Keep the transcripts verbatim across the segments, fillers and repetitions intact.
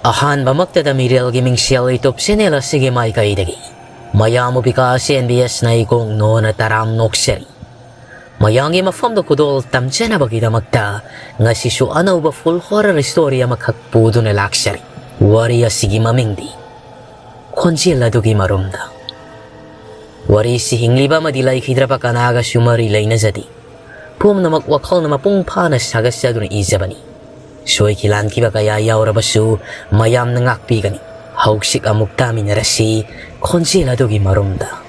ꯑꯍꯥꯟꯕꯃꯛꯇꯗ ꯃꯤꯔꯦꯜꯒꯤ ꯃꯤꯡꯁꯦꯜ YouTube channel ꯑꯁꯤꯒꯤ ꯃꯥꯏꯀꯩꯗꯒꯤ ꯃꯌꯥꯝ ꯑꯣꯄꯤꯀꯥ ꯑꯁꯤ ꯑꯦꯟ ꯕꯤ ꯑꯦꯁꯅ ꯏꯀꯣꯛ ꯅꯣꯅ ꯇꯔꯥꯝ ꯅꯣꯛꯆꯔꯤ꯫ ꯃꯌꯥꯝꯒꯤ ꯃꯐꯝꯗ ꯈꯨꯗꯣꯜ ꯇꯝꯖꯅꯕꯒꯤꯗꯃꯛꯇ ꯉꯁꯤꯁꯨ ꯑꯅꯧꯕ full horror story ꯑꯃꯈꯛ ꯄꯨꯗꯨꯅ ꯂꯥꯛꯆꯔꯤ꯫ ꯋꯥꯔꯤ ꯑꯁꯤꯒꯤ ꯃꯃꯤꯡꯗꯤ ꯈꯣꯟꯖꯦꯜ ꯑꯗꯨꯒꯤ ꯃꯔꯨꯝꯗ꯫ ꯋꯥꯔꯤꯁꯤ ꯍꯤꯡꯂꯤꯕ ꯑꯃꯗꯤ ꯂꯩꯈꯤꯗ꯭ꯔꯕ ꯀꯅꯥꯒꯁꯨ ꯃꯔꯤ ꯂꯩꯅꯖꯗꯦ꯫ ꯄꯨꯝꯅꯃꯛ ꯋꯥꯈꯜꯅ ꯃꯄꯨꯡ ꯐꯥꯅ ꯁꯥꯒꯠꯆꯗꯨꯅ ꯏꯖꯕꯅꯤ꯫ ꯁꯣꯏꯈꯤ ꯂꯥꯟꯈꯤꯕ ꯀꯌꯥ ꯌꯥꯎꯔꯕꯁꯨ ꯃꯌꯥꯝꯅ ꯉꯥꯛꯄꯤꯒꯅꯤ꯫ ꯍꯧꯖꯤꯛ ꯑꯃꯨꯛ ꯇꯥꯃꯤꯟꯅꯔꯁꯤ ꯈꯣꯟꯖꯦꯜ ꯑꯗꯨꯒꯤ ꯃꯔꯨꯝꯗ꯫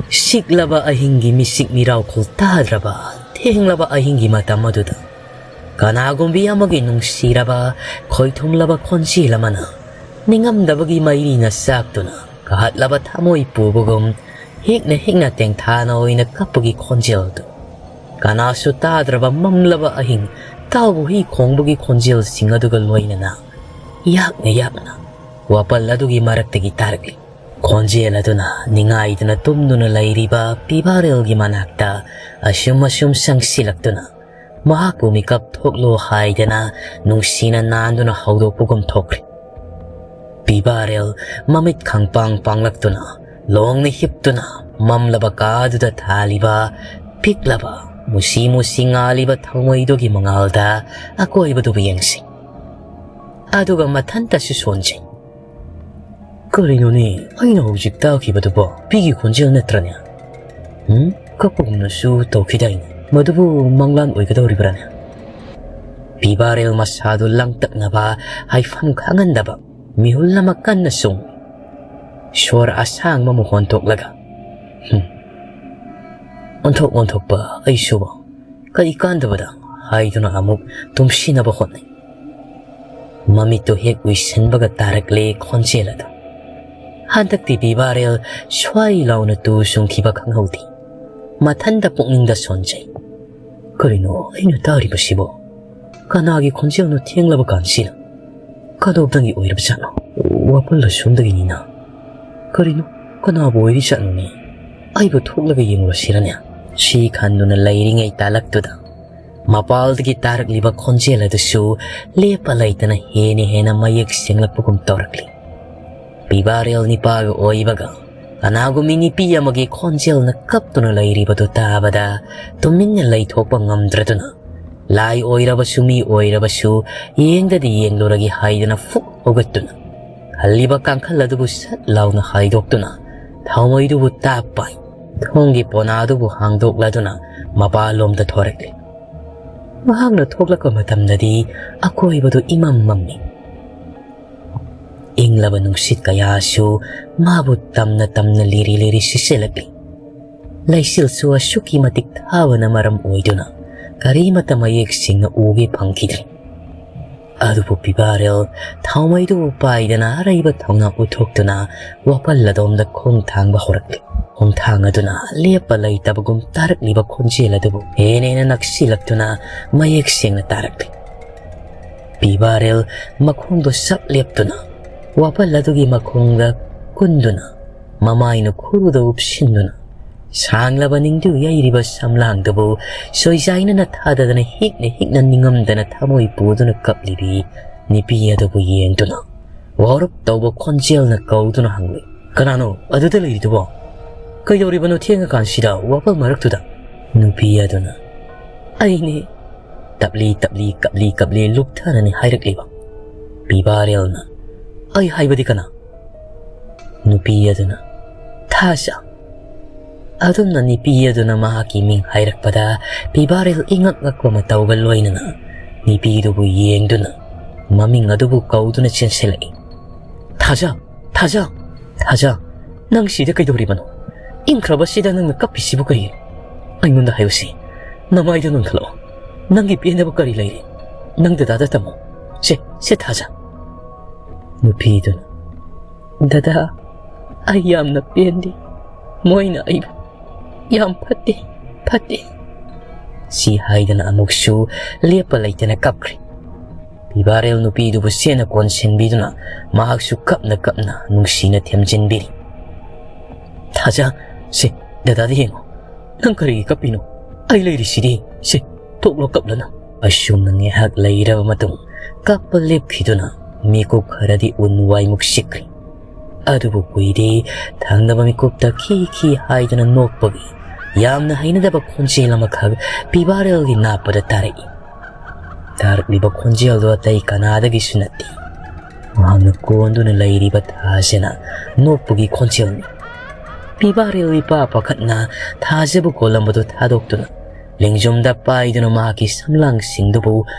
ꯁꯤꯛꯂꯕ ꯑꯍꯤꯡꯒꯤ ꯃꯤꯁꯤꯛ ꯃꯤꯔꯥꯎꯈꯣꯜ ꯇꯥꯗ꯭ꯔꯕ ꯊꯦꯡꯂꯕ ꯑꯍꯤꯡꯒꯤ ꯃꯇꯝ ꯑꯗꯨꯗ ꯀꯅꯥꯒꯨꯝꯕꯤ ꯑꯃꯒꯤ ꯅꯨꯡꯁꯤꯔꯕ ꯈꯣꯏꯊꯨꯝꯂꯕ ꯈꯣꯟꯖꯦꯜ ꯑꯃꯅ ꯅꯤꯡꯉꯝꯗꯕꯒꯤ ꯃꯩꯔꯤꯅ ꯆꯥꯛꯇꯨꯅ ꯀꯥꯍꯠꯂꯕ ꯊꯃꯣꯏ ꯄꯨꯕꯒꯨꯝ ꯍꯦꯛꯅ ꯍꯦꯛꯅ ꯇꯦꯡꯊꯥꯅ ꯑꯣꯏꯅ ꯀꯞꯄꯒꯤ ꯈꯣꯟꯖꯦꯜꯗꯨ꯫ ꯀꯅꯥꯁꯨ ꯇꯥꯗ꯭ꯔꯕ ꯃꯝꯂꯕ ꯑꯍꯤꯡ ꯇꯥꯎꯕ ꯍꯨꯏ ꯈꯣꯡꯕꯒꯤ ꯈꯣꯟꯖꯦꯜꯁꯤꯡ ꯑꯗꯨꯒ ꯂꯣꯏꯅꯅ ꯌꯥꯛꯅ ꯌꯥꯛꯅ ꯋꯥꯄꯜ ꯑꯗꯨꯒꯤ ꯃꯔꯛꯇꯒꯤ ꯇꯥꯔꯛꯂꯤ꯫ ꯈꯣꯟꯖꯦꯜ ꯑꯗꯨꯅ ꯅꯤꯡꯉꯥꯏꯗꯨꯅ ꯇꯨꯝꯗꯨꯅ ꯂꯩꯔꯤꯕ ꯄꯤꯕꯥꯔꯦꯜꯒꯤ ꯃꯅꯥꯛꯇ ꯑꯁꯨꯝ ꯑꯁꯨꯝ ꯆꯪꯁꯤꯜꯂꯛꯇꯨꯅ ꯃꯍꯥꯛꯄꯨ ꯃꯤꯀꯞ ꯊꯣꯛꯂꯣ ꯍꯥꯏꯗꯅ ꯅꯨꯡꯁꯤꯅ ꯅꯥꯟꯗꯨꯅ ꯍꯧꯗꯣꯛꯄꯒꯨꯝ ꯊꯣꯛꯈ꯭ꯔꯦ꯫ ꯄꯤꯕꯥꯔꯦꯜ ꯃꯃꯤꯠ ꯈꯪꯄꯥꯡ ꯄꯥꯡꯂꯛꯇꯨꯅ ꯂꯣꯡꯅ ꯍꯤꯞꯇꯨꯅ ꯃꯝꯂꯕ ꯀꯥꯗꯨꯗ ꯊꯥꯜꯂꯤꯕ ꯄꯤꯛꯂꯕ ꯃꯨꯁꯤ ꯃꯨꯁꯤ ꯉꯥꯜꯂꯤꯕ ꯊꯃꯣꯏꯗꯨꯒꯤ ꯃꯉꯥꯜꯗ ꯑꯀꯣꯏꯕꯗꯨꯕꯨ ꯌꯦꯡꯁꯤ꯫ ꯑꯗꯨꯒ ꯃꯊꯟꯇꯁꯨ ꯁꯣꯟꯖꯩ꯫ ꯀꯔꯤꯅꯣꯅꯦ ꯑꯩꯅ ꯍꯧꯖꯤꯛ ꯇꯥꯈꯤꯕꯗꯨꯕꯣ? ꯄꯤꯒꯤ ꯈꯣꯟꯖꯦꯜ ꯅꯠꯇ꯭ꯔꯅꯦ? ꯎꯝ? ꯀꯞꯄꯒꯨꯝꯅꯁꯨ ꯇꯧꯈꯤꯗꯥꯏꯅꯦ? ꯃꯗꯨꯕꯨ ꯃꯪꯂꯥꯟ ꯑꯣꯏꯒꯗꯧꯔꯤꯕ꯭ꯔꯥꯅꯦ? ꯄꯤꯕꯥꯔꯦꯜ ꯃꯁꯥꯗꯨ ꯂꯥꯡꯇꯛꯅꯕ ꯍꯥꯏꯐꯝ ꯈꯪꯍꯟꯗꯕ ꯃꯤꯍꯨꯜ ꯑꯃ ꯀꯟꯅ ꯆꯣꯡꯏ꯫ ꯁꯣꯔ ꯑꯁꯥꯡꯕ ꯑꯃ ꯍꯣꯟꯊꯣꯛꯂꯒ, "ꯍꯨꯝ, ꯑꯣꯟꯊꯣꯛ ꯑꯣꯟꯊꯣꯛꯄ ꯑꯩꯁꯨꯕ, ꯀꯔꯤ ꯀꯥꯟꯗꯕꯗ?" ꯍꯥꯏꯗꯨꯅ ꯑꯃꯨꯛ ꯇꯨꯝꯁꯤꯟꯅꯕ ꯍꯣꯠꯅꯩ꯫ ꯃꯃꯤꯠꯇꯨ ꯍꯦꯛ ꯎꯏꯁꯤꯟꯕꯒ ꯇꯥꯔꯛꯂꯦ ꯈꯣꯟꯖꯦꯜ ꯑꯗꯨ꯫ ꯍꯟꯗꯛꯇꯤ ꯄꯤꯕꯥꯔꯦꯜ ꯁ꯭ꯋꯥꯏ ꯂꯥꯎꯅ ꯇꯨ ꯆꯨꯡꯈꯤꯕ ꯈꯪꯍꯧꯗꯦ꯫ ꯃꯊꯟꯇ ꯄꯨꯛꯅꯤꯡꯗ ꯁꯣꯟꯖꯩ꯫ "ꯀꯔꯤꯅꯣ ꯑꯩꯅ ꯇꯥꯔꯤꯕꯁꯤꯕꯣ? ꯀꯅꯥꯒꯤ ꯈꯣꯟꯖꯦꯜꯅꯣ ꯊꯦꯡꯂꯕ ꯀꯥꯟꯁꯤꯗ? ꯀꯗꯣꯝꯗꯒꯤ ꯑꯣꯏꯔꯕꯖꯥꯠꯅꯣ? ꯋꯥꯄꯜ ꯑꯁꯣꯝꯗꯒꯤꯅꯤꯅ꯫ ꯀꯔꯤꯅꯣ? ꯀꯅꯥꯕꯨ ꯑꯣꯏꯔꯤꯖꯥꯠꯅꯣꯅꯦ? ꯑꯩꯕꯨ ꯊꯣꯛꯂꯒ ꯌꯦꯡꯂꯨꯔꯁꯤꯔꯅꯦ?" ꯁꯤ ꯈꯟꯗꯨꯅ ꯂꯩꯔꯤꯉꯩ ꯇꯥꯂꯛꯇꯨꯗ ꯃꯄꯥꯜꯗꯒꯤ ꯇꯥꯔꯛꯂꯤꯕ ꯈꯣꯟꯖꯦꯜ ꯑꯗꯨꯁꯨ ꯂꯦꯞꯄ ꯂꯩꯇꯅ ꯍꯦꯟꯅ ꯍꯦꯟꯅ ꯃꯌꯦꯛ ꯁꯦꯡꯂꯛꯄꯒꯨꯝ ꯇꯧꯔꯛꯂꯤ꯫ ꯄꯤꯕꯥꯔꯦꯜ ꯅꯤꯄꯥꯒ ꯑꯣꯏꯕꯒ ꯀꯅꯥꯒꯨꯝꯕꯤ ꯅꯨꯄꯤ ꯑꯃꯒꯤ ꯈꯣꯟꯖꯦꯜꯅ ꯀꯞꯇꯨꯅ ꯂꯩꯔꯤꯕꯗꯨ ꯇꯥꯕꯗ ꯇꯨꯃꯤꯟꯅ ꯂꯩꯊꯣꯛꯄ ꯉꯝꯗ꯭ꯔꯗꯨꯅ, ꯂꯥꯏ ꯑꯣꯏꯔꯕꯁꯨ ꯃꯤ ꯑꯣꯏꯔꯕꯁꯨ ꯌꯦꯡꯗꯗꯤ ꯌꯦꯡꯂꯨꯔꯒꯦ ꯍꯥꯏꯗꯅ ꯐꯨꯛ ꯍꯧꯒꯠꯇꯨꯅ, ꯈꯜꯂꯤꯕ ꯀꯥꯡꯈꯜ ꯑꯗꯨꯕꯨ ꯁꯠ ꯂꯥꯎꯅ ꯍꯥꯏꯗꯣꯛꯇꯨꯅ, ꯊꯥꯎꯃꯩꯗꯨꯕꯨ ꯇꯥꯞ ꯄꯥꯏ, ꯊꯣꯡꯒꯤ ꯄꯣꯅꯥ ꯑꯗꯨꯕꯨ ꯍꯥꯡꯗꯣꯛꯂꯗꯨꯅ ꯃꯄꯥꯟꯂꯣꯝꯗ ꯊꯣꯔꯛꯂꯤ꯫ ꯃꯍꯥꯛꯅ ꯊꯣꯛꯂꯛꯄ ꯃꯇꯝꯗꯗꯤ ꯑꯀꯣꯏꯕꯗꯨ ꯏꯃꯝ ꯃꯝꯃꯤ꯫ ꯏꯪꯂꯕ ꯅꯨꯡꯁꯤꯠ ꯀꯌꯥꯁꯨ ꯃꯥꯕꯨ ꯇꯝꯅ ꯇꯝꯅ ꯂꯤꯔꯤ ꯂꯤꯔꯤ ꯁꯤꯠꯆꯜꯂꯛꯂꯤ꯫ ꯂꯩꯆꯤꯜꯁꯨ ꯑꯁꯨꯛꯀꯤ ꯃꯇꯤꯛ ꯊꯥꯕꯅ ꯃꯔꯝ ꯑꯣꯏꯗꯨꯅ ꯀꯔꯤꯃꯠꯇ ꯃꯌꯦꯛ ꯁꯦꯡꯅ ꯎꯒꯦ ꯐꯪꯈꯤꯗ꯭ꯔꯦ꯫ ꯑꯗꯨꯕꯨ ꯄꯤꯕꯥꯔꯦꯜ ꯊꯥꯎꯃꯩꯗꯨꯕꯨ ꯄꯥꯏꯗꯅ ꯑꯔꯩꯕ ꯊꯧꯅꯥ ꯎꯠꯊꯣꯛꯇꯨꯅ ꯋꯥꯄꯜ ꯑꯗꯣꯝꯗ ꯈꯣꯡ ꯊꯥꯡꯕ ꯍꯧꯔꯛꯂꯤ꯫ ꯈꯣꯡ ꯊꯥꯡ ꯑꯗꯨꯅ ꯂꯦꯞꯄ ꯂꯩꯇꯕꯒꯨꯝ ꯇꯥꯔꯛꯂꯤꯕ ꯈꯣꯟꯖꯦꯜ ꯑꯗꯨꯕꯨ ꯍꯦꯟꯅ ꯍꯦꯟꯅ ꯅꯛꯁꯤꯜꯂꯛꯇꯨꯅ ꯃꯌꯦꯛ ꯁꯦꯡꯅ ꯇꯥꯔꯛꯂꯤ꯫ ꯄꯤꯕꯥꯔꯦꯜ ꯃꯈꯣꯡꯗꯣ ꯁꯛ ꯂꯦꯞꯇꯨꯅ ꯋꯥꯄꯜ ꯑꯗꯨꯒꯤ ꯃꯈꯣꯡꯗ ꯀꯨꯟꯗꯨꯅ, ꯃꯃꯥꯏꯅ ꯈꯨꯔꯨꯗ ꯎꯞꯁꯤꯟꯗꯨꯅ, ꯁꯥꯡꯂꯕ ꯅꯤꯡꯗꯨ ꯌꯩꯔꯤꯕ ꯁꯝꯂꯥꯡꯗꯨꯕꯨ ꯁꯣꯏꯖꯥꯏꯅꯅ ꯊꯥꯗꯗꯅ ꯍꯤꯛꯅ ꯍꯤꯛꯅ ꯅꯤꯡꯉꯝꯗꯅ ꯊꯃꯣꯏ ꯄꯨꯗꯨꯅ ꯀꯞꯂꯤꯕꯤ ꯅꯨꯄꯤ ꯑꯗꯨꯕꯨ ꯌꯦꯡꯗꯨꯅ ꯋꯥꯔꯞ ꯇꯧꯕ ꯈꯣꯟꯖꯦꯜꯅ ꯀꯧꯗꯨꯅ ꯍꯪꯂꯤ, "ꯀꯅꯥꯅꯣ ꯑꯗꯨꯗ ꯂꯩꯔꯤꯗꯨꯕꯣ? ꯀꯩꯗꯧꯔꯤꯕꯅꯣ ꯊꯦꯡꯉꯀꯥꯟꯁꯤꯗ ꯋꯥꯄꯜ ꯃꯔꯛꯇꯨꯗ?" ꯅꯨꯄꯤ ꯑꯗꯨꯅ, "ꯑꯩꯅꯦ," ꯇꯞꯂꯤ ꯇꯞꯂꯤ ꯀꯞꯂꯤ ꯀꯞꯂꯤ ꯂꯨꯞꯊꯅꯅꯤ ꯍꯥꯏꯔꯛꯂꯤꯕ꯫ ꯄꯤꯕꯥꯔꯦꯜꯅ, "ꯑꯩ ꯍꯥꯏꯕꯗꯤ ꯀꯅꯥ?" ꯅꯨꯄꯤ ꯑꯗꯨꯅ, "ꯊꯥꯖ꯫" ꯑꯗꯨꯝꯅ ꯅꯨꯄꯤ ꯑꯗꯨꯅ ꯃꯍꯥꯛꯀꯤ ꯃꯤꯡ ꯍꯥꯏꯔꯛꯄꯗ ꯄꯤꯕꯥꯔꯦꯜ ꯏꯉꯛ ꯉꯛꯄ ꯃꯇꯧꯒ ꯂꯣꯏꯅꯅ ꯅꯨꯄꯤꯗꯨꯕꯨ ꯌꯦꯡꯗꯨꯅ ꯃꯃꯤꯡ ꯑꯗꯨꯕꯨ ꯀꯧꯗꯨꯅ ꯆꯦꯟꯁꯤꯜꯂꯛꯏ꯫ "ꯊꯥꯖ, ꯊꯥꯖ, ꯊꯥꯖ, ꯅꯪ ꯁꯤꯗ ꯀꯩꯗꯧꯔꯤꯕꯅꯣ? ꯏꯪꯈ꯭ꯔꯕꯁꯤꯗ ꯅꯪꯅ ꯀꯞꯄꯤꯁꯤꯕꯨ ꯀꯔꯤꯒꯤꯅꯣ? ꯑꯩꯉꯣꯟꯗ ꯍꯥꯏꯌꯨꯁꯤ, ꯅꯃꯥꯏꯗꯨ ꯅꯣꯟꯈꯠꯂꯛꯑꯣ꯫ ꯅꯪꯒꯤ ꯄꯦꯟꯗꯕ ꯀꯔꯤ ꯂꯩꯔꯦ? ꯅꯪ ꯗꯗꯥꯗ ꯇꯝꯃꯣ꯫ ꯁꯦ, ꯁꯦ ꯊꯥꯖ꯫" ꯅꯨꯄꯤꯗꯨꯅ, "ꯗꯗꯥ, ꯑꯩ ꯌꯥꯝꯅ ꯄꯦꯟꯗꯦ꯫ ꯃꯣꯏꯅ ꯑꯩꯕꯨ ꯌꯥꯝ ꯐꯠꯇꯦ, ꯐꯠꯇꯦ꯫" ꯁꯤ ꯍꯥꯏꯗꯅ ꯑꯃꯨꯛꯁꯨ ꯂꯦꯞꯄ ꯂꯩꯇꯅ ꯀꯞꯈ꯭ꯔꯦ꯫ ꯄꯤꯕꯥꯔꯦꯜ ꯅꯨꯄꯤꯗꯨꯕꯨ ꯆꯦꯠꯅ ꯀꯣꯟꯁꯤꯟꯕꯤꯗꯨꯅ ꯃꯍꯥꯛꯁꯨ ꯀꯞꯅ ꯀꯞꯅ ꯅꯨꯡꯁꯤꯅ ꯊꯦꯝꯖꯤꯟꯕꯤꯔꯤ꯫ "ꯊꯥꯖ, ꯁꯦ, ꯗꯗꯥꯗ ꯌꯦꯡꯉꯣ꯫ ꯅꯪ ꯀꯔꯤꯒꯤ ꯀꯞꯄꯤꯅꯣ? ꯑꯩ ꯂꯩꯔꯤꯁꯤꯗꯤ꯫ ꯁꯦ, ꯇꯣꯛꯂꯣ, ꯀꯞꯂꯅꯨ꯫ ꯑꯁꯨꯝꯅ ꯉꯥꯏꯍꯥꯛ ꯂꯩꯔꯕ ꯃꯇꯨꯡ ꯀꯞꯄ ꯂꯦꯞꯈꯤꯗꯨꯅ ꯃꯤꯀꯨꯞ ꯈꯔꯗꯤ ꯎꯟ ꯋꯥꯏꯃꯨꯛ ꯁꯤꯛꯈ꯭ꯔꯤ꯫ ꯑꯗꯨꯕꯨ ꯀꯨꯏꯗꯦ, ꯊꯪꯅꯕ ꯃꯤꯀꯨꯞꯇ ꯈꯤ ꯈꯤ ꯍꯥꯏꯗꯨꯅ ꯅꯣꯛꯄꯒꯤ ꯌꯥꯝꯅ ꯍꯩꯅꯗꯕ ꯈꯣꯟꯖꯦꯜ ꯑꯃꯈꯛ ꯄꯤꯕꯥꯔꯦꯜꯒꯤ ꯅꯥꯞꯄꯗ ꯇꯥꯔꯛꯏ꯫ ꯇꯥꯔꯛꯂꯤꯕ ꯈꯣꯟꯖꯦꯜꯗꯨ ꯑꯇꯩ ꯀꯅꯥꯗꯒꯤꯁꯨ ꯅꯠꯇꯦ, ꯃꯍꯥꯛꯅ ꯀꯣꯟꯗꯨꯅ ꯂꯩꯔꯤꯕ ꯊꯥꯁꯤꯅ ꯅꯣꯛꯄꯒꯤ ꯈꯣꯟꯖꯦꯜꯅꯤ꯫ ꯄꯤꯕꯥꯔꯦꯜ ꯏꯄꯥ ꯄꯥꯈꯠꯅ ꯊꯥꯖꯕꯨ ꯀꯣꯜꯂꯝꯕꯗꯨ ꯊꯥꯗꯣꯛꯇꯨꯅ ꯂꯦꯡꯖꯨꯝꯗ ꯄꯥꯏꯗꯨꯅ ꯃꯍꯥꯛꯀꯤ ꯁꯝꯂꯥꯡꯁꯤꯡꯗꯨꯕꯨ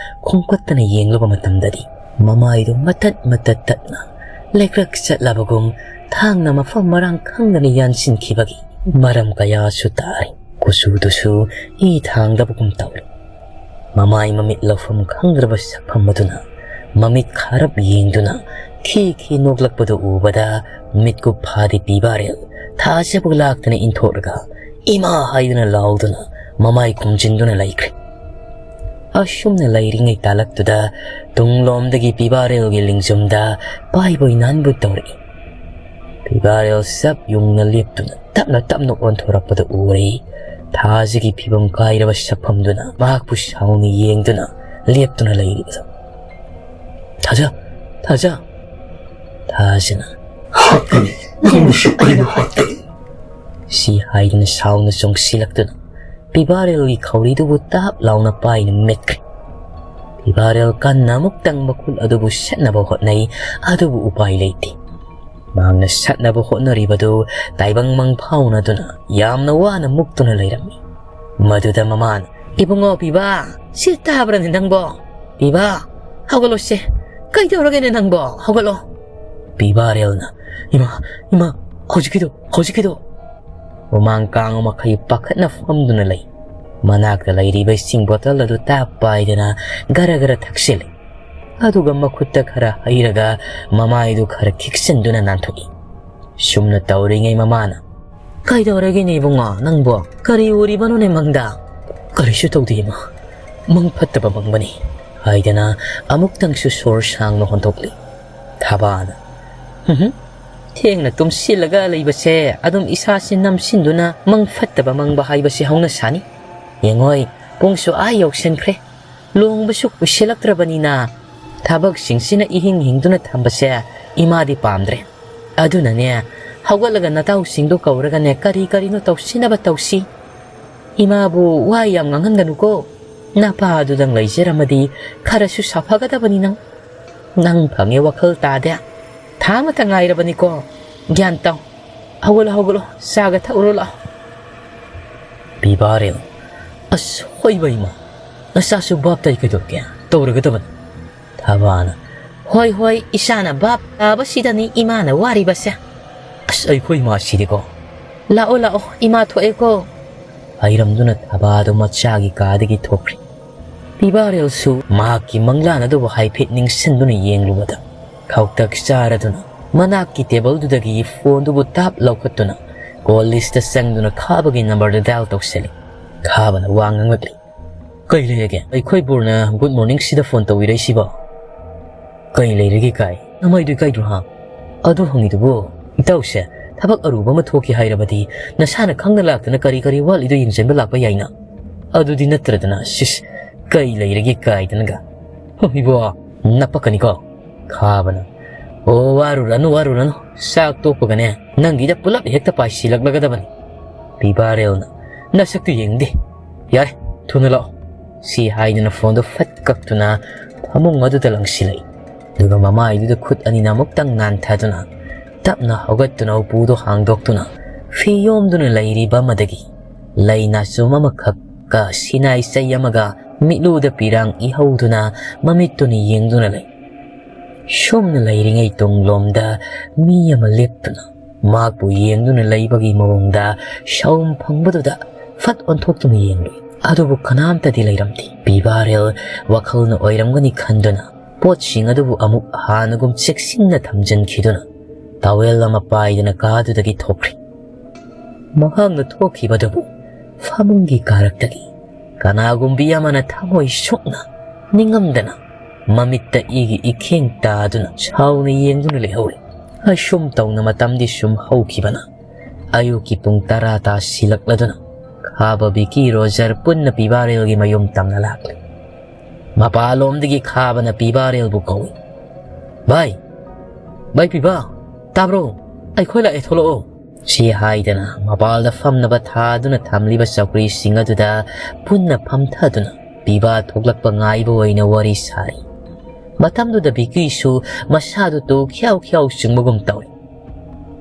ꯈꯣꯝꯀꯠꯇꯅ ꯌꯦꯡꯂꯨꯕ ꯃꯇꯝꯗꯗꯤ, ꯃꯃꯥꯏꯗꯨ ꯃꯇꯠ ꯃꯇꯠ ꯇꯠꯅ ꯂꯩꯀ꯭ꯔꯛ ꯆꯠꯂꯕꯒꯨꯝ ꯊꯥꯡꯅ ꯃꯐꯝ ꯃꯔꯥꯡ ꯈꯪꯗꯅ ꯌꯥꯟꯁꯤꯟꯈꯤꯕꯒꯤ ꯃꯔꯝ ꯀꯌꯥꯁꯨ ꯇꯥꯔꯤ꯫ ꯀꯨꯆꯨꯗꯨꯁꯨ ꯏ ꯊꯥꯡꯗꯕꯒꯨꯝ ꯇꯧꯔꯤ꯫ ꯃꯃꯥꯏ ꯃꯃꯤꯠ ꯂꯧꯐꯝ ꯈꯪꯗ꯭ꯔꯕ ꯁꯛꯐꯝ ꯑꯗꯨꯅ ꯃꯃꯤꯠ ꯈꯥꯔꯞ ꯌꯦꯡꯗꯨꯅ ꯈꯤ ꯈꯤ ꯅꯣꯛꯂꯛꯄꯗꯨ ꯎꯕꯗ, ꯃꯤꯠꯀꯨꯞ ꯐꯥꯗꯦ ꯄꯤꯕꯥꯔꯦꯜ ꯊꯥꯖꯕꯨ ꯂꯥꯛꯇꯅ ꯏꯟꯊꯣꯛꯂꯒ "ꯏꯃꯥ!" ꯍꯥꯏꯗꯨꯅ ꯂꯥꯎꯗꯨꯅ ꯃꯃꯥꯏ ꯈꯨꯝꯖꯤꯟꯗꯨꯅ ꯂꯩꯈ꯭ꯔꯦ꯫ ꯑꯁꯨꯝꯅ ꯂꯩꯔꯤꯉꯩ ꯇꯥꯂꯛꯇꯨꯗ ꯇꯨꯡꯂꯣꯝꯗꯒꯤ ꯄꯤꯕꯥꯔꯦꯜꯒꯤ ꯂꯤꯡꯖꯨꯝꯗ ꯄꯥꯏꯕꯣꯏ ꯅꯥꯟꯕꯣꯏ ꯇꯧꯔꯛꯏ꯫ ꯄꯤꯕꯥꯔꯦꯜ ꯆꯞ ꯌꯨꯡꯅ ꯂꯦꯞꯇꯨꯅ ꯇꯞꯅ ꯇꯞꯅ ꯑꯣꯟꯊꯣꯔꯛꯄꯗ ꯎꯔꯦ꯫ ꯊꯥꯖꯒꯤ ꯐꯤꯕꯝ ꯀꯥꯏꯔꯕ ꯁꯛꯐꯝꯗꯨꯅ ꯃꯍꯥꯛꯄꯨ ꯁꯥꯎꯅ ꯌꯦꯡꯗꯨꯅ ꯂꯦꯞꯇꯨꯅ ꯂꯩꯔꯤꯕꯗꯨ꯫ "ꯊꯥꯖ! ꯊꯥꯖ!" ꯊꯥꯖꯅ "ꯍꯥꯠꯀꯅꯤ! ꯅꯪꯕꯨꯁꯨ ꯑꯩꯅ ꯍꯥꯠꯀꯅꯤ!" ꯁꯤ ꯍꯥꯏꯗꯨꯅ ꯁꯥꯎꯅ ꯆꯣꯡꯁꯤꯜꯂꯛꯇꯨꯅ ꯄꯤꯕꯥꯔꯦꯜꯒꯤ ꯈꯧꯔꯤꯗꯨꯕꯨ ꯇꯥꯞ ꯂꯥꯎꯅ ꯄꯥꯏꯅ ꯃꯦꯠꯈ꯭ꯔꯦ꯫ ꯄꯤꯕꯥꯔꯦꯜ ꯀꯟꯅ ꯑꯃꯨꯛꯇꯪ ꯃꯈꯨꯠ ꯑꯗꯨꯕꯨ ꯁꯠꯅꯕ ꯍꯣꯠꯅꯩ, ꯑꯗꯨꯕꯨ ꯎꯄꯥꯏ ꯂꯩꯇꯦ꯫ ꯃꯍꯥꯛꯅ ꯁꯠꯅꯕ ꯍꯣꯠꯅꯔꯤꯕꯗꯨ ꯇꯥꯏꯕꯪ ꯃꯪ ꯐꯥꯎꯅꯗꯨꯅ ꯌꯥꯝꯅ ꯋꯥꯅ ꯃꯨꯛꯇꯨꯅ ꯂꯩꯔꯝꯃꯤ꯫ ꯃꯗꯨꯗ ꯃꯃꯥꯅ, "ꯏꯕꯨꯡꯉꯣ ꯄꯤꯕꯥ, ꯁꯤ ꯇꯥꯕ꯭ꯔꯅꯦ ꯅꯪꯕꯣ? ꯄꯤꯕꯥ, ꯍꯧꯒꯠꯂꯣꯁꯦ꯫ ꯀꯩꯗꯧꯔꯒꯦꯅꯦ ꯅꯪꯕꯣ? ꯍꯧꯒꯠꯂꯣ!" ꯄꯤꯕꯥꯔꯦꯜꯅ, "ꯏꯃꯥ, ꯏꯃꯥ, ꯍꯧꯖꯤꯛꯀꯤꯗꯣ, ꯍꯧꯖꯤꯛꯀꯤꯗꯣ!" ꯃꯃꯥꯡ ꯀꯥꯡ ꯃꯈꯩ ꯄꯥꯈꯠꯅ ꯐꯝꯗꯨꯅ ꯂꯩ꯫ ꯃꯅꯥꯛꯇ ꯂꯩꯔꯤꯕ ꯏꯁꯤꯡ ꯕꯣꯇꯜ ꯑꯗꯨ ꯇꯥꯞ ꯄꯥꯏꯗꯅ ꯒꯔ ꯒꯔ ꯊꯛꯆꯤꯜꯂꯤ꯫ ꯑꯗꯨꯒ ꯃꯈꯨꯠꯇ ꯈꯔ ꯍꯩꯔꯒ ꯃꯃꯥꯏꯗꯨ ꯈꯔ ꯈꯤꯛꯆꯤꯟꯗꯨꯅ ꯅꯥꯟꯊꯣꯛꯏ꯫ ꯁꯨꯝꯅ ꯇꯧꯔꯤꯉꯩ ꯃꯃꯥꯅ, "ꯀꯩꯗꯧꯔꯒꯦꯅꯦ ꯏꯕꯨꯡꯉꯣ, ꯅꯪꯕꯣ? ꯀꯔꯤ ꯎꯔꯤꯕꯅꯣꯅꯦ ꯃꯪꯗ?" "ꯀꯔꯤꯁꯨ ꯇꯧꯗꯦ ꯏꯃꯥ, ꯃꯪ ꯐꯠꯇꯕ ꯃꯪꯕꯅꯤ" ꯍꯥꯏꯗꯅ ꯑꯃꯨꯛꯇꯪꯁꯨ ꯁꯣꯔ ꯁꯥꯡꯅ ꯍꯣꯟꯗꯣꯛꯂꯤ꯫ ꯊꯥꯕꯥꯅ, "ꯍꯨꯝ, ꯊꯦꯡꯅ ꯇꯨꯝꯁꯤꯜꯂꯒ ꯂꯩꯕꯁꯦ ꯑꯗꯨꯝ ꯏꯁꯥꯁꯤ ꯅꯝꯁꯤꯟꯗꯨꯅ ꯃꯪ ꯐꯠꯇꯕ ꯃꯪꯕ ꯍꯥꯏꯕꯁꯤ ꯍꯧꯅ ꯁꯥꯅꯤ꯫ ꯌꯦꯡꯉꯣꯏ, ꯄꯨꯡꯁꯨ ꯑꯥ ꯌꯧꯁꯤꯟꯈ꯭ꯔꯦ꯫ ꯂꯨꯍꯣꯡꯕꯁꯨ ꯀꯨꯏꯁꯤꯜꯂꯛꯇ꯭ꯔꯕꯅꯤꯅ ꯊꯕꯛꯁꯤꯡꯁꯤꯅ ꯏꯍꯤꯡ ꯍꯤꯡꯗꯨꯅ ꯊꯝꯕꯁꯦ ꯏꯃꯥꯗꯤ ꯄꯥꯝꯗ꯭ꯔꯦ꯫ ꯑꯗꯨꯅꯅꯦ, ꯍꯧꯒꯠꯂꯒ ꯅꯇꯥꯎꯁꯤꯡꯗꯣ ꯀꯧꯔꯒꯅꯦ, ꯀꯔꯤ ꯀꯔꯤꯅꯣ ꯇꯧꯁꯤꯟꯅꯕ ꯇꯧꯁꯤ꯫ ꯏꯃꯥꯕꯨ ꯋꯥ ꯌꯥꯝ ꯉꯥꯡꯍꯟꯒꯅꯨꯀꯣ꯫ ꯅꯄꯥꯗꯨꯗꯪ ꯂꯩꯖꯔꯝꯃꯗꯤ ꯈꯔꯁꯨ ꯁꯥꯐꯒꯗꯕꯅꯤ ꯅꯪ꯫ ꯅꯪ ꯐꯪꯉꯦ ꯋꯥꯈꯜ ꯇꯥꯗꯦ꯫ ꯊꯥ ꯑꯃꯇ ꯉꯥꯏꯔꯕꯅꯤꯀꯣ꯫ ꯒ꯭ꯌꯥꯟ ꯇꯥꯎ꯫ ꯍꯧꯒꯠꯂꯣ, ꯍꯧꯒꯠꯂꯣ, ꯆꯥꯒ ꯊꯛꯎꯔꯣ ꯂꯥꯛꯑꯣ꯫ ꯄꯤꯕꯥꯔꯦꯜ, ꯑꯁ ꯍꯣꯏꯕ ꯏꯃꯥ, ꯅꯆꯥꯁꯨ ꯚꯥꯞ ꯇꯥꯏ ꯀꯩꯗꯧꯔꯒꯦ, ꯇꯧꯔꯒꯗꯕꯅꯤ꯫ ꯊꯕꯥꯅ, ꯍꯣꯏ ꯍꯣꯏ, ꯏꯆꯥꯅ ꯚꯥꯞ ꯇꯥꯕꯁꯤꯗꯅꯤ ꯏꯃꯥꯅ ꯋꯥꯔꯤꯕꯁꯦ꯫ ꯑꯁ ꯑꯩꯈꯣꯏ ꯏꯃꯥꯁꯤꯗꯤꯀꯣ꯫ ꯂꯥꯛꯑꯣ ꯂꯥꯛꯑꯣ, ꯏꯃꯥ ꯊꯣꯛꯑꯦꯀꯣ꯫ ꯍꯥꯏꯔꯝꯗꯨꯅ ꯊꯕꯥꯗꯣ ꯃꯆꯥꯒꯤ ꯀꯥꯗꯒꯤ ꯊꯣꯛꯈ꯭ꯔꯦ꯫ ꯄꯤꯕꯥꯔꯦꯜꯁꯨ ꯃꯍꯥꯛꯀꯤ ꯃꯪꯂꯥꯟ ꯑꯗꯨꯕꯨ ꯍꯥꯏꯐꯦꯠ ꯅꯤꯡꯁꯤꯡꯗꯨꯅ ꯌꯦꯡꯂꯨꯕꯗ ꯈꯧꯇꯛ ꯆꯥꯔꯗꯨꯅ ꯃꯅꯥꯛꯀꯤ ꯇꯦꯕꯜꯗꯨꯗꯒꯤ ꯐꯣꯟꯗꯨꯕꯨ ꯇꯥꯞ ꯂꯧꯈꯠꯇꯨꯅ ꯀꯣꯜ ꯂꯤꯁꯇ ꯆꯪꯗꯨꯅ ꯈꯥꯕꯒꯤ ꯅꯝꯕꯔꯗꯨ ꯗꯥꯏꯜ ꯇꯧꯁꯤꯜꯂꯤ꯫ ꯈꯥꯕꯅ ꯋꯥ ꯉꯥꯡꯂꯛꯂꯤ꯫ ꯀꯩ ꯂꯩꯔꯒꯦ? ꯑꯩꯈꯣꯏ ꯕꯣꯔꯅ ꯒꯨꯗ ꯃꯣꯔꯅꯤꯡꯁꯤꯗ ꯐꯣꯟ ꯇꯧꯕꯤꯔꯛꯏꯁꯤꯕꯣ? ꯀꯩ ꯂꯩꯔꯒꯦ ꯀꯥꯏ? ꯅꯃꯥꯏꯗꯨ ꯏꯀꯥꯏꯗ꯭ꯔꯣ ꯍꯥ? ꯑꯗꯨ ꯍꯪꯉꯤꯗꯨꯕꯨ? ꯏꯇꯥꯎꯁꯦ ꯊꯕꯛ ꯑꯔꯨꯕ ꯑꯃ ꯊꯣꯛꯈꯤ ꯍꯥꯏꯔꯕꯗꯤ ꯅꯁꯥꯅ ꯈꯪꯅ ꯂꯥꯛꯇꯨꯅ ꯀꯔꯤ ꯀꯔꯤ ꯋꯥꯠꯂꯤꯗꯣ ꯌꯦꯡꯁꯤꯟꯕ ꯂꯥꯛꯄ ꯌꯥꯏꯅ꯫ ꯑꯗꯨꯗꯤ ꯅꯠꯇ꯭ꯔꯗꯅ, ꯁꯤꯁ, ꯀꯩ ꯂꯩꯔꯒꯦ ꯀꯥꯏꯗꯅꯒ꯫ ꯍꯣ, ꯏꯕꯣ, ꯅꯄꯛꯀꯅꯤꯀꯣ꯫ ꯈꯥꯕꯅ, ꯑꯣ, ꯋꯥꯔꯨꯔꯅꯨ, ꯋꯥꯔꯨꯔꯅꯨ꯫ ꯆꯥꯛ ꯇꯣꯛꯄꯒꯅꯦ, ꯅꯪꯒꯤꯗ ꯄꯨꯂꯞ ꯍꯦꯛꯇ ꯄꯥꯏꯁꯤꯜꯂꯛꯂꯒꯗꯕꯅꯤ꯫ ꯄꯤꯕꯥꯔꯦꯜꯅ, ꯅꯁꯛꯇꯨ ꯌꯦꯡꯗꯦ꯫ ꯌꯥꯔꯦ, ꯊꯨꯅ ꯂꯥꯛꯑꯣ꯫ ꯁꯤ ꯍꯥꯏꯗꯨꯅ ꯐꯣꯟꯗꯨ ꯐꯠ ꯀꯛꯇꯨꯅ ꯐꯃꯨꯡ ꯑꯗꯨꯗ ꯂꯪꯁꯤꯜꯂꯛꯏ꯫ ꯑꯗꯨꯒ ꯃꯃꯥꯏꯗꯨꯗ ꯈꯨꯠ ꯑꯅꯤꯅ ꯑꯃꯨꯛꯇꯪ ꯅꯥꯟꯊꯗꯨꯅ ꯇꯞꯅ ꯍꯧꯒꯠꯇꯨꯅ ꯎꯄꯨꯗꯨ ꯍꯥꯡꯗꯣꯛꯇꯨꯅ ꯐꯤ ꯌꯣꯝꯗꯨꯅ ꯂꯩꯔꯤꯕ ꯑꯃꯗꯒꯤ ꯂꯩ ꯅꯥꯆꯣꯝ ꯑꯃꯈꯛꯀ ꯁꯤꯅꯥꯏ ꯆꯩ ꯑꯃꯒ ꯃꯤꯠꯂꯨꯗ ꯄꯤꯔꯥꯡ ꯏꯍꯧꯗꯨꯅ ꯃꯃꯤꯠꯇꯨꯅ ꯌꯦꯡꯗꯨꯅ ꯂꯩ꯫ ꯁꯨꯝꯅ ꯂꯩꯔꯤꯉꯩ ꯇꯨꯡꯂꯣꯝꯗ ꯃꯤ ꯑꯃ ꯂꯦꯞꯇꯨꯅ ꯃꯍꯥꯛꯄꯨ ꯌꯦꯡꯗꯨꯅ ꯂꯩꯕꯒꯤ ꯃꯑꯣꯡꯗ ꯁꯥꯎꯝ ꯐꯪꯕꯗꯨꯗ ꯐꯠ ꯑꯣꯟꯊꯣꯛꯇꯨꯅ ꯌꯦꯡꯂꯨꯏ꯫ ꯑꯗꯨꯕꯨ ꯀꯅꯥꯝꯇꯗꯤ ꯂꯩꯔꯝꯗꯦ꯫ ꯄꯤꯕꯥꯔꯦꯜ ꯋꯥꯈꯜꯅ ꯑꯣꯏꯔꯝꯒꯅꯤ ꯈꯟꯗꯨꯅ ꯄꯣꯠꯁꯤꯡ ꯑꯗꯨꯕꯨ ꯑꯃꯨꯛ ꯍꯥꯟꯅꯒꯨꯝ ꯆꯦꯛꯁꯤꯟꯅ ꯊꯝꯖꯤꯟꯈꯤꯗꯨꯅ ꯇꯥꯋꯦꯜ ꯑꯃ ꯄꯥꯏꯗꯨꯅ ꯀꯥꯗꯨꯗꯒꯤ ꯊꯣꯛꯈ꯭ꯔꯦ꯫ ꯃꯍꯥꯛꯅ ꯊꯣꯛꯈꯤꯕꯗꯨꯕꯨ ꯐꯃꯨꯡꯒꯤ ꯀꯥꯔꯛꯇꯒꯤ ꯀꯅꯥꯒꯨꯝꯕꯤ ꯑꯃꯅ ꯊꯃꯣꯏ ꯁꯣꯛꯅ ꯅꯤꯡꯉꯝꯗꯅ ꯃꯃꯤꯠꯇ ꯏꯒꯤ ꯏꯈꯦꯡ ꯇꯥꯗꯨꯅ ꯁꯥꯎꯅ ꯌꯦꯡꯗꯨꯅ ꯂꯩꯍꯧꯔꯤ꯫ ꯑꯁꯨꯝ ꯇꯧꯅ ꯃꯇꯝꯗꯤ ꯁꯨꯝ ꯍꯧꯈꯤꯕꯅ ꯑꯌꯨꯛꯀꯤ ꯄꯨꯡ ꯇꯔꯥ ꯇꯥꯁꯤꯜꯂꯛꯂꯗꯨꯅ ꯈꯥꯕ, ꯕꯤꯀꯤ, ꯔꯣꯖꯔ ꯄꯨꯟꯅ ꯄꯤꯕꯥꯔꯦꯜꯒꯤ ꯃꯌꯨꯝ ꯇꯝꯅ ꯂꯥꯛꯂꯤ꯫ ꯃꯄꯥꯟꯂꯣꯝꯗꯒꯤ ꯈꯥꯕꯅ ꯄꯤꯕꯥꯔꯦꯜꯕꯨ ꯀꯧꯏ꯫ "ꯚꯥꯏ, ꯚꯥꯏ ꯄꯤꯕꯥ, ꯇꯥꯕ꯭ꯔꯣ? ꯑꯩꯈꯣꯏ ꯂꯥꯛꯑꯦ, ꯊꯣꯛꯂꯛꯑꯣ!" ꯁꯤ ꯍꯥꯏꯗꯅ ꯃꯄꯥꯜꯗ ꯐꯝꯅꯕ ꯊꯥꯗꯨꯅ ꯊꯝꯂꯤꯕ ꯆꯧꯀ꯭ꯔꯤꯁꯤꯡ ꯑꯗꯨꯗ ꯄꯨꯟꯅ ꯐꯝꯊꯗꯨꯅ ꯄꯤꯕꯥ ꯊꯣꯛꯂꯛꯄ ꯉꯥꯏꯕ ꯑꯣꯏꯅ ꯋꯥꯔꯤ ꯁꯥꯔꯤ꯫ ꯃꯇꯝꯗꯨꯗ ꯕꯤꯀꯤꯁꯨ ꯃꯁꯥꯗꯨ ꯇꯨ ꯈ꯭ꯌꯥꯎ ꯈ꯭ꯌꯥꯎ ꯆꯨꯡꯕꯒꯨꯝ ꯇꯧꯏ꯫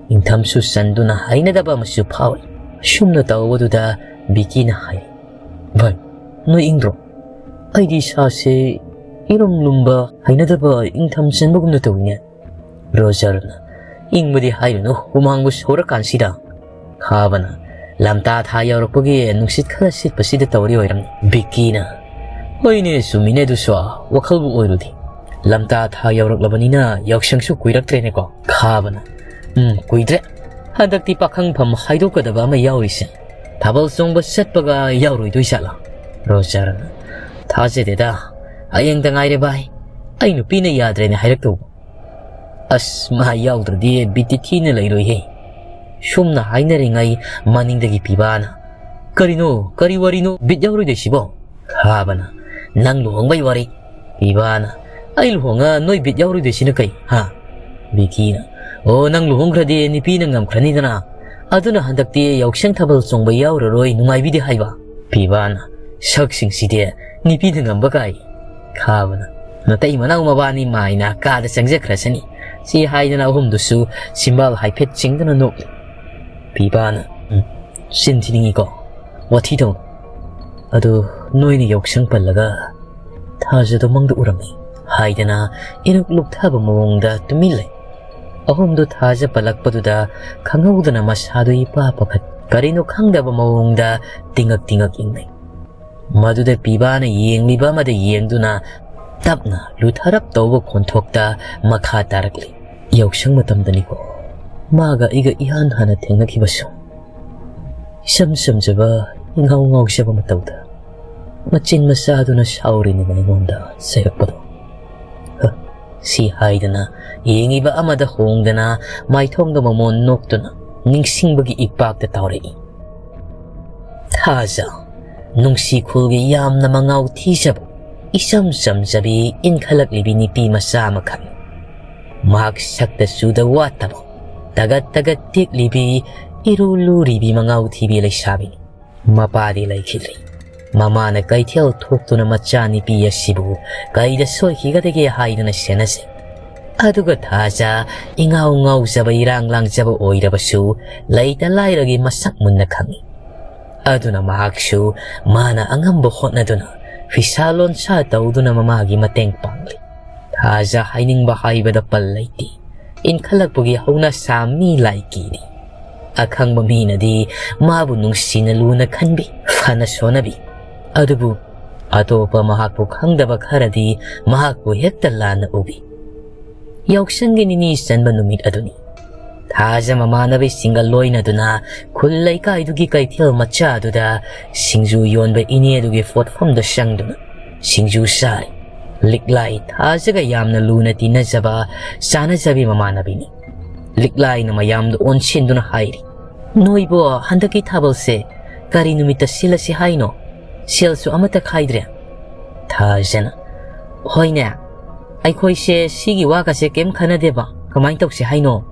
ꯏꯪꯊꯝꯁꯨ ꯆꯟꯗꯨꯅ ꯍꯩꯅꯗꯕ ꯑꯃꯁꯨ ꯐꯥꯎꯏ꯫ ꯁꯨꯝꯅ ꯇꯧꯕꯗꯨꯗ ꯕꯤꯀꯤꯅ ꯍꯥꯏ, "ꯚꯥꯏ, ꯅꯣꯏ ꯏꯪꯗ꯭ꯔꯣ? ꯑꯩꯗꯤ ꯏꯁꯥꯁꯦ ꯏꯔꯨꯝ ꯂꯨꯝꯕ ꯍꯩꯅꯗꯕ ꯏꯪꯊꯝ ꯆꯟꯕꯒꯨꯝꯅ ꯇꯧꯏꯅꯦ꯫" ꯔꯣꯖꯔꯅ, "ꯏꯪꯕꯗꯤ ꯍꯥꯏꯔꯨꯅꯨ, ꯍꯨꯃꯥꯡꯕꯨ ꯁꯧꯔꯀꯥꯟꯁꯤꯗ꯫" ꯈꯥꯕꯅ, "ꯂꯝꯇꯥ ꯊꯥ ꯌꯧꯔꯛꯄꯒꯤ ꯅꯨꯡꯁꯤꯠ ꯈꯔ ꯁꯤꯠꯄꯁꯤꯗ ꯇꯧꯔꯤ ꯑꯣꯏꯔꯝꯅꯤ꯫" ꯕꯤꯀꯤꯅ, "ꯍꯣꯏꯅꯦ, ꯆꯨꯝꯃꯤꯅꯦ ꯑꯗꯨꯁꯨ, ꯋꯥꯈꯜꯕꯨ ꯑꯣꯏꯔꯨꯗꯦ꯫ ꯂꯝꯇꯥ ꯊꯥ ꯌꯧꯔꯛꯂꯕꯅꯤꯅ ꯌꯥꯎꯁꯪꯁꯨ ꯀꯨꯏꯔꯛꯇ꯭ꯔꯦꯅꯦꯀꯣ?" ꯈꯥꯕꯅ, "ꯎꯝ, ꯀꯨꯏꯗ꯭ꯔꯦ꯫ ꯍꯟꯗꯛꯇꯤ ꯄꯥꯈꯪꯐꯝ ꯍꯥꯏꯗꯣꯛꯀꯗꯕ ꯑꯃ ꯌꯥꯎꯔꯤꯁꯦ꯫ ꯊꯥꯕꯜ ꯆꯣꯡꯕ ꯆꯠꯄꯒ ꯌꯥꯎꯔꯣꯏꯗꯣꯏ ꯖꯥꯠꯂꯥ?" ꯔꯣꯖꯔꯅ, "ꯊꯥꯖꯗꯦꯗ, ꯍꯌꯦꯡꯗ ꯉꯥꯏꯔꯦ ꯚꯥꯏ꯫ ꯑꯩ ꯅꯨꯄꯤꯅ ꯌꯥꯗ꯭ꯔꯦꯅ ꯍꯥꯏꯔꯛꯇꯧꯕ꯫ ꯑꯁ, ꯃꯥ ꯌꯥꯎꯗ꯭ꯔꯗꯤ ꯕꯤꯠꯇꯤ ꯊꯤꯅ ꯂꯩꯔꯣꯏꯍꯦ꯫" ꯁꯨꯝꯅ ꯍꯥꯏꯅꯔꯤꯉꯩ ꯃꯅꯤꯡꯗꯒꯤ ꯄꯤꯕꯥꯅ, "ꯀꯔꯤꯅꯣ? ꯀꯔꯤ ꯋꯥꯔꯤꯅꯣ ꯕꯤꯠ ꯌꯥꯎꯔꯣꯏꯗꯣꯏꯁꯤꯕꯣ?" ꯈꯥꯕꯅ, "ꯅꯪ ꯂꯨꯍꯣꯡꯕꯩ ꯋꯥꯔꯤ꯫" ꯄꯤꯕꯥꯅ, "ꯑꯩ ꯂꯨꯍꯣꯡꯉ ꯅꯣꯏ ꯕꯤꯠ ꯌꯥꯎꯔꯣꯏꯗꯣꯏꯁꯤꯅ ꯀꯩ, ꯍꯥ?" ꯕꯤꯀꯤꯅ, "ꯑꯣ, ꯅꯪ ꯂꯨꯍꯣꯡꯈ꯭ꯔꯗꯤ ꯅꯨꯄꯤꯅ ꯉꯝꯈ꯭ꯔꯅꯤꯗꯅ꯫ ꯑꯗꯨꯅ ꯍꯟꯗꯛꯇꯤ ꯌꯥꯎꯁꯪ ꯊꯥꯕꯜ ꯆꯣꯡꯕ ꯌꯥꯎꯔꯔꯣꯏ, ꯅꯨꯡꯉꯥꯏꯕꯤꯗꯦ ꯍꯥꯏꯕ꯫" ꯄꯤꯕꯥꯅ, "ꯁꯛꯁꯤꯡꯁꯤꯗꯤ ꯅꯨꯄꯤꯅ ꯉꯝꯕ ꯀꯥꯏ꯫" ꯈꯥꯕꯅ, "ꯃꯇꯩ ꯃꯅꯥꯎ ꯃꯕꯥꯅꯤ ꯃꯥꯏꯅ ꯀꯥꯗ ꯆꯪꯖꯈ꯭ꯔꯁꯅꯤ꯫" ꯁꯤ ꯍꯥꯏꯗꯅ ꯑꯍꯨꯝꯗꯨꯁꯨ ꯆꯤꯝꯕꯥꯜ ꯍꯥꯏꯐꯦꯠ ꯆꯤꯡꯗꯨꯅ ꯅꯣꯛꯂꯤ꯫ ꯄꯤꯕꯥꯅ, "ꯎꯝ, ꯆꯤꯟ ꯊꯤꯅꯤꯡꯉꯤꯀꯣ, ꯋꯥꯊꯤ ꯇꯧꯅꯨ꯫ ꯑꯗꯨ ꯅꯣꯏꯅ ꯌꯥꯎꯁꯪ ꯄꯜꯂꯒ ꯊꯥꯖꯗꯣ ꯃꯪꯗ ꯎꯔꯝꯃꯤ" ꯍꯥꯏꯗꯅ ꯏꯔꯨꯛ ꯂꯨꯛꯊꯕ ꯃꯑꯣꯡꯗ ꯇꯨꯃꯤꯟ ꯂꯩ꯫ ꯑꯍꯨꯝꯗꯨ ꯊꯥꯖ ꯄꯜꯂꯛꯄꯗꯨꯗ ꯈꯪꯍꯧꯗꯅ ꯃꯁꯥꯗꯨ ꯏꯄꯥ ꯄꯥꯈꯠ, ꯀꯔꯤꯅꯣ ꯈꯪꯗꯕ ꯃꯑꯣꯡꯗ ꯇꯤꯡꯉꯛ ꯇꯤꯡꯉꯛ ꯏꯪꯅꯩ꯫ ꯃꯗꯨꯗ ꯄꯤꯕꯥꯅ ꯌꯦꯡꯂꯤꯕ ꯑꯃꯗ ꯌꯦꯡꯗꯨꯅ ꯇꯞꯅ ꯂꯨꯊꯔꯞ ꯇꯧꯕ ꯈꯣꯟꯊꯣꯛꯇ ꯃꯈꯥ ꯇꯥꯔꯛꯂꯤ꯫ "ꯌꯥꯎꯁꯪ ꯃꯇꯝꯗꯅꯤꯀꯣ ꯃꯥꯒ ꯑꯩꯒ ꯏꯍꯥꯟ ꯍꯥꯟꯅ ꯊꯦꯡꯅꯈꯤꯕꯁꯨ꯫ ꯏꯆꯝ ꯆꯝꯖꯕ, ꯏꯉꯥꯎ ꯉꯥꯎꯖꯕ ꯃꯇꯧꯗ ꯃꯆꯤꯟ ꯃꯆꯥꯗꯨꯅ ꯁꯥꯎꯔꯤꯅꯤꯅ ꯑꯩꯉꯣꯟꯗ ꯆꯩꯔꯛꯄꯗꯣ꯫" ꯍ, ꯁꯤ ꯍꯥꯏꯗꯅ ꯌꯦꯡꯉꯤꯕ ꯑꯃꯗ ꯍꯣꯡꯗꯅ ꯃꯥꯏꯊꯣꯡꯗ ꯃꯃꯣꯟ ꯅꯣꯛꯇꯨꯅ ꯅꯤꯡꯁꯤꯡꯕꯒꯤ ꯏꯄꯥꯛꯇ ꯇꯥꯎꯔꯛꯏ꯫ ꯊꯥꯖ, ꯅꯨꯡꯁꯤ ꯈꯨꯜꯒꯤ ꯌꯥꯝꯅ ꯃꯉꯥꯎ ꯊꯤꯖꯕ, ꯏꯆꯝ ꯆꯝꯖꯕꯤ ꯏꯟꯈꯠꯂꯛꯂꯤꯕꯤ ꯅꯨꯄꯤ ꯃꯆꯥ ꯑꯃꯈꯛꯅꯤ꯫ ꯃꯍꯥꯛ ꯁꯛꯇ ꯆꯨꯗ ꯋꯥꯠꯇꯕ, ꯇꯒꯠ ꯇꯒꯠ ꯇꯦꯛꯂꯤꯕꯤ, ꯏꯔꯨ ꯂꯨꯔꯤꯕꯤ ꯃꯉꯥꯎ ꯊꯤꯕꯤ ꯂꯩꯁꯥꯕꯤꯅꯤ꯫ ꯃꯄꯥꯗꯤ ꯂꯩꯈꯤꯗ꯭ꯔꯦ꯫ ꯃꯃꯥꯅ ꯀꯩꯊꯦꯜ ꯊꯣꯛꯇꯨꯅ ꯃꯆꯥꯅꯨꯄꯤ ꯑꯁꯤꯕꯨ ꯀꯩꯗ ꯁꯣꯏꯈꯤꯒꯗꯒꯦ ꯍꯥꯏꯗꯨꯅ ꯁꯦꯟꯅꯖꯩ꯫ ꯑꯗꯨꯒ ꯊꯥꯖ ꯏꯉꯥꯎ ꯉꯥꯎꯖꯕ, ꯏꯔꯥꯡ ꯂꯥꯡꯖꯕ ꯑꯣꯏꯔꯕꯁꯨ, ꯂꯩꯇ ꯂꯥꯏꯔꯒꯤ ꯃꯁꯛ ꯃꯨꯟꯅ ꯈꯪꯏ꯫ ꯑꯗꯨꯅ ꯃꯍꯥꯛꯁꯨ ꯃꯥꯅ ꯑꯉꯝꯕ ꯍꯣꯠꯅꯗꯨꯅ, ꯐꯤꯁꯥ ꯂꯣꯟꯁꯥ ꯇꯧꯗꯨꯅ ꯃꯃꯥꯒꯤ ꯃꯇꯦꯡ ꯄꯥꯡꯂꯤ꯫ ꯊꯥꯖ ꯍꯥꯏꯅꯤꯡꯕ ꯍꯥꯏꯕꯗ ꯄꯜ ꯂꯩꯇꯦ꯫ ꯏꯟꯈꯠꯂꯛꯄꯒꯤ ꯍꯧꯅꯁꯥ ꯃꯤ ꯂꯥꯏ ꯀꯤꯔꯤ꯫ ꯑꯈꯪꯕ ꯃꯤꯅꯗꯤ ꯃꯥꯕꯨ ꯅꯨꯡꯁꯤꯅ ꯂꯨꯅ ꯈꯟꯕꯤ, ꯐꯅ ꯁꯣꯟꯅꯕꯤ꯫ ꯑꯗꯨꯕꯨ ꯑꯇꯣꯞꯄ ꯃꯍꯥꯛꯄꯨ ꯈꯪꯗꯕ ꯈꯔꯗꯤ ꯃꯍꯥꯛꯄꯨ ꯍꯦꯛꯇ ꯂꯥꯟꯅ ꯎꯕꯤ꯫ ꯌꯥꯎꯁꯪꯒꯤ ꯅꯤꯅꯤ ꯆꯟꯕ ꯅꯨꯃꯤꯠ ꯑꯗꯨꯅꯤ꯫ ꯊꯥꯖ ꯃꯃꯥꯟꯅꯕꯤꯁꯤꯡꯒ ꯂꯣꯏꯅꯗꯨꯅ ꯈꯨꯜ ꯂꯩꯀꯥꯏꯗꯨꯒꯤ ꯀꯩꯊꯦꯜ ꯃꯆꯥ ꯑꯗꯨꯗ ꯁꯤꯡꯖꯨ ꯌꯣꯟꯕ ꯏꯅꯦ ꯑꯗꯨꯒꯤ ꯄꯣꯠꯐꯝꯗ ꯆꯪꯗꯨꯅ ꯁꯤꯡꯖꯨ ꯆꯥꯔꯤ꯫ ꯂꯤꯛꯂꯥꯏ ꯊꯥꯖꯒ ꯌꯥꯝꯅ ꯂꯨꯅ ꯇꯤꯟꯅꯖꯕ, ꯆꯥꯟꯅꯖꯕꯤ ꯃꯃꯥꯟꯅꯕꯤꯅꯤ꯫ ꯂꯤꯛꯂꯥꯏꯅ ꯃꯌꯥꯝꯗ ꯑꯣꯟꯁꯤꯟꯗꯨꯅ ꯍꯥꯏꯔꯤ, "ꯅꯣꯏꯕꯣ, ꯍꯟꯗꯛꯀꯤ ꯊꯥꯕꯜꯁꯦ ꯀꯔꯤ ꯅꯨꯃꯤꯠꯇ ꯁꯤꯜꯂꯁꯤ ꯍꯥꯏꯅꯣ? ꯁꯦꯜꯁꯨ ꯑꯃꯠꯇ ꯈꯥꯏꯗ꯭ꯔꯦ꯫" ꯊꯥꯖꯅ, "ꯍꯣꯏꯅꯦ, ꯑꯩꯈꯣꯏꯁꯦ ꯁꯤꯒꯤ ꯋꯥꯒꯁꯦ ꯀꯩꯝ ꯈꯟꯅꯗꯦꯕ, ꯀꯃꯥꯏꯅ ꯇꯧꯁꯤ ꯍꯥꯏꯅꯣ?"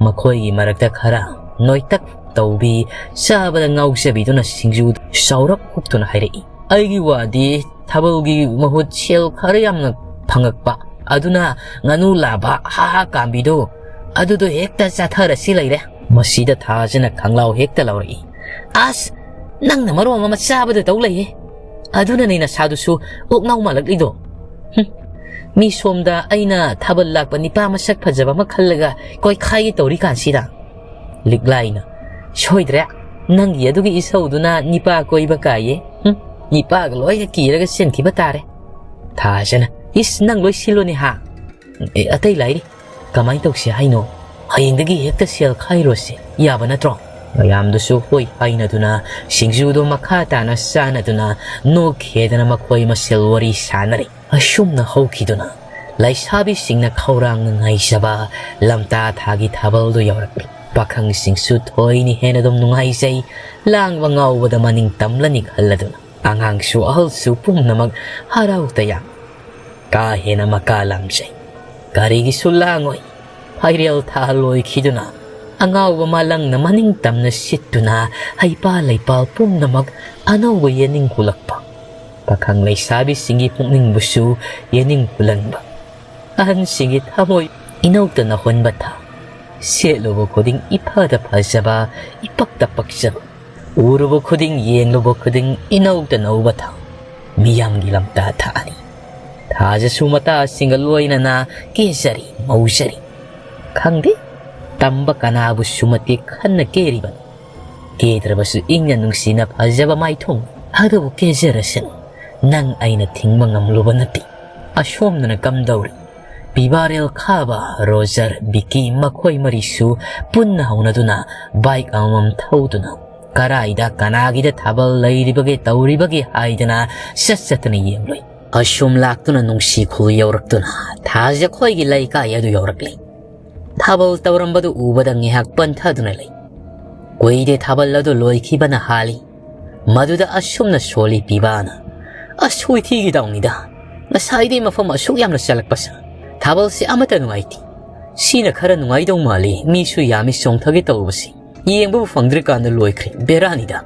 ꯃꯈꯣꯏꯒꯤ ꯃꯔꯛꯇ ꯈꯔ ꯅꯣꯏꯇꯛ ꯇꯧꯕꯤ, ꯆꯥꯕꯗ ꯉꯥꯎꯖꯕꯤꯗꯨꯅ ꯁꯤꯡꯖꯨ ꯆꯥꯎꯔꯞ ꯍꯨꯛꯇꯨꯅ ꯍꯥꯏꯔꯛꯏ, "ꯑꯩꯒꯤ ꯋꯥꯗꯤ ꯊꯥꯕꯜꯒꯤ ꯃꯍꯨꯠ ꯁꯦꯜ ꯈꯔ ꯌꯥꯝꯅ ꯐꯪꯉꯛꯄ, ꯑꯗꯨꯅ ꯉꯥꯅꯨ ꯂꯥꯕ ꯍꯥ ꯍꯥ ꯀꯥꯝꯕꯤꯗꯣ, ꯑꯗꯨꯗꯣ ꯍꯦꯛꯇ ꯆꯥꯊꯔꯁꯤ ꯂꯩꯔꯦ꯫" ꯃꯁꯤꯗ ꯊꯥꯖꯅ ꯈꯪꯂꯥꯎ ꯍꯦꯛꯇ ꯂꯧꯔꯛꯏ, "ꯑꯁ, ꯅꯪꯅ ꯃꯔꯣꯟ ꯑꯃ ꯆꯥꯕꯗ ꯇꯧ ꯂꯩꯌꯦ, ꯑꯗꯨꯅꯅꯦ ꯅꯁꯥꯗꯨꯁꯨ ꯑꯣꯛ ꯅꯥꯎ ꯃꯥꯜꯂꯛꯂꯤꯗꯣ꯫ ꯍꯨꯝ, ꯃꯤ ꯁꯣꯝꯗ ꯑꯩꯅ ꯊꯥꯕꯜ ꯂꯥꯛꯄ ꯅꯤꯄꯥ ꯃꯁꯛ ꯐꯖꯕ ꯑꯃ ꯈꯜꯂꯒ ꯀꯣꯏꯈꯥꯏꯒꯦ ꯇꯧꯔꯤ ꯀꯥꯟꯁꯤꯗ꯫" ꯂꯤꯛꯂꯥꯏꯅ, "ꯁꯣꯏꯗ꯭ꯔꯦ, ꯅꯪꯒꯤ ꯑꯗꯨꯒꯤ ꯏꯁꯧꯗꯨꯅ ꯅꯤꯄꯥ ꯀꯣꯏꯕ ꯀꯥꯏꯌꯦ꯫ ꯍꯨꯝ, ꯅꯤꯄꯥꯒ ꯂꯣꯏꯅ ꯀꯤꯔꯒ ꯆꯦꯟꯈꯤꯕ ꯇꯥꯔꯦ꯫" ꯊꯥꯖꯅ, "ꯏꯁ, ꯅꯪ ꯂꯣꯏ ꯁꯤꯜꯂꯣꯅꯦ ꯍꯥ꯫ ꯑꯦ, ꯑꯇꯩ ꯂꯥꯏꯔꯤ, ꯀꯃꯥꯏꯅ ꯇꯧꯁꯤ ꯍꯥꯏꯅꯣ? ꯍꯌꯦꯡꯗꯒꯤ ꯍꯦꯛꯇ ꯁꯦꯜ ꯈꯥꯏꯔꯣꯁꯦ, ꯌꯥꯕ ꯅꯠꯇ꯭ꯔꯣ?" ꯃꯌꯥꯝꯗꯨꯁꯨ ꯍꯣꯏ ꯍꯥꯏꯅꯗꯨꯅ ꯁꯤꯡꯖꯨꯗꯣ ꯃꯈꯥ ꯇꯥꯅ ꯆꯥꯅꯗꯨꯅ ꯅꯣꯛꯈꯦꯗꯅ ꯃꯈꯣꯏ ꯃꯁꯦꯜ ꯋꯥꯔꯤ ꯁꯥꯟꯅꯔꯤ꯫ ꯑꯁꯨꯝꯅ ꯍꯧꯈꯤꯗꯨꯅ ꯂꯩꯁꯥꯕꯤꯁꯤꯡꯅ ꯈꯧꯔꯥꯡꯅ ꯉꯥꯏꯖꯕ ꯂꯝꯇꯥ ꯊꯥꯒꯤ ꯊꯥꯕꯜꯗꯨ ꯌꯧꯔꯛꯂꯤ꯫ ꯄꯥꯈꯪꯁꯤꯡꯁꯨ ꯊꯣꯏꯅ ꯍꯦꯟꯅ ꯑꯗꯨꯝ ꯅꯨꯡꯉꯥꯏꯖꯩ꯫ ꯂꯥꯡꯕ ꯉꯥꯎꯕꯗ ꯃꯅꯤꯡ ꯇꯝꯂꯅꯤ ꯈꯜꯂꯗꯨꯅ꯫ ꯑꯉꯥꯡꯁꯨ ꯑꯍꯜꯁꯨ ꯄꯨꯝꯅꯃꯛ ꯍꯔꯥꯎ ꯇꯌꯥꯝ꯫ ꯀꯥ ꯍꯦꯟꯅ ꯃꯀꯥ ꯂꯥꯝꯖꯩ꯫ ꯀꯔꯤꯒꯤꯁꯨ ꯂꯥꯡꯉꯣꯏ꯫ ꯐꯩꯔꯦꯜ ꯊꯥ ꯂꯣꯏꯈꯤꯗꯨꯅ ꯑꯉꯥꯎꯕ ꯃꯥꯂꯪꯅ ꯃꯅꯤꯡ ꯇꯝꯅ ꯁꯤꯠꯇꯨꯅ ꯍꯩꯄꯥꯜ ꯂꯩꯄꯥꯜ ꯄꯨꯝꯅꯃꯛ ꯑꯅꯧꯕ ꯌꯦꯅꯤꯡ ꯍꯨꯜꯂꯛꯄ꯫ ꯄꯥꯈꯪ ꯂꯩꯁꯥꯕꯤꯁꯤꯡꯒꯤ ꯄꯨꯛꯅꯤꯡꯕꯨꯁꯨ ꯌꯦꯅꯤꯡ ꯍꯨꯜꯍꯟꯕ꯫ ꯑꯍꯟꯁꯤꯡꯒꯤ ꯊꯃꯣꯏ ꯏꯅꯧꯇꯅ ꯍꯣꯟꯕ ꯊꯥ꯫ ꯁꯦꯠꯂꯨꯕ ꯈꯨꯗꯤꯡ ꯏꯐꯗ ꯐꯖꯕ, ꯏꯄꯛꯇ ꯄꯛꯆꯕ꯫ ꯎꯔꯨꯕ ꯈꯨꯗꯤꯡ, ꯌꯦꯡꯂꯨꯕ ꯈꯨꯗꯤꯡ ꯏꯅꯧꯇ ꯅꯧꯕ ꯊꯥ꯫ ꯃꯤꯌꯥꯝꯒꯤ ꯂꯝꯇꯥ ꯊꯥꯅꯤ꯫ ꯊꯥꯖꯁꯨ ꯃꯇꯥꯁꯤꯡꯒ ꯂꯣꯏꯅꯅ ꯀꯦꯖꯔꯤ, ꯃꯧꯖꯔꯤ꯫ ꯈꯪꯗꯦ, ꯇꯝꯕ ꯀꯅꯥꯕꯨꯁꯨ ꯃꯇꯤꯛ ꯈꯟꯅ ꯀꯦꯔꯤꯕꯅꯣ꯫ ꯀꯦꯗ꯭ꯔꯕꯁꯨ ꯏꯪꯅ ꯅꯨꯡꯁꯤꯅ ꯐꯖꯕ ꯃꯥꯏꯊꯣꯡ ꯑꯗꯨꯕꯨ ꯀꯦꯖꯔꯁꯅꯨ꯫ ꯅꯪ ꯑꯩꯅ ꯊꯤꯡꯕ ꯉꯝꯂꯨꯕ ꯅꯠꯇꯦ꯫ ꯑꯁꯣꯝꯗꯅ ꯀꯝꯗꯧꯔꯤ? ꯄꯤꯕꯥꯔꯦꯜ ꯈꯥꯕ, ꯔꯣꯖꯔ, ꯕꯤꯀꯤ ꯃꯈꯣꯏ ꯃꯔꯤꯁꯨ ꯄꯨꯟꯅ ꯍꯧꯅꯗꯨꯅ ꯕꯥꯏꯛ ꯑꯃꯃꯝ ꯊꯧꯗꯨꯅ ꯀꯔꯥꯏꯗ ꯀꯅꯥꯒꯤꯗ ꯊꯥꯕꯜ ꯂꯩꯔꯤꯕꯒꯦ ꯇꯧꯔꯤꯕꯒꯦ ꯍꯥꯏꯗꯅ ꯆꯠ ꯆꯠꯇꯅ ꯌꯦꯡꯂꯨꯏ꯫ ꯑꯁꯨꯝ ꯂꯥꯛꯇꯨꯅ ꯅꯨꯡꯁꯤ ꯈꯨꯜ ꯌꯧꯔꯛꯇꯨꯅ ꯊꯥꯖꯈꯣꯏꯒꯤ ꯂꯩꯀꯥꯏ ꯑꯗꯨ ꯌꯧꯔꯛꯂꯤ꯫ ꯊꯥꯕꯜ ꯇꯧꯔꯝꯕꯗꯨ ꯎꯕꯗ ꯉꯥꯏꯍꯥꯛ ꯄꯟꯊꯗꯨꯅ ꯂꯩ꯫ ꯀꯨꯏꯗꯦ ꯊꯥꯕꯜ ꯑꯗꯨ ꯂꯣꯏꯈꯤꯕꯅ ꯍꯥꯜꯂꯤ꯫ ꯃꯗꯨꯗ ꯑꯁꯨꯝꯅ ꯁꯣꯜꯂꯤ ꯄꯤꯕꯥꯅ, "ꯑꯁ, ꯍꯨꯏꯊꯤꯒꯤ ꯗꯥꯎꯅꯤꯗ꯫ ꯉꯁꯥꯏꯗꯩ ꯃꯐꯝ ꯑꯁꯨꯛ ꯌꯥꯝꯅ ꯆꯠꯂꯛꯄꯁꯦ ꯊꯥꯕꯜꯁꯦ ꯑꯃꯠꯇ ꯅꯨꯡꯉꯥꯏꯇꯦ꯫ ꯁꯤꯅ ꯈꯔ ꯅꯨꯡꯉꯥꯏꯗꯧ ꯃꯥꯜꯂꯤ, ꯃꯤꯁꯨ ꯌꯥꯝꯃꯤ ꯆꯣꯡꯊꯒꯦ ꯇꯧꯕꯁꯤ꯫ ꯌꯦꯡꯕꯕꯨ ꯐꯪꯗ꯭ꯔꯤꯀꯥꯟꯗ ꯂꯣꯏꯈ꯭ꯔꯦ, ꯕꯦꯔꯥꯅꯤꯗ꯫"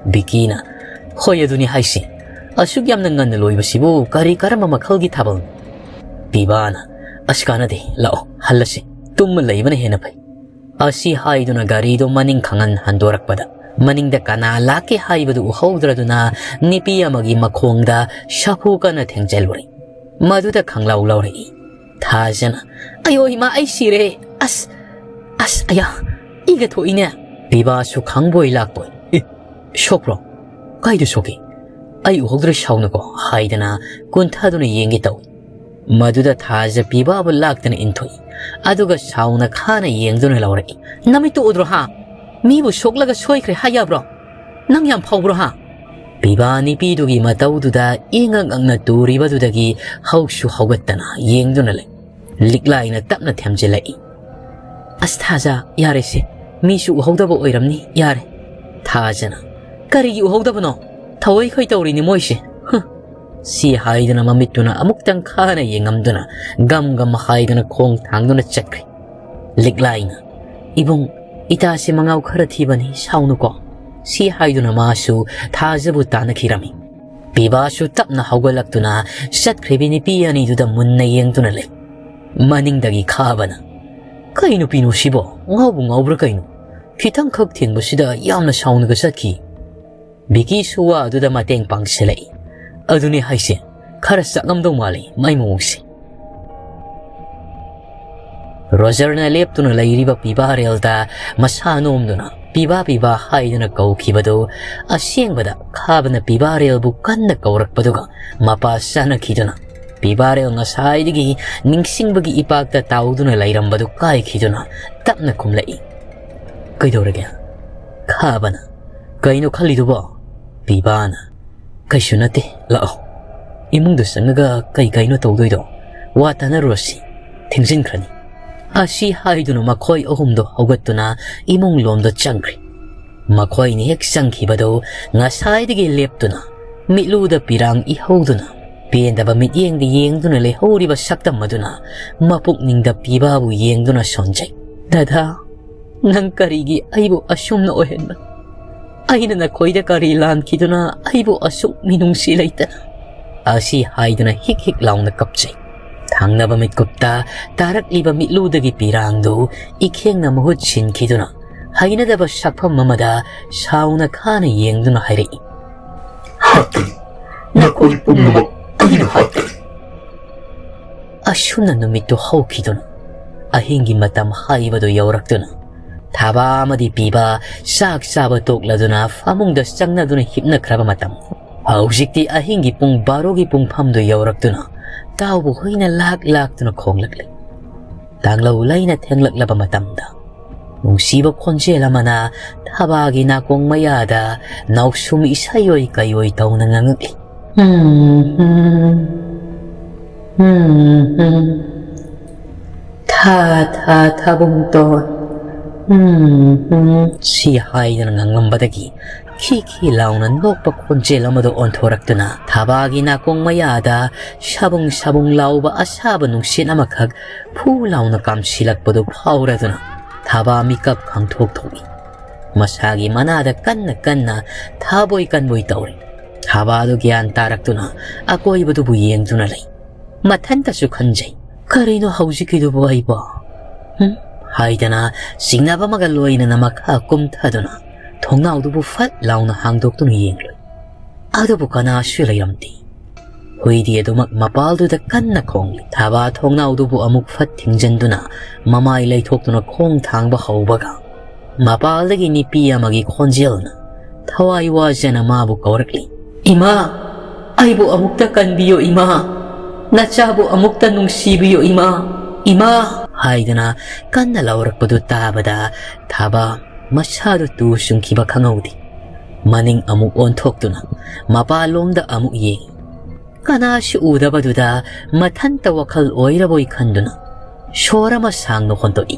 ꯕꯤꯀꯤꯅ, "ꯍꯣꯏ, ꯑꯗꯨꯅꯤ ꯍꯥꯏꯁꯦ꯫ ꯑꯁꯨꯛ ꯌꯥꯝꯅ ꯉꯟꯅ ꯂꯣꯏꯕꯁꯤꯕꯨ ꯀꯔꯤ ꯀꯔꯝꯕ ꯃꯈꯜꯒꯤ ꯊꯥꯕꯜꯅꯣ?" ꯄꯤꯕꯥꯅ, "ꯑꯁ, ꯀꯥꯟꯅꯗꯦ, ꯂꯥꯛꯑꯣ, ꯍꯜꯂꯁꯤ꯫ ꯇꯨꯝꯃ ꯂꯩꯕꯅ ꯍꯦꯟꯅ ꯐꯩ꯫" ꯑꯁꯤ ꯍꯥꯏꯗꯨꯅ ꯒꯥꯔꯤꯗꯨ ꯃꯅꯤꯡ ꯈꯪꯍꯟ ꯍꯟꯗꯣꯔꯛꯄꯗ, ꯃꯅꯤꯡꯗ ꯀꯅꯥ ꯂꯥꯛꯀꯦ ꯍꯥꯏꯕꯗꯨ ꯎꯍꯧꯗ꯭ꯔꯗꯨꯅ ꯅꯨꯄꯤ ꯑꯃꯒꯤ ꯃꯈꯣꯡꯗ ꯁꯥꯐꯨ ꯀꯟꯅ ꯊꯦꯡꯖꯜꯂꯨꯔꯦ꯫ ꯃꯗꯨꯗ ꯈꯪꯂꯥꯎ ꯂꯥꯎꯔꯛꯏ ꯊꯥꯖꯅ, "ꯑꯌꯣ ꯏꯃꯥ, ꯑꯩ ꯁꯤꯔꯦ! ꯑꯁ, ꯑꯁ, ꯑꯌꯥ, ꯏꯒ ꯊꯣꯛꯏꯅꯦ!" ꯄꯤꯕꯥꯁꯨ ꯈꯪꯕꯣꯏ ꯂꯥꯛꯄꯣꯏ, "ꯑꯦ, ꯁꯣꯛꯄ꯭ꯔꯣ? ꯀꯥꯏꯗ ꯁꯣꯛꯀꯦ? ꯑꯩ ꯎꯍꯧꯗ꯭ꯔꯦ, ꯁꯥꯎꯅꯀꯣ," ꯍꯥꯏꯗꯅ ꯀꯨꯟꯊꯗꯨꯅ ꯌꯦꯡꯒꯦ ꯇꯧꯏ꯫ ꯃꯗꯨꯗ ꯊꯥꯖ ꯄꯤꯕꯥꯕꯨ ꯂꯥꯛꯇꯅ ꯏꯟꯊꯣꯛꯏ꯫ ꯑꯗꯨꯒ ꯁꯥꯎꯅ ꯈꯥꯅ ꯌꯦꯡꯗꯨꯅ ꯂꯥꯎꯔꯛꯏ, "ꯅꯃꯤꯠꯇꯨ ꯎꯗ꯭ꯔꯣ ꯍꯥ? ꯃꯤꯕꯨ ꯁꯣꯛꯂꯒ ꯁꯣꯏꯈ꯭ꯔꯦ ꯍꯥꯏ ꯌꯥꯕ꯭ꯔꯣ? ꯅꯪ ꯌꯥꯝ ꯐꯥꯎꯕ꯭ꯔꯣ ꯍꯥ?" ꯄꯤꯕꯥ ꯅꯨꯄꯤꯗꯨꯒꯤ ꯃꯇꯧꯗꯨꯗ ꯏꯉꯛ ꯉꯛꯅ ꯇꯨꯔꯤꯕꯗꯨꯗꯒꯤ ꯍꯧꯁꯨ ꯍꯧꯒꯠꯇꯅ ꯌꯦꯡꯗꯨꯅ ꯂꯩ꯫ ꯂꯤꯛꯂꯥꯏꯅ ꯇꯞꯅ ꯊꯦꯝꯖꯤꯜꯂꯛꯏ꯫ "ꯑꯁ ꯊꯥꯖ, ꯌꯥꯔꯦꯁꯦ, ꯃꯤꯁꯨ ꯎꯍꯧꯗꯕ ꯑꯣꯏꯔꯝꯅꯤ, ꯌꯥꯔꯦ꯫" ꯊꯥꯖꯅ, "ꯀꯔꯤꯒꯤ ꯎꯍꯧꯗꯕꯅꯣ? ꯊꯑꯣꯏꯈꯩ ꯇꯧꯔꯤꯅꯤ ꯃꯣꯏꯁꯦ꯫ ꯍꯨꯝ꯫" ꯁꯤ ꯍꯥꯏꯗꯨꯅ ꯃꯃꯤꯠꯇꯨꯅ ꯑꯃꯨꯛꯇꯪ ꯈꯥꯅ ꯌꯦꯡꯉꯝꯗꯨꯅ ꯒꯝ ꯒꯝ ꯍꯥꯏꯗꯨꯅ ꯈꯣꯡ ꯊꯥꯡꯗꯨꯅ ꯆꯠꯈ꯭ꯔꯦ꯫ ꯂꯤꯛꯂꯥꯏꯅ, "ꯏꯕꯨꯡ, ꯏꯇꯥꯁꯦ ꯃꯉꯥꯎ ꯈꯔ ꯊꯤꯕꯅꯤ, ꯁꯥꯎꯅꯨꯀꯣ꯫" ꯁꯤ ꯍꯥꯏꯗꯨꯅ ꯃꯥꯁꯨ ꯊꯥꯖꯕꯨ ꯇꯥꯟꯅꯈꯤꯔꯝꯃꯤ꯫ ꯄꯤꯕꯥꯁꯨ ꯇꯞꯅ ꯍꯧꯒꯠꯂꯛꯇꯨꯅ ꯆꯠꯈ꯭ꯔꯤꯕꯤ ꯅꯨꯄꯤ ꯑꯅꯤꯗꯨꯗ ꯃꯨꯟꯅ ꯌꯦꯡꯗꯨꯅ ꯂꯩ꯫ ꯃꯅꯤꯡꯗꯒꯤ ꯈꯥꯕꯅ, "ꯀꯩ ꯅꯨꯄꯤꯅꯣ ꯁꯤꯕꯣ? ꯉꯥꯎꯕꯨ ꯉꯥꯎꯕ꯭ꯔꯥ ꯀꯩꯅꯣ? ꯈꯤꯇꯪꯈꯛ ꯊꯦꯡꯕꯁꯤꯗ ꯌꯥꯝꯅ ꯁꯥꯎꯅꯒ ꯆꯠꯈꯤ꯫" ꯕꯤꯀꯤꯁꯨ ꯋꯥ ꯑꯗꯨꯗ ꯃꯇꯦꯡ ꯄꯥꯡꯁꯤꯜꯂꯛꯏ꯫ "ꯑꯗꯨꯅꯦ ꯍꯥꯏꯁꯦ, ꯈꯔ ꯆꯥꯛꯂꯝꯗꯧ ꯃꯥꯜꯂꯤ ꯃꯥꯏ ꯃꯑꯣꯡꯁꯦ꯫" ꯔꯣꯖꯔꯅ ꯂꯦꯞꯇꯨꯅ ꯂꯩꯔꯤꯕ ꯄꯤꯕꯥ ꯔꯦꯜꯗ ꯃꯁꯥ ꯅꯣꯝꯗꯨꯅ "ꯄꯤꯕꯥ, ꯄꯤꯕꯥ" ꯍꯥꯏꯗꯨꯅ ꯀꯧꯈꯤꯕꯗꯨ ꯑꯁꯦꯡꯕꯗ ꯈꯥꯕꯅ ꯄꯤꯕꯥ ꯔꯦꯜꯕꯨ ꯀꯟꯅ ꯀꯧꯔꯛꯄꯗꯨꯒ ꯃꯄꯥ ꯆꯥꯅꯈꯤꯗꯨꯅ ꯄꯤꯕꯥ ꯔꯦꯜ ꯉꯁꯥꯏꯗꯒꯤ ꯅꯤꯡꯁꯤꯡꯕꯒꯤ ꯏꯄꯥꯛꯇ ꯇꯥꯎꯗꯨꯅ ꯂꯩꯔꯝꯕꯗꯨ ꯀꯥꯏꯈꯤꯗꯨꯅ ꯇꯞꯅ ꯈꯨꯝꯂꯛꯏ꯫ "ꯀꯩꯗꯧꯔꯒꯦ?" ꯈꯥꯕꯅ, "ꯀꯩꯅꯣ ꯈꯜꯂꯤꯗꯨꯕꯣ?" ꯄꯤꯕꯥꯅ, "ꯀꯩꯁꯨ ꯅꯠꯇꯦ, ꯂꯥꯛꯑꯣ꯫ ꯏꯃꯨꯡꯗ ꯆꯪꯉꯒ ꯀꯩ ꯀꯩꯅꯣ ꯇꯧꯗꯣꯏꯗꯣ? ꯋꯥ ꯇꯥꯅꯔꯨꯔꯁꯤ, ꯊꯦꯡꯖꯤꯟꯈ꯭ꯔꯅꯤ꯫" ꯑꯁꯤ ꯍꯥꯏꯗꯨꯅ ꯃꯈꯣꯏ ꯑꯍꯨꯝꯗꯣ ꯍꯧꯒꯠꯇꯨꯅ ꯏꯃꯨꯡ ꯂꯣꯝꯗ ꯆꯪꯈ꯭ꯔꯦ꯫ ꯃꯈꯣꯏꯅ ꯍꯦꯛ ꯆꯪꯈꯤꯕꯗꯨ ꯉꯁꯥꯏꯗꯒꯤ ꯂꯦꯞꯇꯨꯅ ꯃꯤꯠꯂꯨꯗ ꯄꯤꯔꯥꯡ ꯏꯍꯧꯗꯨꯅ ꯄꯦꯟꯗꯕ ꯃꯤꯠꯌꯦꯡꯗ ꯌꯦꯡꯗꯨꯅ ꯂꯩꯍꯧꯔꯤꯕ ꯁꯛꯇꯝ ꯑꯗꯨꯅ ꯃꯄꯨꯛꯅꯤꯡꯗ ꯄꯤꯕꯥꯕꯨ ꯌꯦꯡꯗꯨꯅ ꯁꯣꯟꯖꯩ꯫ "ꯗꯗꯥ, ꯅꯪ ꯀꯔꯤꯒꯤ ꯑꯩꯕꯨ ꯑꯁꯨꯝꯅ ꯑꯣꯏꯍꯟꯕ? ꯑꯩꯅ ꯅꯈꯣꯏꯗ ꯀꯔꯤ ꯂꯥꯟꯈꯤꯗꯨꯅ ꯑꯩꯕꯨ ꯑꯁꯨꯛ ꯃꯤꯅꯨꯡꯁꯤ ꯂꯩꯇꯅ?" ꯑꯁꯤ ꯍꯥꯏꯗꯨꯅ ꯍꯤꯛ ꯍꯤꯛ ꯂꯥꯎꯅ ꯀꯞꯆꯩ꯫ ꯊꯪꯅꯕ ꯃꯤꯠꯀꯨꯞꯇ ꯇꯥꯔꯛꯂꯤꯕ ꯃꯤꯠꯂꯨꯗꯒꯤ ꯄꯤꯔꯥꯡꯗꯨ ꯏꯈꯦꯡꯅ ꯃꯍꯨꯠ ꯁꯤꯟꯈꯤꯗꯨꯅ ꯍꯩꯅꯗꯕ ꯁꯛꯐꯝ ꯑꯃꯗ ꯁꯥꯎꯅ ꯈꯥꯅ ꯌꯦꯡꯗꯨꯅ ꯍꯥꯏꯔꯛꯏ, "ꯍꯥꯠꯀꯅꯤ꯫ ꯅꯈꯣꯏ ꯄꯨꯝꯅꯃꯛ ꯑꯩꯅ ꯍꯥꯠꯀꯅꯤ꯫" ꯑꯁꯨꯝꯅ ꯅꯨꯃꯤꯠꯇꯨ ꯍꯧꯈꯤꯗꯨꯅ ꯑꯍꯤꯡꯒꯤ ꯃꯇꯝ ꯍꯥꯏꯕꯗꯨ ꯌꯧꯔꯛꯇꯨꯅ ꯊꯥꯕꯥ ꯑꯃꯗꯤ ꯄꯤꯕ ꯆꯥꯛ ꯆꯥꯕ ꯇꯣꯛꯂꯗꯨꯅ ꯐꯃꯨꯡꯗ ꯆꯪꯅꯗꯨꯅ ꯍꯤꯞꯅꯈ꯭ꯔꯕ ꯃꯇꯝ꯫ ꯍꯧꯖꯤꯛꯇꯤ ꯑꯍꯤꯡꯒꯤ ꯄꯨꯡ ꯕꯥꯔꯣꯒꯤ ꯄꯨꯡꯐꯝꯗꯨ ꯌꯧꯔꯛꯇꯨꯅ ꯇꯥꯎꯕ ꯍꯨꯏꯅ ꯂꯥꯛ ꯂꯥꯛꯇꯨꯅ ꯈꯣꯡꯂꯛꯂꯤ꯫ ꯇꯥꯡꯂꯧ ꯂꯩꯅ ꯊꯦꯡꯂꯛꯂꯕ ꯃꯇꯝꯗ ꯅꯨꯡꯁꯤꯕ ꯈꯣꯟꯖꯦꯜ ꯑꯃꯅ ꯊꯥꯕꯥꯒꯤ ꯅꯥꯀꯣꯡ ꯃꯌꯥꯗ ꯅꯥꯎꯁꯨꯝ ꯏꯁꯩ ꯑꯣꯏ ꯀꯩ ꯑꯣꯏ ꯇꯧꯅ ꯉꯥꯡꯉꯛꯂꯤ꯫ ꯍꯝ ꯍꯝ, ꯍꯝ ꯍꯝ꯫ "ꯊꯥ ꯊꯥ ꯊꯥꯕꯨꯡꯇꯣꯟ, ꯎꯝ ꯎꯝ" ꯁꯤ ꯍꯥꯏꯗꯅ ꯉꯥꯡꯂꯝꯕꯗꯒꯤ ꯈꯤ ꯈꯤ ꯂꯥꯎꯅ ꯅꯣꯛꯄ ꯈꯣꯟꯖꯦꯜ ꯑꯃꯗ ꯑꯣꯟꯊꯣꯔꯛꯇꯨꯅ ꯊꯥꯕꯥꯒꯤ ꯅꯥꯀꯣꯡ ꯃꯌꯥꯗ ꯁꯥꯕꯨꯡ ꯁꯥꯕꯨꯡ ꯂꯥꯎꯕ ꯑꯁꯥꯕ ꯅꯨꯡꯁꯤꯠ ꯑꯃꯈꯛ ꯐꯨ ꯂꯥꯎꯅ ꯀꯥꯝꯁꯤꯜꯂꯛꯄꯗꯨ ꯐꯥꯎꯔꯗꯨꯅ ꯊꯥꯕꯥ ꯃꯤꯀꯞ ꯈꯪꯊꯣꯛ ꯊꯣꯛꯏ꯫ ꯃꯁꯥꯒꯤ ꯃꯅꯥꯗ ꯀꯟꯅ ꯀꯟꯅ ꯊꯥꯕꯣꯏ ꯀꯟꯕꯣꯏ ꯇꯧꯔꯤ꯫ ꯊꯥꯕꯥꯗꯨ ꯒ꯭ꯌꯥꯟ ꯇꯥꯔꯛꯇꯨꯅ ꯑꯀꯣꯏꯕꯗꯨꯕꯨ ꯌꯦꯡꯗꯨꯅ ꯂꯩ꯫ ꯃꯊꯟꯇꯁꯨ ꯈꯟꯖꯩ, "ꯀꯔꯤꯅꯣ ꯍꯧꯖꯤꯛꯀꯤꯗꯨꯕꯨ ꯑꯩꯕꯣ?" ꯍꯨꯝ ꯍꯥꯏꯗꯅ ꯆꯤꯡꯅꯕ ꯑꯃꯒ ꯂꯣꯏꯅꯅ ꯃꯈꯥ ꯀꯨꯝꯊꯗꯨꯅ ꯊꯣꯡꯅꯥꯎꯗꯨꯕꯨ ꯐꯠ ꯂꯥꯎꯅ ꯍꯥꯡꯗꯣꯛꯇꯨꯅ ꯌꯦꯡꯂꯨꯏ꯫ ꯑꯗꯨꯕꯨ ꯀꯅꯥꯁꯨ ꯂꯩꯔꯝꯗꯦ꯫ ꯍꯨꯏꯗꯤ ꯑꯗꯨꯃꯛ ꯃꯄꯥꯜꯗꯨꯗ ꯀꯟꯅ ꯈꯣꯡꯂꯤ꯫ ꯊꯥꯕꯥ ꯊꯣꯡꯅꯥꯎꯗꯨꯕꯨ ꯑꯃꯨꯛ ꯐꯠ ꯊꯤꯡꯖꯤꯟꯗꯨꯅ ꯃꯃꯥꯏ ꯂꯩꯊꯣꯛꯇꯨꯅ ꯈꯣꯡ ꯊꯥꯡꯕ ꯍꯧꯕꯒ ꯃꯄꯥꯜꯗꯒꯤ ꯅꯨꯄꯤ ꯑꯃꯒꯤ ꯈꯣꯟꯖꯦꯜꯅ ꯊꯋꯥꯏ ꯋꯥꯖꯅ ꯃꯥꯕꯨ ꯀꯧꯔꯛꯂꯤ꯫ "ꯏꯃꯥ, ꯑꯩꯕꯨ ꯑꯃꯨꯛꯇ ꯀꯟꯕꯤꯌꯨ ꯏꯃꯥ, ꯅꯆꯥꯕꯨ ꯑꯃꯨꯛꯇ ꯅꯨꯡꯁꯤꯕꯤꯌꯨ ꯏꯃꯥ, ꯏꯃꯥ" ꯍꯥꯏꯗꯨꯅ ꯀꯟꯅ ꯂꯥꯎꯔꯛꯄꯗꯨ ꯇꯥꯕꯗ ꯊꯥꯕ ꯃꯁꯥꯗꯨ ꯇꯨ ꯆꯨꯡꯈꯤꯕ ꯈꯪꯍꯧꯗꯦ꯫ ꯃꯅꯤꯡ ꯑꯃꯨꯛ ꯑꯣꯟꯊꯣꯛꯇꯨꯅ ꯃꯄꯥꯟꯂꯣꯝꯗ ꯑꯃꯨꯛ ꯌꯦꯡꯏ꯫ ꯀꯅꯥꯁꯨ ꯎꯗꯕꯗꯨꯗ ꯃꯊꯟꯇ ꯋꯥꯈꯜ ꯑꯣꯏꯔꯕꯣꯏ ꯈꯟꯗꯨꯅ ꯁꯣꯔ ꯑꯃ ꯁꯥꯡꯅ ꯍꯣꯟꯗꯣꯛꯏ꯫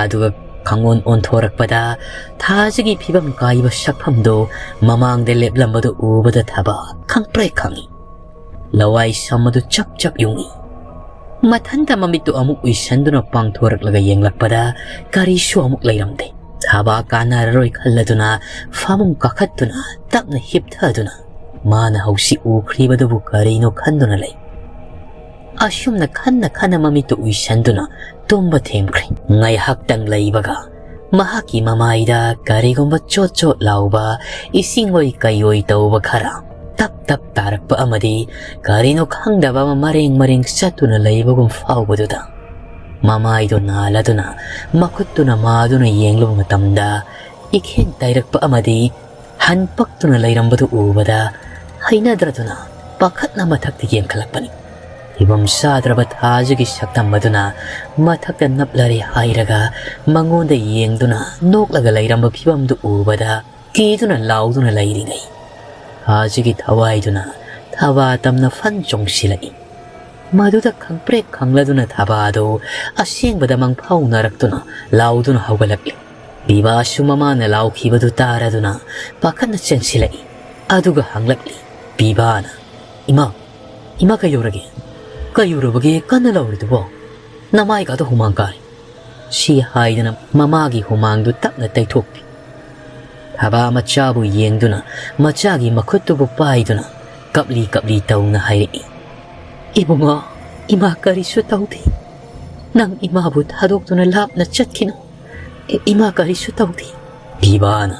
ꯑꯗꯨꯒ ꯈꯪꯑꯣꯟ ꯑꯣꯟꯊꯣꯔꯛꯄꯗ ꯊꯥꯖꯒꯤ ꯐꯤꯕꯝ ꯀꯥꯏꯕ ꯁꯛꯐꯝꯗꯨ ꯃꯃꯥꯡꯗ ꯂꯦꯞꯂꯝꯕꯗꯨ ꯎꯕꯗ ꯊꯕꯥ ꯈꯪꯄ꯭ꯔꯦꯛ ꯈꯪꯏ꯫ ꯂꯋꯥꯏ ꯁꯝ ꯑꯗꯨ ꯆꯞ ꯆꯞ ꯌꯨꯡꯏ꯫ ꯃꯊꯟꯇ ꯃꯃꯤꯠꯇꯨ ꯑꯃꯨꯛ ꯎꯏꯁꯟꯗꯨꯅ ꯄꯥꯡꯊꯣꯔꯛꯂꯒ ꯌꯦꯡꯂꯛꯄꯗ ꯀꯔꯤꯁꯨ ꯑꯃꯨꯛ ꯂꯩꯔꯝꯗꯦ꯫ ꯊꯥꯕꯥ ꯀꯥꯟꯅꯔꯔꯣꯏ ꯈꯜꯂꯗꯨꯅ ꯐꯃꯨꯡ ꯀꯥꯈꯠꯇꯨꯅ ꯇꯞꯅ ꯍꯤꯞꯊꯗꯨꯅ ꯃꯥꯅ ꯍꯧꯖꯤꯛ ꯎꯈ꯭ꯔꯤꯕꯗꯨꯕꯨ ꯀꯔꯤꯅꯣ ꯈꯟꯗꯨꯅ ꯂꯩ꯫ ꯑꯁꯨꯝꯅ ꯈꯟꯅ ꯈꯟꯅ ꯃꯃꯤꯠꯇꯨ ꯎꯏꯁꯟꯗꯨꯅ ꯇꯨꯝꯕ ꯊꯦꯝꯈ꯭ꯔꯦ꯫ ꯉꯥꯏꯍꯥꯛꯇꯪ ꯂꯩꯕꯒ ꯃꯍꯥꯛꯀꯤ ꯃꯃꯥꯏꯗ ꯀꯔꯤꯒꯨꯝꯕ ꯆꯣꯠ ꯆꯣꯠ ꯂꯥꯎꯕ ꯏꯁꯤꯡ ꯑꯣꯏ ꯀꯩ ꯑꯣꯏ ꯇꯧꯕ ꯈꯔ ꯇꯞ ꯇꯞ ꯇꯥꯔꯛꯄ ꯑꯃꯗꯤ ꯀꯔꯤꯅꯣ ꯈꯪꯗꯕ ꯑꯃ ꯃꯔꯦꯡ ꯃꯔꯦꯡ ꯆꯠꯇꯨꯅ ꯂꯩꯕꯒꯨꯝ ꯐꯥꯎꯕꯗꯨꯗ ꯃꯃꯥꯏꯗꯨ ꯅꯥꯜꯂꯗꯨꯅ ꯃꯈꯨꯠꯇꯨꯅ ꯃꯥꯗꯨꯅ ꯌꯦꯡꯂꯨꯕ ꯃꯇꯝꯗ ꯏꯈꯦꯟ ꯇꯩꯔꯛꯄ ꯑꯃꯗꯤ ꯍꯟ ꯄꯛꯇꯨꯅ ꯂꯩꯔꯝꯕꯗꯨ ꯎꯕꯗ ꯍꯩꯅꯗ꯭ꯔꯗꯨꯅ ꯄꯥꯈꯠꯅ ꯃꯊꯛꯇ ꯌꯦꯡꯈꯠꯂꯛꯄꯅꯤ꯫ ꯐꯤꯕꯝ ꯆꯥꯗ꯭ꯔꯕ ꯊꯥꯖꯒꯤ ꯁꯛꯇꯝ ꯑꯗꯨꯅ ꯃꯊꯛꯇ ꯅꯞꯂꯔꯦ ꯍꯥꯏꯔꯒ ꯃꯉꯣꯟꯗ ꯌꯦꯡꯗꯨꯅ ꯅꯣꯛꯂꯒ ꯂꯩꯔꯝꯕ ꯐꯤꯕꯝꯗꯨ ꯎꯕꯗ ꯀꯤꯗꯨꯅ ꯂꯥꯎꯗꯨꯅ ꯂꯩꯔꯤꯉꯩ ꯊꯥꯖꯒꯤ ꯊꯋꯥꯏꯗꯨꯅ ꯊꯕꯥ ꯇꯝꯅ ꯐꯟ ꯆꯣꯡꯁꯤꯜꯂꯛꯏ꯫ ꯃꯗꯨꯗ ꯈꯪꯄ꯭ꯔꯦꯛ ꯈꯪꯂꯗꯨꯅ ꯊꯕꯥꯗꯨ ꯑꯁꯦꯡꯕꯗ ꯃꯪꯐꯥꯎꯅꯔꯛꯇꯨꯅ ꯂꯥꯎꯗꯨꯅ ꯍꯧꯒꯠꯂꯛꯂꯤ꯫ ꯄꯤꯕꯥꯁꯨ ꯃꯃꯥꯅ ꯂꯥꯎꯈꯤꯕꯗꯨ ꯇꯥꯔꯗꯨꯅ ꯄꯥꯈꯠꯅ ꯆꯦꯟꯁꯤꯜꯂꯛꯏ꯫ ꯑꯗꯨꯒ ꯍꯪꯂꯛꯂꯤ ꯄꯤꯕꯥꯅ, "ꯏꯃꯥ, ꯏꯃꯥ, ꯀꯩꯗꯧꯔꯒꯦ? ꯀꯩꯗꯧꯔꯕꯒꯦ ꯀꯟꯅ ꯂꯥꯎꯔꯤꯗꯨꯕꯣ? ꯅꯃꯥꯏꯒꯗꯣ ꯍꯨꯃꯥꯡ ꯀꯥꯔꯦ"꯫ ꯁꯤ ꯍꯥꯏꯗꯅ ꯃꯃꯥꯒꯤ ꯍꯨꯃꯥꯡꯗꯨ ꯇꯞꯅ ꯇꯩꯊꯣꯛꯄꯤ꯫ ꯊꯕꯥ ꯃꯆꯥꯕꯨ ꯌꯦꯡꯗꯨꯅ ꯃꯆꯥꯒꯤ ꯃꯈꯨꯠꯇꯨꯕꯨ ꯄꯥꯏꯗꯨꯅ ꯀꯞꯂꯤ ꯀꯞꯂꯤ ꯇꯧꯅ ꯍꯥꯏꯔꯛꯏ, "ꯏꯕꯨꯡꯉꯣ, ꯏꯃꯥ ꯀꯔꯤꯁꯨ ꯇꯧꯗꯦ꯫ ꯅꯪ ꯏꯃꯥꯕꯨ ꯊꯥꯗꯣꯛꯇꯨꯅ ꯂꯥꯞꯅ ꯆꯠꯈꯤꯅꯨ꯫ ꯏ-, ꯏꯃꯥ ꯀꯔꯤꯁꯨ ꯇꯧꯗꯦ"꯫ ꯄꯤꯕꯥꯅ,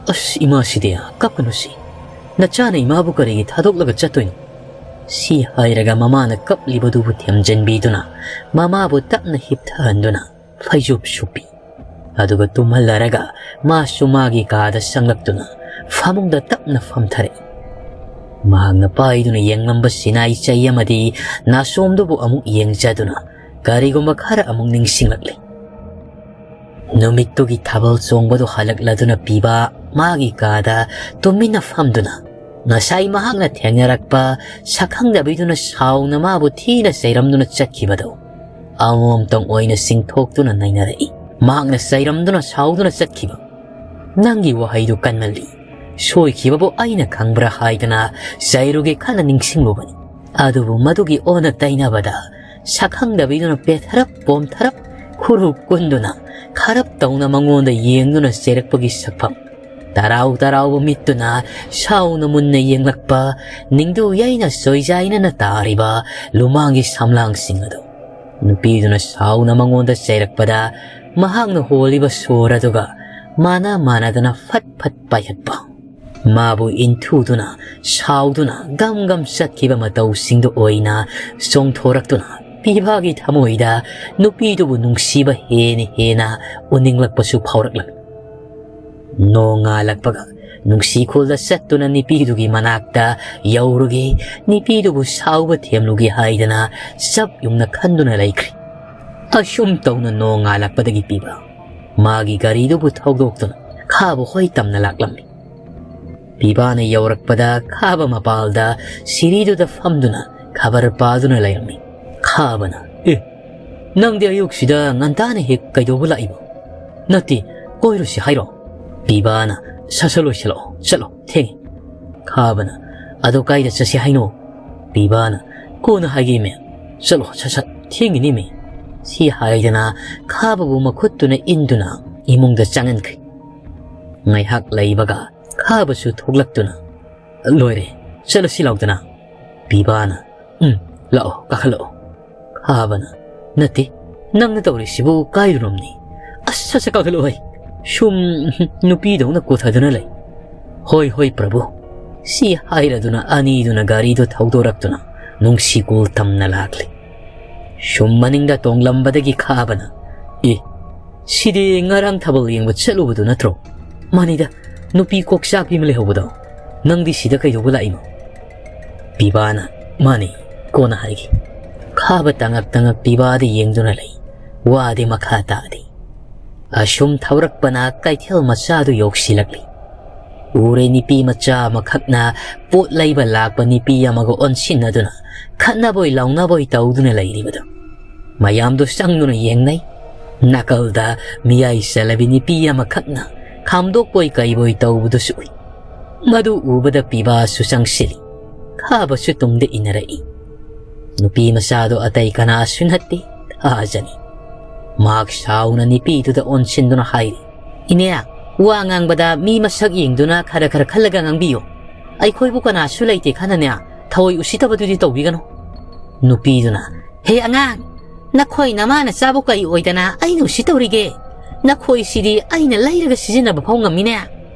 "ꯑꯁ, ꯏꯃꯥꯁꯤꯗꯤ ꯀꯞꯀꯅꯨꯁꯤ꯫ ꯅꯆꯥꯅ ꯏꯃꯥꯕꯨ ꯀꯔꯤꯒꯤ ꯊꯥꯗꯣꯛꯂꯒ ꯆꯠꯇꯣꯏꯅꯣ?" ꯁꯤ ꯍꯥꯏꯔꯒ ꯃꯃꯥꯅ ꯀꯞꯂꯤꯕꯗꯨꯕꯨ ꯊꯦꯝꯖꯤꯟꯕꯤꯗꯨꯅ ꯃꯃꯥꯕꯨ ꯇꯞꯅ ꯍꯤꯞꯊꯍꯟꯗꯨꯅ ꯐꯩꯖꯨꯞ ꯁꯨꯞꯄꯤ꯫ ꯑꯗꯨꯒ ꯇꯨꯝꯍꯜꯂꯔꯒ ꯃꯥꯁꯨ ꯃꯥꯒꯤ ꯀꯥꯗ ꯆꯪꯂꯛꯇꯨꯅ ꯐꯃꯨꯡꯗ ꯇꯞꯅ ꯐꯝꯊꯔꯛꯏ꯫ ꯃꯍꯥꯛꯅ ꯄꯥꯏꯗꯨꯅ ꯌꯦꯡꯂꯝꯕ ꯁꯤꯅꯥꯏ ꯆꯩ ꯑꯃꯗꯤ ꯅꯥꯁꯣꯝꯗꯨꯕꯨ ꯑꯃꯨꯛ ꯌꯦꯡꯖꯗꯨꯅ ꯀꯔꯤꯒꯨꯝꯕ ꯈꯔ ꯑꯃꯨꯛ ꯅꯤꯡꯁꯤꯡꯂꯛꯂꯦ꯫ ꯅꯨꯃꯤꯠꯇꯨꯒꯤ ꯊꯥꯕꯜ ꯆꯣꯡꯕꯗꯨ ꯍꯜꯂꯛꯂꯗꯨꯅ ꯄꯤꯕ ꯃꯥꯒꯤ ꯀꯥꯗ ꯇꯨꯃꯤꯟꯅ ꯐꯝꯗꯨꯅ ꯉꯁꯥꯏ ꯃꯍꯥꯛꯅ ꯊꯦꯡꯅꯔꯛꯄ ꯁꯛꯈꯪꯗꯕꯤꯗꯨꯅ ꯁꯥꯎꯅ ꯃꯥꯕꯨ ꯊꯤꯅ ꯆꯩꯔꯝꯗꯨꯅ ꯆꯠꯈꯤꯕꯗꯨ ꯑꯃꯃꯝꯇꯪ ꯑꯣꯏꯅ ꯆꯤꯡꯊꯣꯛꯇꯨꯅ ꯅꯩꯅꯔꯛꯏ꯫ ꯃꯍꯥꯛꯅ ꯆꯩꯔꯝꯗꯨꯅ ꯁꯥꯎꯗꯨꯅ ꯆꯠꯈꯤꯕ, "ꯅꯪꯒꯤ ꯋꯥꯍꯩꯗꯨ ꯀꯟꯃꯜꯂꯤ꯫ ꯁꯣꯏꯈꯤꯕꯕꯨ ꯑꯩꯅ ꯈꯪꯕ꯭ꯔꯥ" ꯍꯥꯏꯗꯅ ꯆꯩꯔꯨꯒꯦ ꯈꯟꯅ ꯅꯤꯡꯁꯤꯡꯂꯨꯕꯅꯤ꯫ ꯑꯗꯨꯕꯨ ꯃꯗꯨꯒꯤ ꯑꯣꯟꯅ ꯇꯩꯅꯕꯗ ꯁꯛꯈꯪꯗꯕꯤꯗꯨꯅ ꯄꯦꯊꯔꯞ ꯄꯣꯝꯊꯔꯞ ꯈꯨꯔꯨ ꯀꯨꯟꯗꯨꯅ ꯈꯔꯞ ꯇꯧꯅ ꯃꯉꯣꯟꯗ ꯌꯦꯡꯗꯨꯅ ꯆꯩꯔꯛꯄꯒꯤ ꯁꯛꯐꯝ, ꯇꯔꯥꯎ ꯇꯔꯥꯎꯕ ꯃꯤꯠꯇꯨꯅ ꯁꯥꯎꯅ ꯃꯨꯟꯅ ꯌꯦꯡꯂꯛꯄ, ꯅꯤꯡꯗꯨ ꯌꯩꯅ ꯆꯣꯏꯖꯥꯏꯅꯅ ꯇꯥꯔꯤꯕ ꯂꯨꯃꯥꯡꯒꯤ ꯁꯝꯂꯥꯡꯁꯤꯡ ꯑꯗꯨ꯫ ꯅꯨꯄꯤꯗꯨꯅ ꯁꯥꯎꯅ ꯃꯉꯣꯟꯗ ꯆꯩꯔꯛꯄꯗ ꯃꯍꯥꯛꯅ ꯍꯣꯜꯂꯤꯕ ꯁꯣꯔ ꯑꯗꯨꯒ ꯃꯥꯅ ꯃꯥꯅꯗꯅ ꯐꯠ ꯐꯠ ꯄꯥꯏꯈꯠꯄ꯫ ꯃꯥꯕꯨ ꯏꯟꯊꯨꯗꯨꯅ, ꯁꯥꯎꯗꯨꯅ, ꯒꯝ ꯒꯝ ꯆꯠꯈꯤꯕ ꯃꯇꯧꯁꯤꯡꯗꯨ ꯑꯣꯏꯅ ꯆꯣꯡꯊꯣꯔꯛꯇꯨꯅ ꯄꯤꯕꯥꯒꯤ ꯊꯃꯣꯏꯗ ꯅꯨꯄꯤꯗꯨꯕꯨ ꯅꯨꯡꯁꯤꯕ ꯍꯦꯟꯅ ꯍꯦꯟꯅ ꯎꯅꯤꯡꯂꯛꯄꯁꯨ ꯐꯥꯎꯔꯛꯂꯝꯃꯤ꯫ ꯅꯣꯡꯉꯥꯜꯂꯛꯄꯒ ꯅꯨꯡꯁꯤꯈꯣꯜꯗ ꯆꯠꯇꯨꯅ ꯅꯨꯄꯤꯗꯨꯒꯤ ꯃꯅꯥꯛꯇ ꯌꯧꯔꯨꯒꯦ, ꯅꯨꯄꯤꯗꯨꯕꯨ ꯁꯥꯎꯕ ꯊꯦꯝꯂꯨꯒꯦ ꯍꯥꯏꯗꯅ ꯆꯞ ꯌꯨꯡꯅ ꯈꯟꯗꯨꯅ ꯂꯩꯈ꯭ꯔꯦ꯫ ꯑꯁꯨꯝ ꯇꯧꯅ ꯅꯣꯡꯉꯥꯜꯂꯛꯄꯗꯒꯤ ꯄꯤꯕ ꯃꯥꯒꯤ ꯒꯥꯔꯤꯗꯨꯕꯨ ꯊꯧꯗꯣꯛꯇꯨꯅ ꯈꯥꯕ ꯍꯣꯏ ꯇꯝꯅ ꯂꯥꯛꯂꯝꯃꯤ꯫ ꯄꯤꯕꯥꯅ ꯌꯧꯔꯛꯄꯗ ꯈꯥꯕ ꯃꯄꯥꯜꯗ ꯁꯤꯔꯤꯗꯨꯗ ꯐꯝꯗꯨꯅ ꯈꯕꯔ ꯄꯥꯗꯨꯅ ꯂꯩꯔꯝꯃꯤ꯫ ꯈꯥꯕꯅ, "ꯑꯦ, ꯅꯪꯗꯤ ꯑꯌꯨꯛꯁꯤꯗ ꯉꯟꯇꯥꯅ ꯍꯦꯛ ꯀꯩꯗꯧꯕ ꯂꯥꯛꯏꯕ? ꯅꯠꯇꯦ, ꯀꯣꯏꯔꯨꯁꯤ ꯍꯥꯏꯔꯣ?" ꯄꯤꯕꯥꯅ, "ꯁꯠ ꯁꯠ ꯂꯣꯏꯁꯤꯜꯂꯛꯑꯣ, ꯆꯠꯂꯣ, ꯊꯦꯡꯉꯦ꯫" ꯈꯥꯕꯅ, "ꯑꯗꯣ ꯀꯥꯏꯗ ꯆꯠꯁꯤ ꯍꯥꯏꯅꯣ?" ꯄꯤꯕꯥꯅ, "ꯀꯣꯟꯅ ꯍꯥꯏꯒꯦ ꯃꯦ, ꯆꯠꯂꯣ ꯁꯠ ꯁꯠ, ꯊꯦꯡꯉꯤꯅꯤ ꯃꯦ꯫" ꯁꯤ ꯍꯥꯏꯗꯅ ꯈꯥꯕꯕꯨ ꯃꯈꯨꯠꯇꯨꯅ ꯏꯟꯗꯨꯅ ꯏꯃꯨꯡꯗ ꯆꯪꯍꯟꯈ꯭ꯔꯦ꯫ ꯉꯥꯏꯍꯥꯛ ꯂꯩꯕꯒ ꯈꯥꯕꯁꯨ ꯊꯣꯛꯂꯛꯇꯨꯅ, "ꯂꯣꯏꯔꯦ, ꯆꯠꯂꯁꯤ ꯂꯥꯎꯗꯅ꯫" ꯄꯤꯕꯥꯅ, "ꯎꯝ, ꯂꯥꯛꯑꯣ, ꯀꯥꯈꯠꯂꯛꯑꯣ꯫" ꯈꯥꯕꯅ, "ꯅꯠꯇꯦ, ꯅꯪꯅ ꯇꯧꯔꯤꯁꯤꯕꯨ ꯀꯥꯏꯗꯅꯣꯝꯅꯤ꯫ ꯑꯁ, ꯁꯠ ꯁꯠ ꯀꯥꯈꯠꯂꯛꯑꯣ ꯍꯩ꯫ ꯁꯨꯝ ꯅꯨꯄꯤꯗꯧꯅ ꯀꯣꯊꯗꯨꯅ ꯂꯩ꯫" "ꯍꯣꯏ, ꯍꯣꯏ, ꯄ꯭ꯔꯚꯨ꯫" ꯁꯤ ꯍꯥꯏꯔꯗꯨꯅ ꯑꯅꯤꯗꯨꯅ ꯒꯥꯔꯤꯗꯨ ꯊꯧꯗꯣꯔꯛꯇꯨꯅ ꯅꯨꯡꯁꯤꯀꯣꯜ ꯇꯝꯅ ꯂꯥꯛꯂꯤ꯫ ꯁꯨꯝ ꯃꯅꯤꯡꯗ ꯇꯣꯡꯂꯝꯕꯗꯒꯤ ꯈꯥꯕꯅ, "ꯑꯦ, ꯁꯤꯗꯤ ꯉꯔꯥꯡ ꯊꯥꯕꯜ ꯌꯦꯡꯕ ꯆꯠꯂꯨꯕꯗꯨ ꯅꯠꯇ꯭ꯔꯣ? ꯃꯥꯅꯤꯗ, ꯅꯨꯄꯤ ꯀꯣꯛ ꯆꯥꯛꯄꯤ ꯑꯃ ꯂꯩꯍꯧꯕꯗꯣ꯫ ꯅꯪꯗꯤ ꯁꯤꯗ ꯀꯩꯗꯧꯕ ꯂꯥꯛꯏꯅꯣ?" ꯄꯤꯕꯥꯅ, "ꯃꯥꯅꯤ, ꯀꯣꯟꯅ ꯍꯥꯏꯒꯦ꯫" ꯈꯥꯕ ꯇꯉꯛ ꯇꯉꯛ ꯄꯤꯕꯥꯗ ꯌꯦꯡꯗꯨꯅ ꯂꯩ꯫ ꯋꯥꯗꯤ ꯃꯈꯥ ꯇꯥꯗꯦ꯫ ꯑꯁꯨꯝ ꯊꯧꯔꯛꯄꯅ ꯀꯩꯊꯦꯜ ꯃꯆꯥꯗꯨ ꯌꯧꯁꯤꯜꯂꯛꯂꯤ꯫ ꯎꯔꯦ ꯅꯨꯄꯤ ꯃꯆꯥ ꯑꯃꯈꯛꯅ ꯄꯣꯠ ꯂꯩꯕ ꯂꯥꯛꯄ ꯅꯨꯄꯤ ꯑꯃꯒ ꯑꯣꯟꯁꯤꯟꯅꯗꯨꯅ ꯈꯠꯅꯕꯣꯏ ꯂꯥꯎꯅꯕꯣꯏ ꯇꯧꯗꯨꯅ ꯂꯩꯔꯤꯕꯗꯨ꯫ ꯃꯌꯥꯝꯗꯨ ꯆꯪꯗꯨꯅ ꯌꯦꯡꯅꯩ꯫ ꯅꯥꯀꯜꯗ ꯃꯤꯌꯥꯏ ꯆꯜꯂꯕꯤ ꯅꯨꯄꯤ ꯑꯃꯈꯛꯅ ꯈꯥꯝꯗꯣꯛꯄꯣꯏ ꯀꯩꯕꯣꯏ ꯇꯧꯕꯗꯨꯁꯨ ꯎꯏ꯫ ꯃꯗꯨ ꯎꯕꯗ ꯄꯤꯕꯥꯁꯨ ꯆꯪꯁꯤꯜꯂꯤ꯫ ꯈꯥꯕꯁꯨ ꯇꯨꯡꯗ ꯏꯟꯅꯔꯛꯏ꯫ ꯅꯨꯄꯤ ꯃꯆꯥꯗꯨ ꯑꯇꯩ ꯀꯅꯥꯁꯨ ꯅꯠꯇꯦ, ꯊꯥꯖꯅꯤ꯫ ꯃꯍꯥꯛ ꯁꯥꯎꯅ ꯅꯨꯄꯤꯗꯨꯗ ꯑꯣꯟꯁꯤꯟꯗꯨꯅ ꯍꯥꯏꯔꯤ, "ꯏꯅꯦ, ꯋꯥ ꯉꯥꯡꯕꯗ ꯃꯤ ꯃꯁꯛ ꯌꯦꯡꯗꯨꯅ ꯈꯔ ꯈꯔ ꯈꯜꯂꯒ ꯉꯥꯡꯕꯤꯌꯨ꯫ ꯑꯩꯈꯣꯏꯕꯨ ꯀꯅꯥꯁꯨ ꯂꯩꯇꯦ ꯈꯟꯅꯅꯦ, ꯊꯑꯣꯏ ꯎꯁꯤꯠꯇꯕꯗꯨꯗꯤ ꯇꯧꯕꯤꯒꯅꯨ꯫" ꯅꯨꯄꯤꯗꯨꯅ, "ꯍꯦ ꯑꯉꯥꯡ, ꯅꯈꯣꯏ ꯅꯃꯥ ꯅꯆꯥꯕꯨ ꯀꯔꯤ ꯑꯣꯏꯗꯅ ꯑꯩꯅ ꯎꯁꯤꯠꯇꯧꯔꯤꯒꯦ? ꯅꯈꯣꯏꯁꯤꯗꯤ ꯑꯩꯅ ꯂꯩꯔꯒ ꯁꯤꯖꯤꯟꯅꯕ ꯐꯥꯎ ꯉꯝꯃꯤꯅꯦ꯫"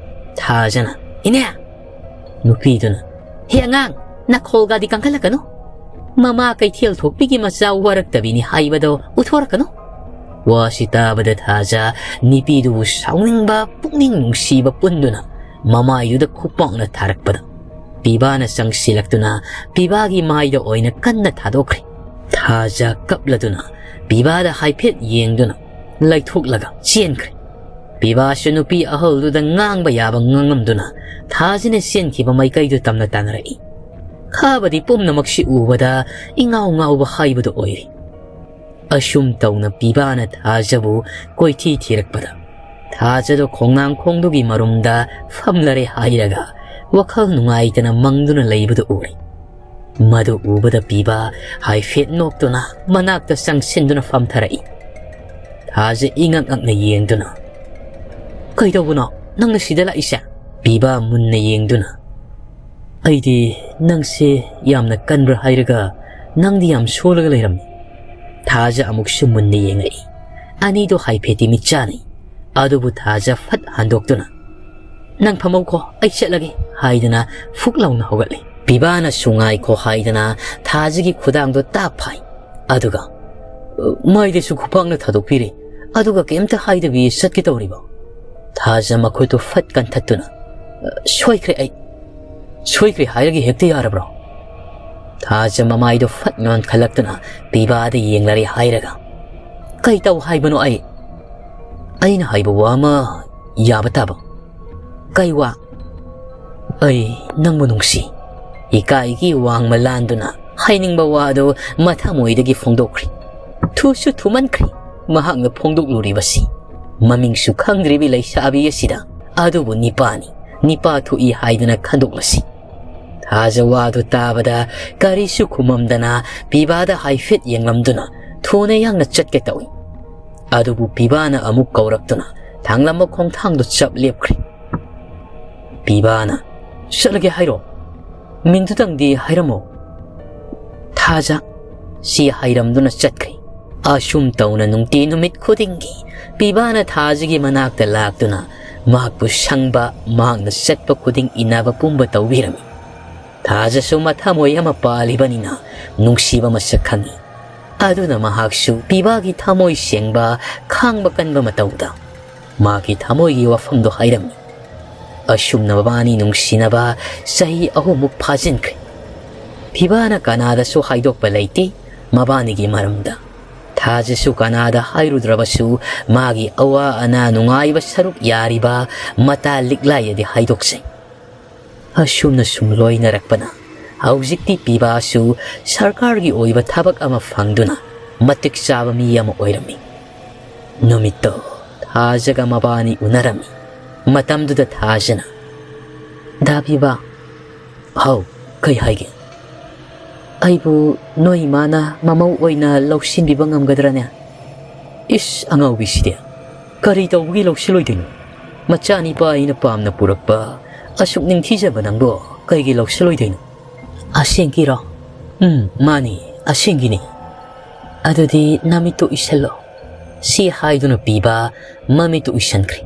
ꯊꯥꯖꯅ, "ꯏꯅꯦ!" ꯅꯨꯄꯤꯗꯨꯅ, "ꯍꯦ ꯑꯉꯥꯡ, ꯅꯈꯣꯜꯒꯗꯤ ꯀꯟꯈꯠꯂꯛꯀꯅꯨ꯫ ꯃꯃꯥ ꯀꯩꯊꯦꯜ ꯊꯣꯛꯄꯤꯒꯤ ꯃꯆꯥ ꯋꯥꯔꯛꯇꯕꯤꯅꯤ ꯍꯥꯏꯕꯗꯣ ꯎꯊꯣꯔꯛꯀꯅꯨ꯫" ꯋꯥꯁꯤ ꯇꯥꯕꯗ ꯊꯥꯖ ꯅꯨꯄꯤꯗꯨꯕꯨ ꯁꯥꯎꯅꯤꯡꯕ ꯄꯨꯛꯅꯤꯡ ꯅꯨꯡꯁꯤꯕ ꯄꯨꯟꯗꯨꯅ ꯃꯃꯥꯏꯗꯨꯗ ꯈꯨꯄꯥꯛꯅ ꯊꯥꯔꯛꯄꯗ ꯄꯤꯕꯥꯅ ꯆꯪꯁꯤꯜꯂꯛꯇꯨꯅ ꯄꯤꯕꯥꯒꯤ ꯃꯥꯏꯗ ꯑꯣꯏꯅ ꯀꯟꯅ ꯊꯥꯗꯣꯛꯈ꯭ꯔꯦ꯫ ꯊꯥꯖ ꯀꯞꯂꯗꯨꯅ ꯄꯤꯕꯥꯗ ꯍꯥꯏꯐꯦꯠ ꯌꯦꯡꯗꯨꯅ ꯂꯩꯊꯣꯛꯂꯒ ꯆꯦꯟꯈ꯭ꯔꯦ꯫ ꯄꯤꯕꯥꯁꯨ ꯅꯨꯄꯤ ꯑꯍꯜꯗꯨꯗ ꯉꯥꯡꯕ ꯌꯥꯕ ꯉꯥꯡꯂꯝꯗꯨꯅ ꯊꯥꯖꯅ ꯆꯦꯟꯈꯤꯕ ꯃꯥꯏꯀꯩꯗꯨ ꯇꯝꯅ ꯇꯥꯅꯔꯛꯏ꯫ ꯈꯥꯕꯗꯤ ꯄꯨꯝꯅꯃꯛꯁꯤ ꯎꯕꯗ ꯏꯉꯥꯎ ꯉꯥꯎꯕ ꯍꯥꯏꯕꯗꯨ ꯑꯣꯏꯔꯦ꯫ ꯑꯁꯨꯝ ꯇꯧꯅ ꯄꯤꯕꯥꯅ ꯊꯥꯖꯕꯨ ꯀꯣꯏꯊꯤ ꯊꯤꯔꯛꯄꯗ, ꯊꯥꯖꯗꯣ ꯈꯣꯡꯅꯥꯡꯈꯣꯡꯗꯨꯒꯤ ꯃꯔꯨꯝꯗ ꯐꯝꯂꯔꯦ ꯍꯥꯏꯔꯒ ꯋꯥꯈꯜ ꯅꯨꯡꯉꯥꯏꯇꯅ ꯃꯪꯗꯨꯅ ꯂꯩꯕꯗꯨ ꯎꯔꯦ꯫ ꯃꯗꯨ ꯎꯕꯗ ꯄꯤꯕꯥ ꯍꯥꯏꯐꯦꯠ ꯅꯣꯛꯇꯨꯅ ꯃꯅꯥꯛꯇ ꯆꯪꯁꯤꯟꯗꯨꯅ ꯐꯝꯊꯔꯛꯏ꯫ ꯊꯥꯖ ꯏꯉꯛ ꯉꯛꯅ ꯌꯦꯡꯗꯨꯅ, "ꯀꯩꯗꯧꯕꯅꯣ ꯅꯪꯅ ꯁꯤꯗ ꯂꯥꯛꯏꯁꯦ?" ꯄꯤꯕꯥ ꯃꯨꯟꯅ ꯌꯦꯡꯗꯨꯅ, "ꯑꯩꯗꯤ ꯅꯪꯁꯦ ꯌꯥꯝꯅ ꯀꯟꯕ꯭ꯔꯥ ꯍꯥꯏꯔꯒ ꯅꯪꯗꯤ ꯌꯥꯝ ꯁꯣꯜꯂꯒ ꯂꯩꯔꯝꯃꯤ꯫" ꯊꯥꯖ ꯑꯃꯨꯛꯁꯨ ꯃꯨꯟꯅ ꯌꯦꯡꯉꯛꯏ꯫ ꯑꯅꯤꯗꯣ ꯍꯥꯏꯐꯦꯠꯇꯤ ꯃꯤꯠ ꯆꯥꯅꯩ꯫ ꯑꯗꯨꯕꯨ ꯊꯥꯖ ꯐꯠ ꯍꯟꯗꯣꯛꯇꯨꯅ, "ꯅꯪ ꯐꯝꯍꯧꯀꯣ, ꯑꯩ ꯆꯠꯂꯒꯦ" ꯍꯥꯏꯗꯅ ꯐꯨꯛ ꯂꯥꯎꯅ ꯍꯧꯒꯠꯂꯦ꯫ ꯄꯤꯕꯥꯅꯁꯨ ꯉꯥꯏꯈꯣ ꯍꯥꯏꯗꯅ ꯊꯥꯖꯒꯤ ꯈꯨꯗꯥꯡꯗꯣ ꯇꯥꯞ ꯐꯥꯏ꯫ ꯑꯗꯨꯒ, "ꯃꯥꯏꯗꯁꯨ ꯈꯨꯄꯥꯛꯅ ꯊꯥꯗꯣꯛꯄꯤꯔꯦ, ꯑꯗꯨꯒ ꯀꯩꯝꯇ ꯍꯥꯏꯗꯕꯤ ꯆꯠꯀꯦ ꯇꯧꯔꯤꯕ?" ꯊꯥꯖ ꯃꯈꯨꯠꯇꯨ ꯐꯠ ꯀꯟꯊꯠꯇꯨꯅ, "ꯁꯣꯏꯈ꯭ꯔꯦ ꯑꯩ꯫ ꯁꯣꯏꯈ꯭ꯔꯦ ꯍꯥꯏꯔꯒ ꯍꯦꯛꯇ ꯌꯥꯔꯕ꯭ꯔꯣ?" ꯊꯥꯖ ꯃꯃꯥꯏꯗꯨ ꯐꯠ ꯅꯣꯟꯈꯠꯂꯛꯇꯨꯅ ꯄꯤꯕꯥꯗ ꯌꯦꯡꯂꯔꯦ ꯍꯥꯏꯔꯒ, "ꯀꯩ ꯇꯧ ꯍꯥꯏꯕꯅꯣ ꯑꯩ? ꯑꯩꯅ ꯍꯥꯏꯕ ꯋꯥ ꯑꯃ ꯌꯥꯕ ꯇꯥꯕ꯫" "ꯀꯩ ꯋꯥ?" "ꯑꯩ ꯅꯪꯕꯨ ꯅꯨꯡꯁꯤ꯫" ꯏꯀꯥꯏꯒꯤ ꯋꯥꯡꯃ ꯂꯥꯟꯗꯨꯅ ꯍꯥꯏꯅꯤꯡꯕ ꯋꯥꯗꯨ ꯃꯊꯃꯣꯏꯗꯒꯤ ꯐꯣꯡꯗꯣꯛꯈ꯭ꯔꯦ꯫ ꯊꯨꯁꯨ ꯊꯨꯃꯟꯈ꯭ꯔꯦ ꯃꯍꯥꯛꯅ ꯐꯣꯡꯗꯣꯛꯂꯨꯔꯤꯕꯁꯤ꯫ ꯃꯃꯤꯡꯁꯨ ꯈꯪꯗ꯭ꯔꯤꯕꯤ ꯂꯩꯁꯥꯕꯤ ꯑꯁꯤꯗ꯫ ꯑꯗꯨꯕꯨ ꯅꯤꯄꯥꯅꯤ, ꯅꯤꯄꯥ ꯊꯣꯛꯏ ꯍꯥꯏꯗꯅ ꯈꯟꯗꯣꯛꯂꯁꯤ꯫ ꯊꯥꯖ ꯋꯥꯗꯨ ꯇꯥꯕꯗ ꯀꯔꯤꯁꯨ ꯈꯨꯝꯃꯝꯗꯅ ꯄꯤꯕꯥꯗ ꯍꯥꯏꯐꯦꯠ ꯌꯦꯡꯂꯝꯗꯨꯅ ꯊꯨꯅ ꯌꯥꯡꯅ ꯆꯠꯀꯦ ꯇꯧꯏ꯫ ꯑꯗꯨꯕꯨ ꯄꯤꯕꯥꯅ ꯑꯃꯨꯛ ꯀꯧꯔꯛꯇꯨꯅ ꯊꯥꯡꯂꯝꯕ ꯈꯣꯡꯊꯥꯡꯗꯨ ꯆꯞ ꯂꯦꯞꯈ꯭ꯔꯦ꯫ ꯄꯤꯕꯥꯅ, "ꯆꯠꯂꯒꯦ ꯍꯥꯏꯔꯣ? ꯃꯤꯡꯗꯨꯇꯪꯗꯤ ꯍꯥꯏꯔꯝꯃꯣ꯫" "ꯊꯥꯖ" ꯁꯤ ꯍꯥꯏꯔꯝꯗꯨꯅ ꯆꯠꯈ꯭ꯔꯦ꯫ ꯑꯁꯨꯝ ꯇꯧꯅ ꯅꯨꯡꯇꯤ ꯅꯨꯃꯤꯠ ꯈꯨꯗꯤꯡꯒꯤ ꯄꯤꯕꯥꯅ ꯊꯥꯖꯒꯤ ꯃꯅꯥꯛꯇ ꯂꯥꯛꯇꯨꯅ ꯃꯍꯥꯛꯄꯨ ꯁꯪꯕ, ꯃꯍꯥꯛꯅ ꯆꯠꯄ ꯈꯨꯗꯤꯡ ꯏꯟꯅꯕ ꯄꯨꯝꯕ ꯇꯧꯕꯤꯔꯝꯃꯤ꯫ ꯊꯥꯖꯁꯨ ꯃꯊꯃꯣꯏ ꯑꯃ ꯄꯥꯜꯂꯤꯕꯅꯤꯅ ꯅꯨꯡꯁꯤꯕ ꯃꯁꯛ ꯈꯪꯏ꯫ ꯑꯗꯨꯅ ꯃꯍꯥꯛꯁꯨ ꯄꯤꯕꯥꯒꯤ ꯊꯃꯣꯏ ꯁꯦꯡꯕ, ꯈꯥꯡꯕ ꯀꯟꯕ ꯃꯇꯧꯗ ꯃꯥꯒꯤ ꯊꯃꯣꯏꯒꯤ ꯋꯥꯐꯝꯗꯣ ꯍꯥꯏꯔꯝꯃꯤ꯫ ꯑꯁꯨꯝꯅ ꯃꯕꯥꯅꯤ ꯅꯨꯡꯁꯤꯅꯕ ꯆꯍꯤ ꯑꯍꯨꯝꯃꯨꯛ ꯐꯥꯖꯤꯟꯈ꯭ꯔꯦ꯫ ꯄꯤꯕꯥꯅ ꯀꯅꯥꯗꯁꯨ ꯍꯥꯏꯗꯣꯛꯄ ꯂꯩꯇꯦ ꯃꯕꯥꯅꯤꯒꯤ ꯃꯔꯝꯗ꯫ ꯊꯥꯖꯁꯨ ꯀꯅꯥꯗ ꯍꯥꯏꯔꯨꯗ꯭ꯔꯕꯁꯨ ꯃꯥꯒꯤ ꯑꯋꯥ ꯑꯅꯥ ꯅꯨꯡꯉꯥꯏꯕ ꯁꯔꯨꯛ ꯌꯥꯔꯤꯕ ꯃꯇꯥ ꯂꯤꯛꯂꯥꯏꯗꯗꯤ ꯍꯥꯏꯗꯣꯛꯆꯩ꯫ ꯑꯁꯨꯝꯅ ꯁꯨꯝ ꯂꯣꯏꯅꯔꯛꯄꯅ ꯍꯧꯖꯤꯛꯇꯤ ꯄꯤꯕꯥꯁꯨ ꯁꯔꯀꯥꯔꯒꯤ ꯑꯣꯏꯕ ꯊꯕꯛ ꯑꯃ ꯐꯪꯗꯨꯅ ꯃꯇꯤꯛ ꯆꯥꯕ ꯃꯤ ꯑꯃ ꯑꯣꯏꯔꯝꯃꯤ꯫ ꯅꯨꯃꯤꯠꯇꯣ ꯊꯥꯖꯒ ꯃꯕꯥꯅꯤ ꯎꯅꯔꯝꯃꯤ꯫ ꯃꯇꯝꯗꯨꯗ ꯊꯥꯖꯅ, "ꯗꯥ ꯄꯤꯕꯥ꯫" "ꯍꯥꯎ, ꯀꯩ ꯍꯥꯏꯒꯦ?" "ꯑꯩꯕꯨ ꯅꯣꯏ ꯏꯃꯥꯅ ꯃꯃꯧ ꯑꯣꯏꯅ ꯂꯧꯁꯤꯟꯕꯤꯕ ꯉꯝꯒꯗ꯭ꯔꯅꯦ?" "ꯏꯁ, ꯑꯉꯥꯎꯕꯤꯁꯤꯗꯤ! ꯀꯔꯤ ꯇꯧꯕꯒꯤ ꯂꯧꯁꯤꯜꯂꯣꯏꯗꯣꯏꯅꯣ? ꯃꯆꯥꯅꯤꯄꯥ ꯑꯩꯅ ꯄꯥꯝꯅ ꯄꯨꯔꯛꯄ ꯑꯁꯨꯛ ꯅꯤꯡꯊꯤꯖꯕ ꯅꯪꯕꯨ ꯀꯩꯒꯤ ꯂꯧꯁꯤꯜꯂꯣꯏꯗꯣꯏꯅꯣ?" "ꯑꯁꯦꯡꯀꯤꯔꯣ?" "ꯎꯝ, ꯃꯥꯅꯤ, ꯑꯁꯦꯡꯒꯤꯅꯤ꯫" "ꯑꯗꯨꯗꯤ ꯅꯃꯤꯠꯇꯨ ꯎꯏꯁꯜꯂꯣ꯫" ꯁꯤ ꯍꯥꯏꯗꯨꯅ ꯄꯤꯕ ꯃꯃꯤꯠꯇꯨ ꯎꯏꯁꯟꯈ꯭ꯔꯦ꯫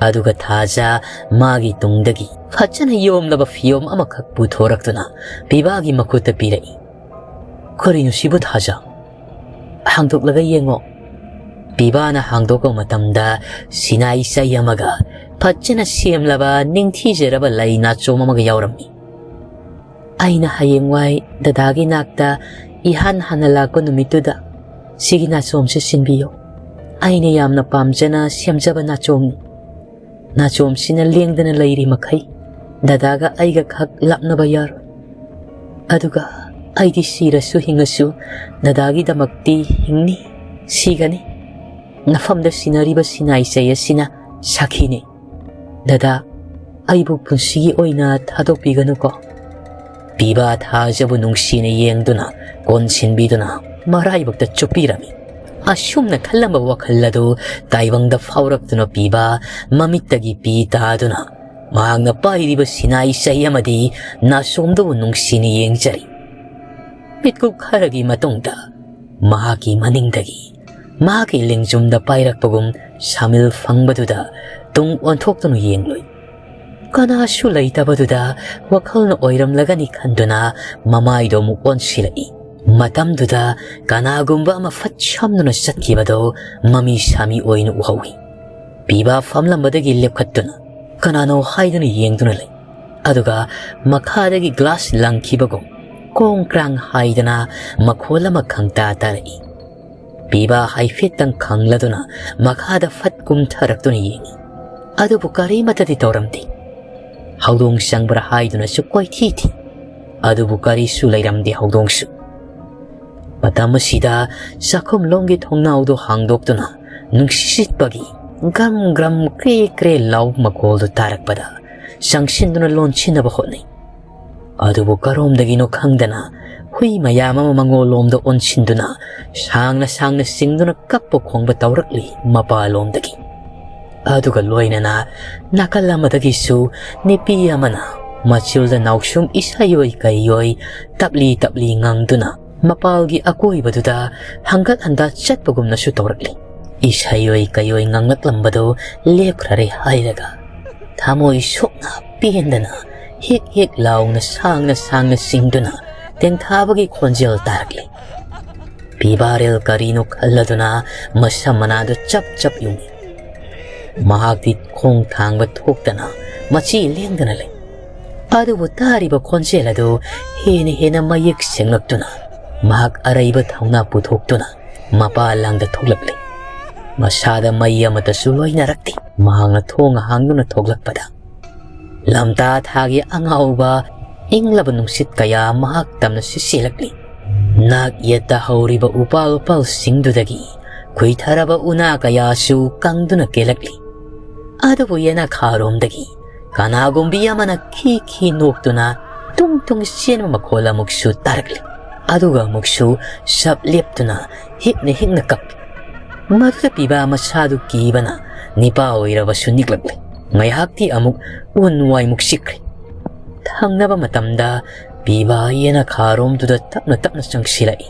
ꯑꯗꯨꯒ ꯊꯥꯖ ꯃꯥꯒꯤ ꯇꯨꯡꯗꯒꯤ ꯐꯖꯅ ꯌꯣꯝꯂꯕ ꯐꯤꯌꯣꯝ ꯑꯃꯈꯛ ꯄꯨꯊꯣꯔꯛꯇꯨꯅ ꯄꯤꯕꯥꯒꯤ ꯃꯈꯨꯠꯇ ꯄꯤꯔꯛꯏ꯫ "ꯀꯔꯤꯅꯣ ꯁꯤꯕꯨ ꯊꯥꯖ? ꯍꯥꯡꯗꯣꯛꯂꯒ ꯌꯦꯡꯉꯣ꯫" ꯄꯤꯕꯥꯅ ꯍꯥꯡꯗꯣꯛꯄ ꯃꯇꯝꯗ ꯁꯤꯅꯥꯏ ꯆꯩ ꯑꯃꯒ ꯐꯖꯅ ꯁꯦꯝꯂꯕ ꯅꯤꯡꯊꯤꯖꯔꯕ ꯂꯩ ꯅꯥꯆꯣꯝ ꯑꯃꯒ ꯌꯥꯎꯔꯝꯃꯤ꯫ "ꯑꯩꯅ ꯍꯌꯦꯡꯋꯥꯏ ꯗꯗꯥꯒꯤ ꯅꯥꯛꯇ ꯏꯍꯥꯟ ꯍꯥꯟꯅ ꯂꯥꯛꯄ ꯅꯨꯃꯤꯠꯇꯨꯗ ꯁꯤꯒꯤ ꯅꯥꯆꯣꯝꯁꯦ ꯁꯤꯟꯕꯤꯌꯨ꯫ ꯑꯩꯅ ꯌꯥꯝꯅ ꯄꯥꯝꯖꯅ ꯁꯦꯝꯖꯕ ꯅꯥꯆꯣꯝꯅꯤ꯫ ꯅꯥꯆꯣꯝꯁꯤꯅ ꯂꯦꯡꯗꯅ ꯂꯩꯔꯤ ꯃꯈꯩ ꯗꯗꯥꯒ ꯑꯩꯒ ꯈꯛ ꯂꯥꯞꯅꯕ ꯌꯥꯔꯣꯏ꯫ ꯑꯗꯨꯒ ꯑꯩꯗꯤ ꯁꯤꯔꯁꯨ ꯍꯤꯡꯉꯁꯨ ꯗꯗꯥꯒꯤꯗꯃꯛꯇꯤ ꯍꯤꯡꯅꯤ, ꯁꯤꯒꯅꯤ꯫ ꯅꯐꯝꯗ ꯁꯤꯟꯅꯔꯤꯕ ꯁꯤꯅꯥꯏ ꯆꯩ ꯑꯁꯤꯅ ꯁꯥꯈꯤꯅꯤ꯫ ꯗꯗꯥ, ꯑꯩꯕꯨ ꯄꯨꯟꯁꯤꯒꯤ ꯑꯣꯏꯅ ꯊꯥꯗꯣꯛꯄꯤꯒꯅꯨꯀꯣ꯫" ꯄꯤꯕꯥ ꯊꯥꯖꯕꯨ ꯅꯨꯡꯁꯤꯅ ꯌꯦꯡꯗꯨꯅ, ꯀꯣꯟꯁꯤꯟꯕꯤꯗꯨꯅ ꯃꯔꯥꯏꯕꯛꯇ ꯆꯨꯞꯄꯤꯔꯝꯃꯤ꯫ ꯑꯁꯨꯝꯅ ꯈꯜꯂꯝꯕ ꯋꯥꯈꯜ ꯑꯗꯨ ꯇꯥꯏꯕꯪꯗ ꯐꯥꯎꯔꯛꯇꯨꯅ ꯄꯤꯕꯥ ꯃꯃꯤꯠꯇꯒꯤ ꯄꯤ ꯇꯥꯗꯨꯅ ꯃꯍꯥꯛꯅ ꯄꯥꯏꯔꯤꯕ ꯁꯤꯅꯥꯏ ꯆꯩ ꯑꯃꯗꯤ ꯅꯥꯆꯣꯝꯗꯨꯕꯨ ꯅꯨꯡꯁꯤꯅ ꯌꯦꯡꯖꯔꯤ꯫ ꯃꯤꯠꯀꯨꯞ ꯈꯔꯒꯤ ꯃꯇꯨꯡꯗ ꯃꯍꯥꯛꯀꯤ ꯃꯅꯤꯡꯗꯒꯤ ꯃꯍꯥꯛꯀꯤ ꯂꯦꯡꯖꯨꯝꯗ ꯄꯥꯏꯔꯛꯄꯒꯨꯝ ꯁꯥꯃꯤꯜ ꯐꯪꯕꯗꯨꯗ ꯇꯨꯡ ꯑꯣꯟꯊꯣꯛꯇꯨꯅ ꯌꯦꯡꯂꯨꯏ꯫ ꯀꯅꯥꯁꯨ ꯂꯩꯇꯕꯗꯨꯗ ꯋꯥꯈꯜꯅ ꯑꯣꯏꯔꯝꯂꯒꯅꯤ ꯈꯟꯗꯨꯅ ꯃꯃꯥꯏꯗꯣ ꯑꯃꯨꯛ ꯑꯣꯟꯁꯤꯜꯂꯛꯏ꯫ ꯃꯇꯝꯗꯨꯗ ꯀꯅꯥꯒꯨꯝꯕ ꯑꯃ ꯐꯠ ꯁꯝꯗꯨꯅ ꯆꯠꯈꯤꯕꯗꯣ ꯃꯃꯤ ꯁꯥꯃꯤ ꯑꯣꯏꯅ ꯎꯍꯧꯏ꯫ ꯄꯤꯕꯥ ꯐꯝꯂꯝꯕꯗꯒꯤ ꯂꯦꯞꯈꯠꯇꯨꯅ ꯀꯅꯥꯅꯣ ꯍꯥꯏꯗꯨꯅ ꯌꯦꯡꯗꯨꯅ ꯂꯩ꯫ ꯑꯗꯨꯒ ꯃꯈꯥꯗꯒꯤ ꯒ꯭ꯂꯥꯁ ꯂꯪꯈꯤꯕꯒꯨꯝ ꯀ꯭ꯔꯣꯡ ꯀ꯭ꯔꯥꯡ ꯍꯥꯏꯗꯅ ꯃꯈꯣꯜ ꯑꯃ ꯈꯪꯇꯥ ꯇꯥꯔꯛꯏ꯫ ꯄꯤꯕꯥ ꯍꯥꯏꯐꯦꯠꯇꯪ ꯈꯪꯂꯗꯨꯅ ꯃꯈꯥꯗ ꯐꯠ ꯀꯨꯝꯊꯔꯛꯇꯨꯅ ꯌꯦꯡꯏ꯫ ꯑꯗꯨꯕꯨ ꯀꯔꯤꯃꯠꯇꯗꯤ ꯇꯧꯔꯝꯗꯦ꯫ ꯍꯧꯗꯣꯡ ꯆꯪꯕ꯭ꯔꯥ ꯍꯥꯏꯗꯨꯅꯁꯨ ꯀꯣꯏꯊꯤ ꯊꯤ꯫ ꯑꯗꯨꯕꯨ ꯀꯔꯤꯁꯨ ꯂꯩꯔꯝꯗꯦ ꯍꯧꯗꯣꯡꯁꯨ꯫ ꯃꯇꯝ ꯑꯁꯤꯗ ꯆꯥꯛꯈꯨꯝꯂꯣꯝꯒꯤ ꯊꯣꯡꯅꯥꯎꯗꯨ ꯍꯥꯡꯗꯣꯛꯇꯨꯅ ꯅꯨꯡꯁꯤꯠꯄꯒꯤ ꯒ꯭ꯔꯝ ꯒ꯭ꯔꯝ ꯀ꯭ꯔꯦ ꯀ꯭ꯔꯦ ꯂꯥꯎꯕ ꯃꯈꯣꯜꯗꯨ ꯇꯥꯔꯛꯄꯗ ꯆꯪꯁꯤꯟꯗꯨꯅ ꯂꯣꯟꯁꯤꯟꯅꯕ ꯍꯣꯠꯅꯩ꯫ ꯑꯗꯨꯕꯨ ꯀꯔꯣꯝꯗꯒꯤꯅꯣ ꯈꯪꯗꯅ ꯍꯨꯏ ꯃꯌꯥꯝ ꯑꯃ ꯃꯉꯣꯂꯣꯝꯗ ꯑꯣꯟꯁꯤꯟꯗꯨꯅ ꯁꯥꯡꯅ ꯁꯥꯡꯅ ꯆꯤꯡꯗꯨꯅ ꯀꯞꯄ ꯈꯣꯡꯕ ꯇꯧꯔꯛꯂꯤ ꯃꯄꯥꯂꯣꯝꯗꯒꯤ꯫ ꯑꯗꯨꯒ ꯂꯣꯏꯅꯅ ꯅꯥꯀꯜ ꯑꯃꯗꯒꯤꯁꯨ ꯅꯨꯄꯤ ꯑꯃꯅ ꯃꯆꯤꯜꯗ ꯅꯥꯎꯁꯨꯝ ꯏꯁꯩꯑꯣꯏ ꯀꯩꯑꯣꯏ ꯇꯞꯂꯤ ꯇꯞꯂꯤ ꯉꯪꯗꯨꯅ ꯃꯄꯥꯜꯒꯤ ꯑꯀꯣꯏꯕꯗꯨꯗ ꯍꯪꯒꯠ ꯍꯟꯗ ꯆꯠꯄꯒꯨꯝꯅꯁꯨ ꯇꯧꯔꯛꯂꯤ꯫ ꯏꯁꯩꯑꯣꯏ ꯀꯩꯑꯣꯏ ꯉꯪꯂꯛꯂꯝꯕꯗꯨ ꯂꯦꯞꯈ꯭ꯔꯔꯦ ꯍꯥꯏꯔꯒ ꯊꯃꯣꯏ ꯁꯣꯛꯅ ꯄꯦꯟꯗꯅ ꯍꯤꯛ ꯍꯤꯛ ꯂꯥꯎꯅ ꯁꯥꯡꯅ ꯁꯥꯡꯅ ꯆꯤꯡꯗꯨꯅ ꯇꯦꯟꯊꯥꯕꯒꯤ ꯈꯣꯟꯖꯦꯜ ꯇꯥꯔꯛꯂꯤ꯫ ꯄꯤꯕꯥꯔꯦꯜ ꯀꯔꯤꯅꯣ ꯈꯜꯂꯗꯨꯅ ꯃꯁꯝ ꯃꯅꯥꯗꯨ ꯆꯞ ꯆꯞ ꯌꯨꯡꯏ꯫ ꯃꯍꯥꯛꯇꯤ ꯈꯣꯡ ꯊꯥꯡꯕ ꯊꯣꯛꯇꯅ ꯃꯆꯤ ꯂꯦꯡꯗꯅ ꯂꯩ꯫ ꯑꯗꯨꯕꯨ ꯇꯥꯔꯤꯕ ꯈꯣꯟꯖꯦꯜ ꯑꯗꯨ ꯍꯦꯟꯅ ꯍꯦꯟꯅ ꯃꯌꯦꯛ ꯁꯦꯡꯂꯛꯇꯨꯅ ꯃꯍꯥꯛ ꯑꯔꯩꯕ ꯊꯧꯅꯥ ꯄꯨꯊꯣꯛꯇꯨꯅ ꯃꯄꯥ ꯂꯥꯡꯗ ꯊꯣꯛꯂꯛꯂꯤ꯫ ꯃꯁꯥꯗ ꯃꯩ ꯑꯃꯠꯇꯁꯨ ꯂꯣꯏꯅꯔꯛꯇꯦ꯫ ꯃꯍꯥꯛꯅ ꯊꯣꯡ ꯍꯥꯡꯗꯨꯅ ꯊꯣꯛꯂꯛꯄꯗ ꯂꯝꯇꯥ ꯊꯥꯒꯤ ꯑꯉꯥꯎꯕ ꯏꯪꯂꯕ ꯅꯨꯡꯁꯤꯠ ꯀꯌꯥ ꯃꯍꯥꯛ ꯇꯝꯅ ꯁꯤꯠꯆꯤꯜꯂꯛꯂꯤ꯫ ꯅꯥꯛ ꯌꯦꯠꯇ ꯍꯧꯔꯤꯕ ꯎꯄꯥꯜ ꯋꯥꯄꯥꯜꯁꯤꯡꯗꯨꯗꯒꯤ ꯈꯨꯏꯊꯔꯕ ꯎꯅꯥ ꯀꯌꯥꯁꯨ ꯀꯪꯗꯨꯅ ꯀꯦꯜꯂꯛꯂꯤ꯫ ꯑꯗꯨꯕꯨ ꯌꯦꯅꯈꯥꯔꯣꯝꯗꯒꯤ ꯀꯅꯥꯒꯨꯝꯕꯤ ꯑꯃꯅ ꯈꯤ ꯈꯤ ꯅꯣꯛꯇꯨꯅ ꯇꯨꯡ ꯇꯨꯡ ꯆꯦꯟꯕ ꯃꯈꯣꯜ ꯑꯃꯨꯛꯁꯨ ꯇꯥꯔꯛꯂꯤ꯫ ꯑꯗꯨꯒ ꯑꯃꯨꯛꯁꯨ ꯁꯞ ꯂꯦꯞꯇꯨꯅ ꯍꯤꯛꯅ ꯍꯤꯛꯅ ꯀꯞꯄꯤ꯫ ꯃꯗꯨꯗ ꯄꯤꯕꯥ ꯃꯁꯥꯗꯨ ꯀꯤꯕꯅ ꯅꯤꯄꯥ ꯑꯣꯏꯔꯕꯁꯨ ꯅꯤꯛꯂꯛꯂꯤ꯫ ꯉꯥꯏꯍꯥꯛꯇꯤ ꯑꯃꯨꯛ ꯎꯟ ꯋꯥꯏꯃꯨꯛ ꯆꯤꯛꯈ꯭ꯔꯦ꯫ ꯊꯪꯅꯕ ꯃꯇꯝꯗ ꯄꯤꯕꯥ ꯌꯦꯅꯈꯥꯔꯣꯝꯗꯨꯗ ꯇꯞꯅ ꯇꯞꯅ ꯆꯪꯁꯤꯜꯂꯛꯏ꯫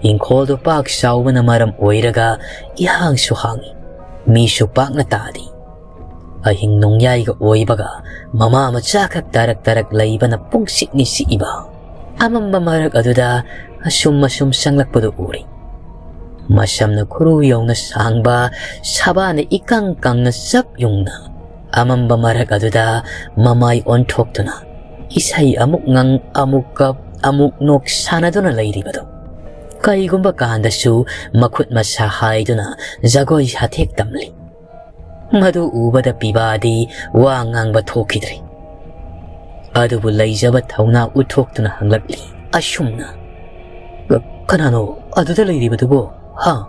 ꯏꯪꯈꯣꯜꯗꯨ ꯄꯥꯛ ꯆꯥꯎꯕꯅ ꯃꯔꯝ ꯑꯣꯏꯔꯒ ꯏꯍꯥꯡꯁꯨ ꯍꯥꯡꯏ꯫ ꯃꯤꯁꯨ ꯄꯥꯛꯅ ꯇꯥꯗꯦ꯫ ꯑꯍꯤꯡ ꯅꯣꯡꯌꯥꯏꯒ ꯑꯣꯏꯕꯒ ꯃꯃꯥ ꯃꯆꯥꯈꯛ ꯇꯥꯔꯛ ꯇꯥꯔꯛ ꯂꯩꯕꯅ ꯄꯨꯡꯁꯤꯛꯅꯤ ꯁꯤꯛꯏꯕ ꯑꯃꯝꯕ ꯃꯔꯛ ꯑꯗꯨꯗ ꯑꯁꯨꯝ ꯑꯁꯨꯝ ꯆꯪꯂꯛꯄꯗꯨ ꯎꯔꯤ꯫ ꯃꯁꯝꯅ ꯈꯨꯔꯨ ꯌꯧꯅ ꯁꯥꯡꯕ, ꯁꯥꯕꯥꯟꯅ ꯏꯀꯪ ꯀꯪꯅ ꯆꯞ ꯌꯨꯡꯅ ꯑꯃꯝꯕ ꯃꯔꯛ ꯑꯗꯨꯗ ꯃꯃꯥꯏ ꯑꯣꯟꯊꯣꯛꯇꯨꯅ ꯏꯁꯩ ꯑꯃꯨꯛ ꯉꯪ, ꯑꯃꯨꯛ ꯀꯞ, ꯑꯃꯨꯛ ꯅꯣꯛ ꯁꯥꯟꯅꯗꯨꯅ ꯂꯩꯔꯤꯕꯗꯨ꯫ ꯀꯩꯒꯨꯝꯕ ꯀꯥꯟꯗꯁꯨ ꯃꯈꯨꯠ ꯃꯁꯥ ꯍꯥꯏꯗꯨꯅ ꯖꯒꯣꯏ ꯁꯥꯊꯦꯛ ꯇꯝꯂꯤ꯫ ꯃꯗꯨ ꯎꯕꯗ ꯄꯤꯕꯥꯗꯤ ꯋꯥ ꯉꯥꯡꯕ ꯊꯣꯛꯈꯤꯗ꯭ꯔꯦ꯫ ꯑꯗꯨꯕꯨ ꯂꯩꯖꯕ ꯊꯧꯅꯥ ꯎꯠꯊꯣꯛꯇꯨꯅ ꯍꯪꯂꯛꯂꯤ ꯑꯁꯨꯝꯅ, "ꯀ-, ꯀꯅꯥꯅꯣ ꯑꯗꯨꯗ ꯂꯩꯔꯤꯕꯗꯨꯕꯣ? ꯍꯥ?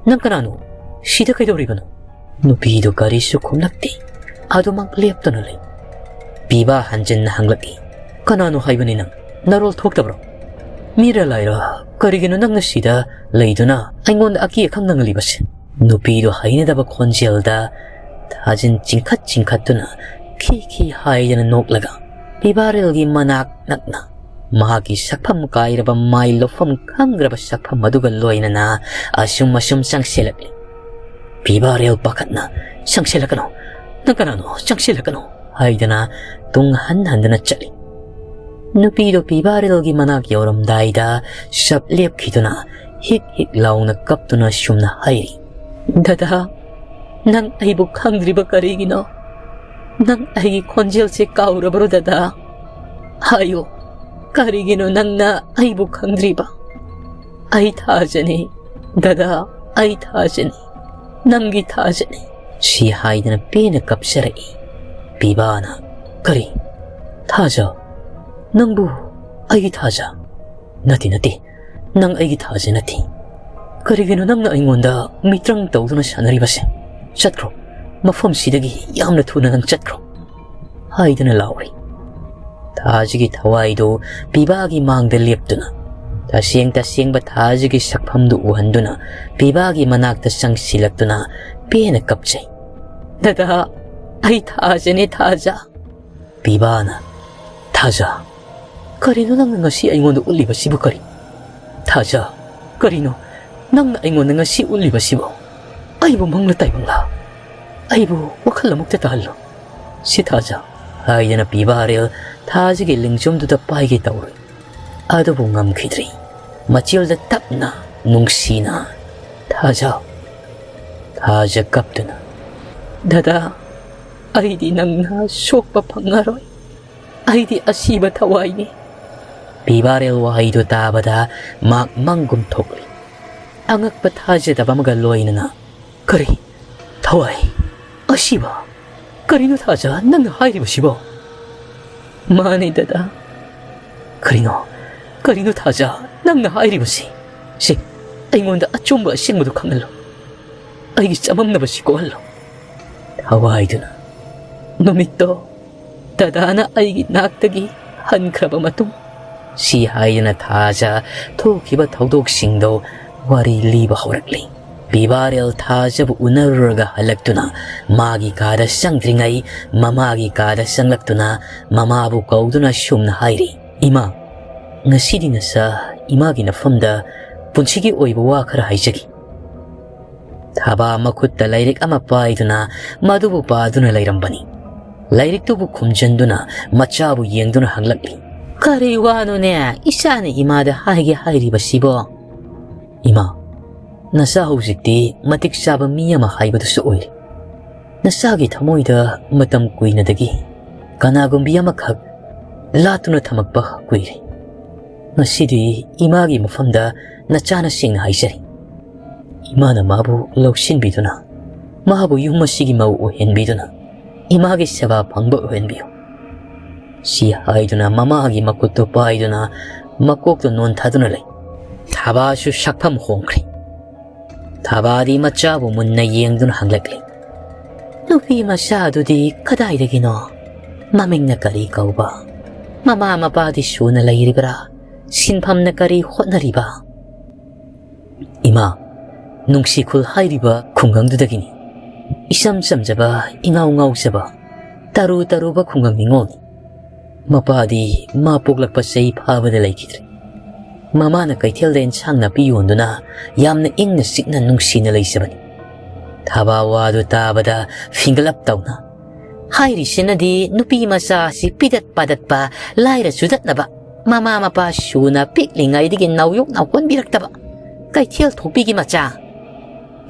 ꯅꯪ ꯀꯅꯥꯅꯣ? ꯁꯤꯗ ꯀꯩꯗꯧꯔꯤꯕꯅꯣ?" ꯅꯨꯄꯤꯗꯨ ꯀꯔꯤꯁꯨ ꯈꯨꯝꯂꯛꯇꯦ꯫ ꯑꯗꯨꯃꯛ ꯂꯦꯞꯇꯨꯅ ꯂꯩ꯫ ꯄꯤꯕꯥ ꯍꯟꯖꯤꯟꯅ ꯍꯪꯂꯛꯏ, "ꯀꯅꯥꯅꯣ ꯍꯥꯏꯕꯅꯤ ꯅꯪ? ꯅꯔꯣꯜ ꯊꯣꯛꯇꯕ꯭ꯔꯣ? ꯃꯤꯔ ꯂꯥꯏꯔ ꯀꯔꯤꯒꯤꯅꯣ ꯅꯪꯅ ꯁꯤꯗ ꯂꯩꯗꯨꯅ ꯑꯩꯉꯣꯟꯗ ꯑꯀꯤ ꯑꯈꯪ ꯅꯪꯍꯜꯂꯤꯕꯁꯦ?" ꯅꯨꯄꯤꯗꯨ ꯍꯩꯅꯗꯕ ꯈꯣꯟꯖꯦꯜꯗ ꯊꯥꯖꯤꯟ ꯆꯤꯡꯈꯠ ꯆꯤꯡꯈꯠꯇꯨꯅ ꯈꯤ ꯈꯤ ꯍꯥꯏꯗꯅ ꯅꯣꯛꯂꯒ ꯄꯤꯕꯥꯔꯦꯜꯒꯤ ꯃꯅꯥꯛ ꯅꯛꯅ ꯃꯍꯥꯛꯀꯤ ꯁꯛꯐꯝ ꯀꯥꯏꯔꯕ ꯃꯥꯏ ꯂꯧꯐꯝ ꯈꯪꯗ꯭ꯔꯕ ꯁꯛꯐꯝ ꯑꯗꯨꯒ ꯂꯣꯏꯅꯅ ꯑꯁꯨꯝ ꯑꯁꯨꯝ ꯆꯪꯁꯤꯜꯂꯛꯂꯤ꯫ ꯄꯤꯕꯥꯔꯦꯜ ꯄꯥꯈꯠꯅ, "ꯆꯪꯁꯤꯜꯂꯛꯀꯅꯨ, ꯅꯪ ꯀꯅꯥꯅꯣ? ꯆꯪꯁꯤꯜꯂꯛꯀꯅꯨ" ꯍꯥꯏꯗꯅ ꯇꯨꯡ ꯍꯟ ꯍꯟꯗꯨꯅ ꯆꯠꯂꯤ꯫ ꯅꯨꯄꯤꯗꯨ ꯄꯤꯕꯥꯔꯦꯜꯒꯤ ꯃꯅꯥꯛ ꯌꯧꯔꯝꯗꯥꯏꯗ ꯁꯞ ꯂꯦꯞꯈꯤꯗꯨꯅ ꯍꯤꯛ ꯍꯤꯛ ꯂꯥꯎꯅ ꯀꯞꯇꯨꯅ ꯁꯨꯝꯅ ꯍꯥꯏꯔꯤ, "ꯗꯗꯥ, ꯅꯪ ꯑꯩꯕꯨ ꯈꯪꯗ꯭ꯔꯤꯕ ꯀꯔꯤꯒꯤꯅꯣ? ꯅꯪ ꯑꯩꯒꯤ ꯈꯣꯟꯖꯦꯜꯁꯦ ꯀꯥꯎꯔꯕ꯭ꯔꯣ ꯗꯗꯥ? ꯍꯥꯏꯌꯨ, ꯀꯔꯤꯒꯤꯅꯣ ꯅꯪꯅ ꯑꯩꯕꯨ ꯈꯪꯗ꯭ꯔꯤꯕ? ꯑꯩ ꯊꯥꯖꯅꯤ ꯗꯗꯥ, ꯑꯩ ꯊꯥꯖꯅꯤ, ꯅꯪꯒꯤ ꯊꯥꯖꯅꯤ"꯫ ꯁꯤ ꯍꯥꯏꯗꯅ ꯄꯦꯟꯅ ꯀꯞꯆꯔꯛꯏ꯫ ꯄꯤꯕꯥꯅ, "ꯀꯔꯤ? ꯊꯥꯖ? ꯅꯪꯕꯨ ꯑꯩꯒꯤ ꯊꯥꯖ? ꯅꯠꯇꯦ, ꯅꯠꯇꯦ, ꯅꯪ ꯑꯩꯒꯤ ꯊꯥꯖ ꯅꯠꯇꯦ꯫ ꯀꯔꯤꯒꯤꯅꯣ ꯅꯪꯅ ꯑꯩꯉꯣꯟꯗ ꯃꯤꯇ꯭ꯔꯪ ꯇꯧꯗꯨꯅ ꯁꯥꯟꯅꯔꯤꯕꯁꯦ? ꯆꯠꯈ꯭ꯔꯣ, ꯃꯐꯝꯁꯤꯗꯒꯤ ꯌꯥꯝꯅ ꯊꯨꯅ ꯅꯪ ꯆꯠꯈ꯭ꯔꯣ" ꯍꯥꯏꯗꯅ ꯂꯥꯎꯔꯤ꯫ ꯊꯥꯖꯒꯤ ꯊꯋꯥꯏꯗꯨ ꯄꯤꯕꯥꯒꯤ ꯃꯥꯡꯗ ꯂꯦꯞꯇꯨꯅ, ꯇꯁꯦꯡ ꯇꯁꯦꯡꯕ ꯊꯥꯖꯒꯤ ꯁꯛꯐꯝꯗꯨ ꯎꯍꯟꯗꯨꯅ, ꯄꯤꯕꯥꯒꯤ ꯃꯅꯥꯛꯇ ꯆꯪꯁꯤꯜꯂꯛꯇꯨꯅ ꯄꯦꯟꯅ ꯀꯞꯆꯩ꯫ "ꯗꯗꯥ, ꯑꯩ ꯊꯥꯖꯅꯦ, ꯊꯥꯖ"꯫ ꯄꯤꯕꯥꯅ, "ꯊꯥꯖ, ꯀꯔꯤꯅꯣ ꯅꯪꯅ ꯉꯁꯤ ꯑꯩꯉꯣꯟꯗ ꯎꯠꯂꯤꯕꯁꯤꯕꯨ ꯀꯔꯤ? ꯊꯥꯖ, ꯀꯔꯤꯅꯣ ꯅꯪꯅ ꯑꯩꯉꯣꯟꯗ ꯉꯁꯤ ꯎꯠꯂꯤꯕꯁꯤꯕꯨ? ꯑꯩꯕꯨ ꯃꯪꯂ ꯇꯥꯏꯕꯪꯂ? ꯑꯩꯕꯨ ꯋꯥꯈꯜ ꯑꯃꯨꯛꯇ ꯇꯥꯍꯜꯂꯨ꯫ ꯁꯤ ꯊꯥꯖ" ꯍꯥꯏꯗꯅ ꯄꯤꯕꯥꯔꯦꯜ ꯊꯥꯖꯒꯤ ꯂꯤꯡꯖꯨꯝꯗꯨꯗ ꯄꯥꯏꯒꯦ ꯇꯧꯔꯨꯏ꯫ ꯑꯗꯨꯕꯨ ꯉꯝꯈꯤꯗ꯭ꯔꯤ꯫ ꯃꯆꯤꯜꯗ ꯇꯞꯅ, ꯅꯨꯡꯁꯤꯅ, "ꯊꯥꯖ"꯫ ꯊꯥꯖ ꯀꯞꯇꯨꯅ, "ꯗꯗꯥ, ꯑꯩꯗꯤ ꯅꯪꯅ ꯁꯣꯛꯄ ꯐꯪꯉꯔꯣꯏ꯫ ꯑꯩꯗꯤ ꯑꯁꯤꯕ ꯊꯋꯥꯏꯅꯤ"꯫ ꯄꯤꯕꯥꯔꯦꯜ ꯋꯥꯍꯩꯗꯨ ꯇꯥꯕꯗ ꯃꯍꯥꯛ ꯃꯪꯒꯨꯝ ꯊꯣꯛꯂꯤ꯫ ꯑꯉꯛꯄ ꯊꯥꯖꯗꯕ ꯑꯃꯒ ꯂꯣꯏꯅꯅ, "ꯀꯔꯤ? ꯊꯋꯥꯏ? ꯑꯁꯤꯕ? ꯀꯔꯤꯅꯣ ꯊꯥꯖ ꯅꯪꯅ ꯍꯥꯏꯔꯤꯕꯁꯤꯕꯣ?" "ꯃꯥꯅꯤ ꯗꯗꯥ꯫" "ꯀꯔꯤꯅꯣ, ꯀꯔꯤꯅꯣ ꯊꯥꯖ, ꯅꯪꯅ ꯍꯥꯏꯔꯤꯕꯁꯤ? ꯁꯤ, ꯑꯩꯉꯣꯟꯗ ꯑꯆꯨꯝꯕ ꯑꯁꯦꯡꯕꯗꯨ ꯈꯪꯍꯜꯂꯨ꯫ ꯑꯩꯒꯤ ꯆꯃꯝꯅꯕꯁꯤ ꯀꯣꯛꯍꯜꯂꯨ꯫" ꯊꯋꯥꯏꯗꯨꯅ, "ꯅꯨꯃꯤꯠꯇꯣ ꯗꯗꯥꯅ ꯑꯩꯒꯤ ꯅꯥꯛꯇꯒꯤ ꯍꯟꯈ꯭ꯔꯕ ꯃꯇꯨꯡ", ꯁꯤ ꯍꯥꯏꯗꯨꯅ ꯊꯥꯖ ꯊꯣꯛꯈꯤꯕ ꯊꯧꯗꯣꯛꯁꯤꯡꯗꯣ ꯋꯥꯔꯤ ꯂꯤꯕ ꯍꯧꯔꯛꯂꯤ꯫ ꯕꯤꯕꯥꯔꯦꯜ ꯊꯥꯖꯕꯨ ꯎꯅꯔꯨꯔꯒ ꯍꯜꯂꯛꯇꯨꯅ ꯃꯥꯒꯤ ꯀꯥꯗ ꯆꯪꯗ꯭ꯔꯤꯉꯩ ꯃꯃꯥꯒꯤ ꯀꯥꯗ ꯆꯪꯂꯛꯇꯨꯅ ꯃꯃꯥꯕꯨ ꯀꯧꯗꯨꯅ ꯁꯨꯝꯅ ꯍꯥꯏꯔꯤ, "ꯏꯃꯥ, ꯉꯁꯤꯗꯤ ꯅꯁꯥ ꯏꯃꯥꯒꯤ ꯅꯐꯝꯗ ꯄꯨꯟꯁꯤꯒꯤ ꯑꯣꯏꯕ ꯋꯥ ꯈꯔ ꯍꯥꯏꯖꯒꯦ꯫" ꯊꯥꯕꯥ ꯃꯈꯨꯠꯇ ꯂꯥꯏꯔꯤꯛ ꯑꯃ ꯄꯥꯏꯗꯨꯅ ꯃꯗꯨꯕꯨ ꯄꯥꯗꯨꯅ ꯂꯩꯔꯝꯕꯅꯤ꯫ ꯂꯥꯏꯔꯤꯛꯇꯨꯕꯨ ꯈꯨꯝꯖꯟꯗꯨꯅ ꯃꯆꯥꯕꯨ ꯌꯦꯡꯗꯨꯅ ꯍꯪꯂꯛꯂꯤ, "ꯀꯔꯤ ꯋꯥꯅꯣꯅꯦ ꯏꯆꯥꯅ ꯏꯃꯥꯗ ꯍꯥꯏꯒꯦ ꯍꯥꯏꯔꯤꯕꯁꯤꯕꯣ?" "ꯏꯃꯥ, ꯅꯆꯥ ꯍꯧꯖꯤꯛꯇꯤ ꯃꯇꯤꯛ ꯆꯥꯕ ꯃꯤ ꯑꯃ ꯍꯥꯏꯕꯗꯨꯁꯨ ꯑꯣꯏꯔꯦ꯫ ꯅꯆꯥꯒꯤ ꯊꯃꯣꯏꯗ ꯃꯇꯝ ꯀꯨꯏꯅꯗꯒꯤ ꯀꯅꯥꯒꯨꯝꯕꯤ ꯑꯃꯈꯛ ꯂꯥꯠꯇꯨꯅ ꯊꯝꯃꯛꯄ ꯀꯨꯏꯔꯦ꯫ ꯉꯁꯤꯗꯤ ꯏꯃꯥꯒꯤ ꯃꯐꯝꯗ ꯅꯆꯥꯅ ꯁꯦꯡꯅ ꯍꯥꯏꯖꯔꯤ꯫ ꯏꯃꯥꯅ ꯃꯥꯕꯨ ꯂꯧꯁꯤꯟꯕꯤꯗꯨꯅ, ꯃꯍꯥꯛꯄꯨ ꯌꯨꯝ ꯑꯁꯤꯒꯤ ꯃꯧ ꯑꯣꯏꯍꯟꯕꯤꯗꯨꯅ, ꯏꯃꯥꯒꯤ ꯁꯦꯕꯥ ꯐꯪꯕ ꯑꯣꯏꯍꯟꯕꯤꯌꯨ꯫" ꯁꯤ ꯍꯥꯏꯗꯨꯅ ꯃꯃꯥꯒꯤ ꯃꯈꯨꯠꯇꯨ ꯄꯥꯏꯗꯨꯅ ꯃꯀꯣꯛꯇꯨ ꯅꯣꯟꯊꯗꯨꯅ ꯂꯩ꯫ ꯊꯥꯕꯥꯁꯨ ꯁꯛꯐꯝ ꯍꯣꯡꯈ꯭ꯔꯦ꯫ ꯊꯥꯕꯥꯗꯤ ꯃꯆꯥꯕꯨ ꯃꯨꯟꯅ ꯌꯦꯡꯗꯨꯅ ꯍꯪꯂꯛꯂꯤ, "ꯅꯨꯄꯤ ꯃꯆꯥꯗꯨꯗꯤ ꯀꯗꯥꯏꯗꯒꯤꯅꯣ? ꯃꯃꯤꯡꯅ ꯀꯔꯤ ꯀꯧꯕ? ꯃꯃꯥ ꯃꯄꯥꯗꯤ ꯁꯨꯅ ꯂꯩꯔꯤꯕ꯭ꯔꯥ? ꯁꯤꯟꯐꯝꯅ ꯀꯔꯤ ꯍꯣꯠꯅꯔꯤꯕ?" "ꯏꯃꯥ, ꯅꯨꯡꯁꯤꯈꯨꯜ ꯍꯥꯏꯔꯤꯕ ꯈꯨꯡꯒꯪꯗꯨꯗꯒꯤꯅꯤ꯫ ꯏꯆꯝ ꯆꯝꯖꯕ, ꯏꯉꯥꯎ ꯉꯥꯎꯖꯕ, ꯇꯔꯨ ꯇꯔꯨꯕ ꯈꯨꯡꯒꯪ ꯅꯤꯉꯣꯜꯅꯤ꯫ ꯃꯄꯥꯗꯤ ꯃꯥ ꯄꯣꯛꯂꯛꯄ ꯆꯍꯤ ꯐꯥꯕꯗ ꯂꯩꯈꯤꯗ꯭ꯔꯦ꯫ ꯃꯃꯥꯅ ꯀꯩꯊꯦꯜꯗ ꯏꯟꯁꯥꯡ ꯅꯥꯄꯤ ꯌꯣꯟꯗꯨꯅ ꯌꯥꯝꯅ ꯏꯪꯅ ꯆꯤꯛꯅ ꯅꯨꯡꯁꯤꯅ ꯂꯩꯖꯕꯅꯤ꯫" ꯊꯥꯕꯥ ꯋꯥꯗꯨ ꯇꯥꯕꯗ ꯐꯤꯡꯒꯂꯞ ꯇꯧꯅ, "ꯍꯥꯏꯔꯤꯁꯤꯅꯗꯤ ꯅꯨꯄꯤ ꯃꯆꯥꯁꯤ ꯄꯤꯗꯠ ꯄꯥꯗꯠꯄ, ꯂꯥꯏꯔ ꯆꯨꯗꯠꯅꯕ, ꯃꯃꯥ ꯃꯄꯥ ꯁꯨꯅ ꯄꯤꯛꯂꯤꯉꯩꯗꯒꯤ ꯅꯧꯌꯣꯛꯅ ꯍꯣꯟꯕꯤꯔꯛꯇꯕ ꯀꯩꯊꯦꯜ ꯊꯣꯛꯄꯤꯒꯤ ꯃꯆꯥ꯫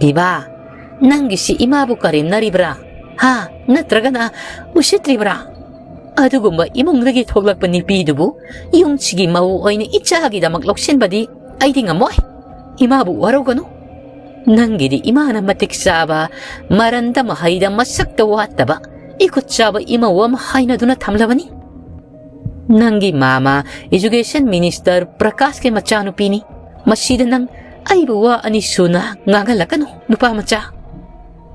ꯕꯤꯕꯥ, ꯅꯪꯒꯤꯁꯤ ꯏꯃꯥꯕꯨ ꯀꯔꯦꯝꯅꯔꯤꯕ꯭ꯔꯥ? ꯍꯥ? ꯅꯠꯇ꯭ꯔꯒꯅ ꯎꯁꯤꯠꯇ꯭ꯔꯤꯕ꯭ꯔꯥ? ꯑꯗꯨꯒꯨꯝꯕ ꯏꯃꯨꯡꯗꯒꯤ ꯊꯣꯛꯂꯛꯄ ꯅꯨꯄꯤꯗꯨꯕꯨ ꯌꯨꯝꯁꯤꯒꯤ ꯃꯧ ꯑꯣꯏꯅ ꯏꯆꯥꯒꯤꯗꯃꯛ ꯂꯧꯁꯤꯟꯕꯗꯤ ꯑꯩꯗꯤ ꯉꯝꯃꯣꯏ꯫ ꯏꯃꯥꯕꯨ ꯋꯥꯔꯧꯒꯅꯨ꯫ ꯅꯪꯒꯤꯗꯤ ꯏꯃꯥꯅ ꯃꯇꯤꯛ ꯆꯥꯕ, ꯃꯔꯟꯗ ꯃꯍꯩꯗ ꯃꯁꯛꯇ ꯋꯥꯠꯇꯕ, ꯏꯈꯨꯠ ꯆꯥꯕ ꯏꯃꯧ ꯑꯃ ꯍꯥꯏꯅꯗꯨꯅ ꯊꯝꯂꯕꯅꯤ꯫" "ꯅꯪꯒꯤ ꯃꯥꯃ Education Minister ꯄ꯭ꯔꯀꯥꯁꯀꯤ ꯃꯆꯥꯅꯨꯄꯤꯅꯤ꯫ ꯃꯁꯤꯗ ꯅꯪ ꯑꯩꯕꯨ ꯋꯥ ꯑꯅꯤ ꯁꯨꯅ ꯉꯥꯡꯍꯜꯂꯛꯀꯅꯨ, ꯅꯨꯄꯥ ꯃꯆꯥ꯫"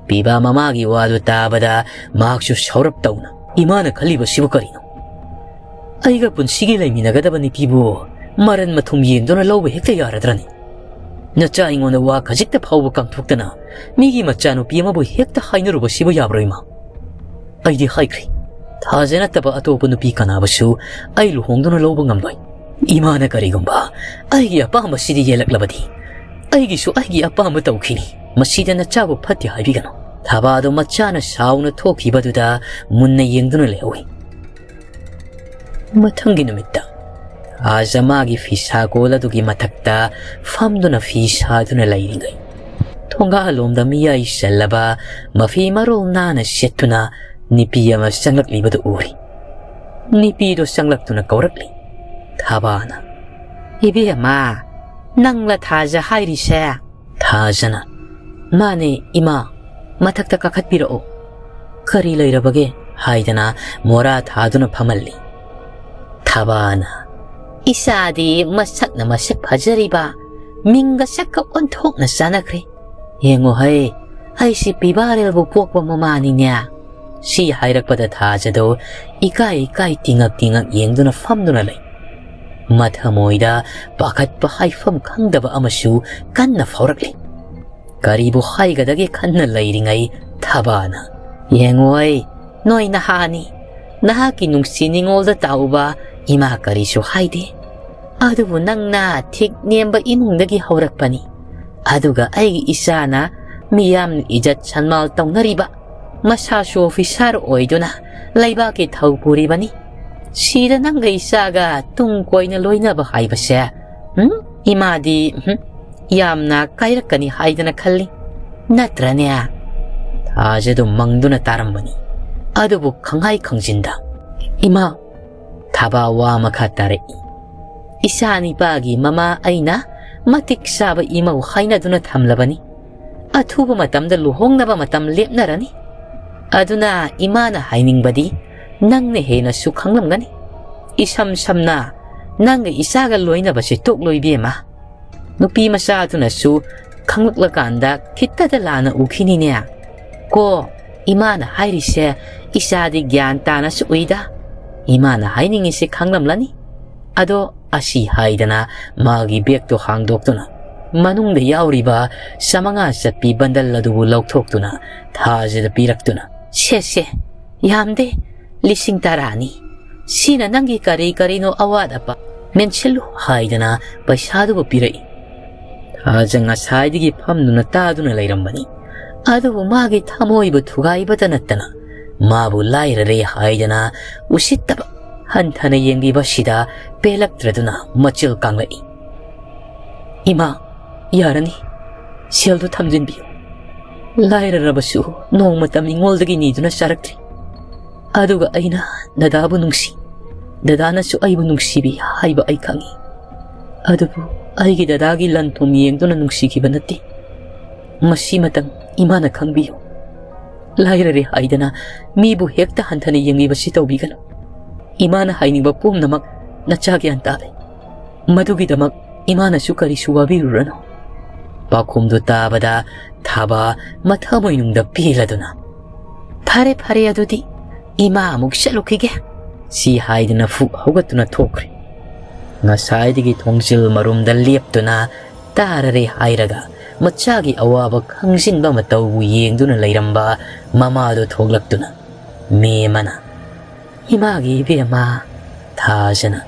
ꯄꯤꯕꯥ ꯃꯃꯥꯒꯤ ꯋꯥꯗꯨ ꯇꯥꯕꯗ ꯃꯍꯥꯛꯁꯨ ꯁꯥꯎꯔꯞ ꯇꯧꯅ, "ꯏꯃꯥꯅ ꯈꯜꯂꯤꯕꯁꯤꯕꯨ ꯀꯔꯤꯅꯣ? ꯑꯩꯒ ꯄꯨꯟꯁꯤꯒꯤ ꯂꯩꯃꯤꯟꯅꯒꯗꯕ ꯅꯨꯄꯤꯕꯨ ꯃꯔꯟ ꯃꯊꯨꯝ ꯌꯦꯡꯗꯨꯅ ꯂꯧꯕ ꯍꯦꯛꯇ ꯌꯥꯔꯗ꯭ꯔꯅꯤ? ꯅꯆꯥ ꯑꯩꯉꯣꯟꯗ ꯋꯥ ꯈꯖꯤꯛꯇ ꯐꯥꯎꯕ ꯀꯥꯡꯊꯣꯛꯇꯅ ꯃꯤꯒꯤ ꯃꯆꯥꯅꯨꯄꯤ ꯑꯃꯕꯨ ꯍꯦꯛꯇ ꯍꯥꯏꯅꯔꯨꯕꯁꯤꯕꯨ ꯌꯥꯕ꯭ꯔꯣ, ꯏꯃꯥ? ꯑꯩꯗꯤ ꯍꯥꯏꯈ꯭ꯔꯦ, ꯊꯥꯖ ꯅꯠꯇꯕ ꯑꯇꯣꯞꯄ ꯅꯨꯄꯤ ꯀꯅꯥꯕꯨꯁꯨ ꯑꯩ ꯂꯨꯍꯣꯡꯗꯨꯅ ꯂꯧꯕ ꯉꯝꯂꯣꯏ꯫ ꯏꯃꯥꯅ ꯀꯔꯤꯒꯨꯝꯕ ꯑꯩꯒꯤ ꯑꯄꯥꯝꯕꯁꯤꯗ ꯌꯦꯜꯂꯛꯂꯕꯗꯤ, ꯑꯩꯒꯤꯁꯨ ꯑꯩꯒꯤ ꯑꯄꯥꯝꯕ ꯇꯧꯈꯤꯅꯤ꯫ ꯃꯁꯤꯗ ꯅꯆꯥꯕꯨ ꯐꯠꯇꯦ ꯍꯥꯏꯕꯤꯒꯅꯨ꯫" ꯊꯕꯥꯗꯣ ꯃꯆꯥꯅ ꯁꯥꯎꯅ ꯊꯣꯛꯈꯤꯕꯗꯨꯗ ꯃꯨꯟꯅ ꯌꯦꯡꯗꯨꯅ ꯂꯩꯍꯧꯏ꯫ ꯃꯊꯪꯒꯤ ꯅꯨꯃꯤꯠꯇ ꯊꯥꯖ ꯃꯥꯒꯤ ꯐꯤꯁꯥꯀꯣꯜ ꯑꯗꯨꯒꯤ ꯃꯊꯛꯇ ꯐꯝꯗꯨꯅ ꯐꯤ ꯁꯥꯗꯨꯅ ꯂꯩꯔꯤꯉꯩ, ꯊꯣꯡꯒꯥꯜꯂꯣꯝꯗ ꯃꯤꯌꯥꯏ ꯆꯜꯂꯕ ꯃꯐꯤ ꯃꯔꯣꯜ ꯅꯥꯟꯅ ꯁꯦꯠꯇꯨꯅ ꯅꯨꯄꯤ ꯑꯃ ꯆꯪꯂꯛꯂꯤꯕꯗꯨ ꯎꯔꯤ꯫ ꯅꯨꯄꯤꯗꯨ ꯆꯪꯂꯛꯇꯨꯅ ꯀꯧꯔꯛꯂꯤ꯫ ꯊꯥꯕꯥꯅ, "ꯏꯕꯦꯝꯃ, ꯅꯪꯂ ꯊꯥꯖ ꯍꯥꯏꯔꯤꯁꯦ?" ꯊꯥꯖꯅ, "ꯃꯥꯅꯦ ꯏꯃꯥ, ꯃꯊꯛꯇ ꯀꯥꯈꯠꯄꯤꯔꯛꯑꯣ꯫ ꯀꯔꯤ ꯂꯩꯔꯕꯒꯦ?" ꯍꯥꯏꯗꯅ ꯃꯣꯔꯥ ꯊꯥꯗꯨꯅ ꯐꯝꯍꯜꯂꯤ꯫ ꯊꯥꯕꯥꯅ, "ꯏꯆꯥꯗꯤ ꯃꯁꯛꯅ ꯃꯁꯛ ꯐꯖꯔꯤꯕ, ꯃꯤꯡꯒ ꯁꯛꯀ ꯑꯣꯟꯊꯣꯛꯅ ꯆꯥꯟꯅꯈ꯭ꯔꯦ꯫ ꯌꯦꯡꯉꯣ ꯍꯩ, ꯑꯩꯁꯤ ꯄꯤꯕꯥꯔꯦꯜꯕꯨ ꯄꯣꯛꯄ ꯃꯃꯥꯅꯤꯅꯦ꯫" ꯁꯤ ꯍꯥꯏꯔꯛꯄꯗ ꯊꯥꯖꯗꯣ ꯏꯀꯥꯏ ꯏꯀꯥꯏ ꯇꯤꯉꯛ ꯇꯤꯉꯛ ꯌꯦꯡꯗꯨꯅ ꯐꯝꯗꯨꯅ ꯂꯩ꯫ ꯃꯊꯃꯣꯏꯗ ꯄꯥꯈꯠꯄ ꯍꯥꯏꯐꯝ ꯈꯪꯗꯕ ꯑꯃꯁꯨ ꯀꯟꯅ ꯐꯥꯎꯔꯛꯂꯤ꯫ ꯀꯔꯤꯕꯨ ꯍꯥꯏꯒꯗꯒꯦ ꯈꯟꯅ ꯂꯩꯔꯤꯉꯩ ꯊꯥꯕꯥꯅ, "ꯌꯦꯡꯉꯣꯏ, ꯅꯣꯏ ꯅꯍꯥꯅꯤ, ꯅꯍꯥꯛꯀꯤ ꯅꯨꯡꯁꯤ ꯅꯤꯉꯣꯜꯗ ꯇꯥꯎꯕ ꯏꯃꯥ ꯀꯔꯤꯁꯨ ꯍꯥꯏꯗꯦ꯫ ꯑꯗꯨꯕꯨ ꯅꯪꯅ ꯊꯤꯛ ꯅꯦꯝꯕ ꯏꯃꯨꯡꯗꯒꯤ ꯍꯧꯔꯛꯄꯅꯤ꯫ ꯑꯗꯨꯒ ꯑꯩꯒꯤ ꯏꯆꯥꯅ ꯃꯤꯌꯥꯝꯅ ꯏꯖꯠ ꯁꯟꯃꯥꯜ ꯇꯧꯅꯔꯤꯕ, ꯃꯁꯥꯁꯨ ꯑꯣꯐꯤꯁꯥꯔ ꯑꯣꯏꯗꯨꯅ ꯂꯩꯕꯥꯛꯀꯤ ꯊꯧ ꯄꯨꯔꯤꯕꯅꯤ꯫ ꯁꯤꯗ ꯅꯪꯒ ꯏꯆꯥꯒ ꯇꯨꯡ ꯀꯣꯏꯅ ꯂꯣꯏꯅꯕ ꯍꯥꯏꯕꯁꯦ, ꯎꯝ? ꯏꯃꯥꯗꯤ, ꯎꯝ, ꯌꯥꯝꯅ ꯀꯥꯏꯔꯛꯀꯅꯤ ꯍꯥꯏꯗꯅ ꯈꯜꯂꯤ꯫ ꯅꯠꯇ꯭ꯔꯅꯦ?" ꯊꯥꯖꯗꯨ ꯃꯪꯗꯨꯅ ꯇꯥꯔꯝꯕꯅꯤ꯫ ꯑꯗꯨꯕꯨ ꯈꯪꯍꯥꯏ ꯈꯪꯖꯤꯟꯗ, "ꯏꯃꯥ", ꯊꯥꯕꯥ ꯋꯥ ꯃꯈꯥ ꯇꯥꯔꯛꯏ, "ꯏꯆꯥ ꯅꯤꯄꯥꯒꯤ ꯃꯃꯥ ꯑꯩꯅ ꯃꯇꯤꯛ ꯆꯥꯕ ꯏꯃꯧ ꯍꯥꯏꯅꯗꯨꯅ ꯊꯝꯂꯕꯅꯤ꯫ ꯑꯊꯨꯕ ꯃꯇꯝꯗ ꯂꯨꯍꯣꯡꯅꯕ ꯃꯇꯝ ꯂꯦꯞꯅꯔꯅꯤ꯫ ꯑꯗꯨꯅ ꯏꯃꯥꯅ ꯍꯥꯏꯅꯤꯡꯕꯗꯤ ꯅꯪꯅ ꯍꯦꯟꯅꯁꯨ ꯈꯪꯂꯝꯒꯅꯤ꯫ ꯏꯁꯝ ꯁꯝꯅ ꯅꯪꯒ ꯏꯆꯥꯒ ꯂꯣꯏꯅꯕꯁꯦ ꯇꯣꯛꯂꯣ ꯏꯕꯦꯝꯃ꯫ ꯅꯨꯄꯤ ꯃꯆꯥꯗꯨꯅꯁꯨ ꯈꯪꯂꯛꯂꯀꯥꯟꯗ ꯈꯤꯠꯇꯗ ꯂꯥꯟꯅ ꯎꯈꯤꯅꯤꯅꯦ꯫ ꯀꯣ, ꯏꯃꯥꯅ ꯍꯥꯏꯔꯤꯁꯦ ꯏꯆꯥꯗꯤ ꯒ꯭ꯌꯥꯟ ꯇꯥꯅꯁꯨ ꯎꯏꯗ꯫ ꯏꯃꯥꯅ ꯍꯥꯏꯅꯤꯡꯉꯤꯁꯦ ꯈꯪꯂꯝꯂꯅꯤ꯫ ꯑꯗꯣ ꯑꯁꯤ ꯍꯥꯏꯗꯅ ꯃꯥꯒꯤ ꯕꯦꯒꯇꯣ ꯍꯥꯡꯗꯣꯛꯇꯨꯅ ꯃꯅꯨꯡꯗ ꯌꯥꯎꯔꯤꯕ ꯆꯥꯃꯉꯥ ꯆꯠꯄꯤ ꯕꯟꯗꯜ ꯑꯗꯨꯕꯨ ꯂꯧꯊꯣꯛꯇꯨꯅ ꯊꯥꯖꯗ ꯄꯤꯔꯛꯇꯨꯅ, "ꯁꯦ ꯁꯦ, ꯌꯥꯝꯗꯦ, ꯂꯤꯁꯤꯡ ꯇꯔꯥꯅꯤ꯫ ꯁꯤꯅ ꯅꯪꯒꯤ ꯀꯔꯤ ꯀꯔꯤꯅꯣ ꯑꯋꯥꯠ ꯑꯄꯥ ꯃꯦꯟꯁꯤꯜꯂꯨ" ꯍꯥꯏꯗꯅ ꯄꯩꯁꯥꯗꯨꯕꯨ ꯄꯤꯔꯛꯏ꯫ ꯊꯥꯖ ꯉꯁꯥꯏꯗꯒꯤ ꯐꯝꯗꯨꯅ ꯇꯥꯗꯨꯅ ꯂꯩꯔꯝꯕꯅꯤ꯫ ꯑꯗꯨꯕꯨ ꯃꯥꯒꯤ ꯊꯃꯣꯏꯕꯨ ꯊꯨꯒꯥꯏꯕꯇ ꯅꯠꯇꯅ ꯃꯥꯕꯨ ꯂꯥꯏꯔꯔꯦ ꯍꯥꯏꯗꯅ ꯎꯁꯤꯠꯇꯕ ꯍꯟꯊꯅ ꯌꯦꯡꯕꯤꯕꯁꯤꯗ ꯄꯦꯜꯂꯛꯇ꯭ꯔꯗꯨꯅ ꯃꯆꯤꯜ ꯀꯥꯡꯂꯛꯏ꯫ "ꯏꯃꯥ, ꯌꯥꯔꯅꯤ, ꯁꯦꯜꯗꯨ ꯊꯝꯖꯤꯟꯕꯤꯌꯨ꯫ ꯂꯥꯏꯔꯔꯕꯁꯨ ꯅꯣꯡꯃꯇ ꯃꯤꯉꯣꯜꯗꯒꯤ ꯅꯤꯗꯨꯅ ꯆꯥꯔꯛꯇ꯭ꯔꯤ꯫ ꯑꯗꯨꯒ ꯑꯩꯅ ꯗꯗꯥꯕꯨ ꯅꯨꯡꯁꯤ, ꯗꯗꯥꯅꯁꯨ ꯑꯩꯕꯨ ꯅꯨꯡꯁꯤꯕꯤ ꯍꯥꯏꯕ ꯑꯩ ꯈꯪꯏ꯫ ꯑꯗꯨꯕꯨ ꯑꯩꯒꯤ ꯗꯗꯥꯒꯤ ꯂꯟ ꯊꯨꯝ ꯌꯦꯡꯗꯨꯅ ꯅꯨꯡꯁꯤꯈꯤꯕ ꯅꯠꯇꯦ꯫ ꯃꯁꯤꯃꯇꯪ ꯏꯃꯥꯅ ꯈꯪꯕꯤꯌꯨ꯫ ꯂꯥꯏꯔꯔꯦ ꯍꯥꯏꯗꯅ ꯃꯤꯕꯨ ꯍꯦꯛꯇ ꯍꯟꯊꯅ ꯌꯦꯡꯕꯤꯕꯁꯤ ꯇꯧꯕꯤꯒꯅꯨ꯫ ꯏꯃꯥꯅ ꯍꯥꯏꯅꯤꯡꯕ ꯄꯨꯝꯅꯃꯛ ꯅꯆꯥ ꯒ꯭ꯌꯥꯟ ꯇꯥꯔꯦ꯫ ꯃꯗꯨꯒꯤꯗꯃꯛ ꯏꯃꯥꯅꯁꯨ ꯀꯔꯤꯁꯨ ꯋꯥꯕꯤꯔꯨꯔꯅꯨ"꯫ ꯄꯥꯎꯈꯨꯝꯗꯨ ꯇꯥꯕꯗ ꯊꯥꯕ ꯃꯊꯃꯣꯏꯅꯨꯡꯗ ꯄꯦꯜꯂꯗꯨꯅ, "ꯐꯔꯦ, ꯐꯔꯦ, ꯑꯗꯨꯗꯤ ꯏꯃꯥ ꯑꯃꯨꯛ ꯆꯠꯂꯨꯈꯤꯒꯦ" ꯁꯤ ꯍꯥꯏꯗꯨꯅ ꯐꯨꯛ ꯍꯧꯒꯠꯇꯨꯅ ꯊꯣꯛꯈ꯭ꯔꯦ꯫ ꯉꯁꯥꯏꯗꯒꯤ ꯊꯣꯡꯖꯤꯜ ꯃꯔꯨꯝꯗ ꯂꯦꯞꯇꯨꯅ ꯇꯥꯔꯔꯦ ꯍꯥꯏꯔꯒ ꯃꯆꯥꯒꯤ ꯑꯋꯥꯕ ꯈꯪꯖꯤꯟꯕ ꯃꯇꯧꯕꯨ ꯌꯦꯡꯗꯨꯅ ꯂꯩꯔꯝꯕ ꯃꯃꯥꯗꯨ ꯊꯣꯛꯂꯛꯇꯨꯅ, ꯃꯦꯝꯃꯅ, "ꯏꯃꯥꯒꯤ ꯏꯕꯦꯝꯃ", ꯊꯥꯖꯅ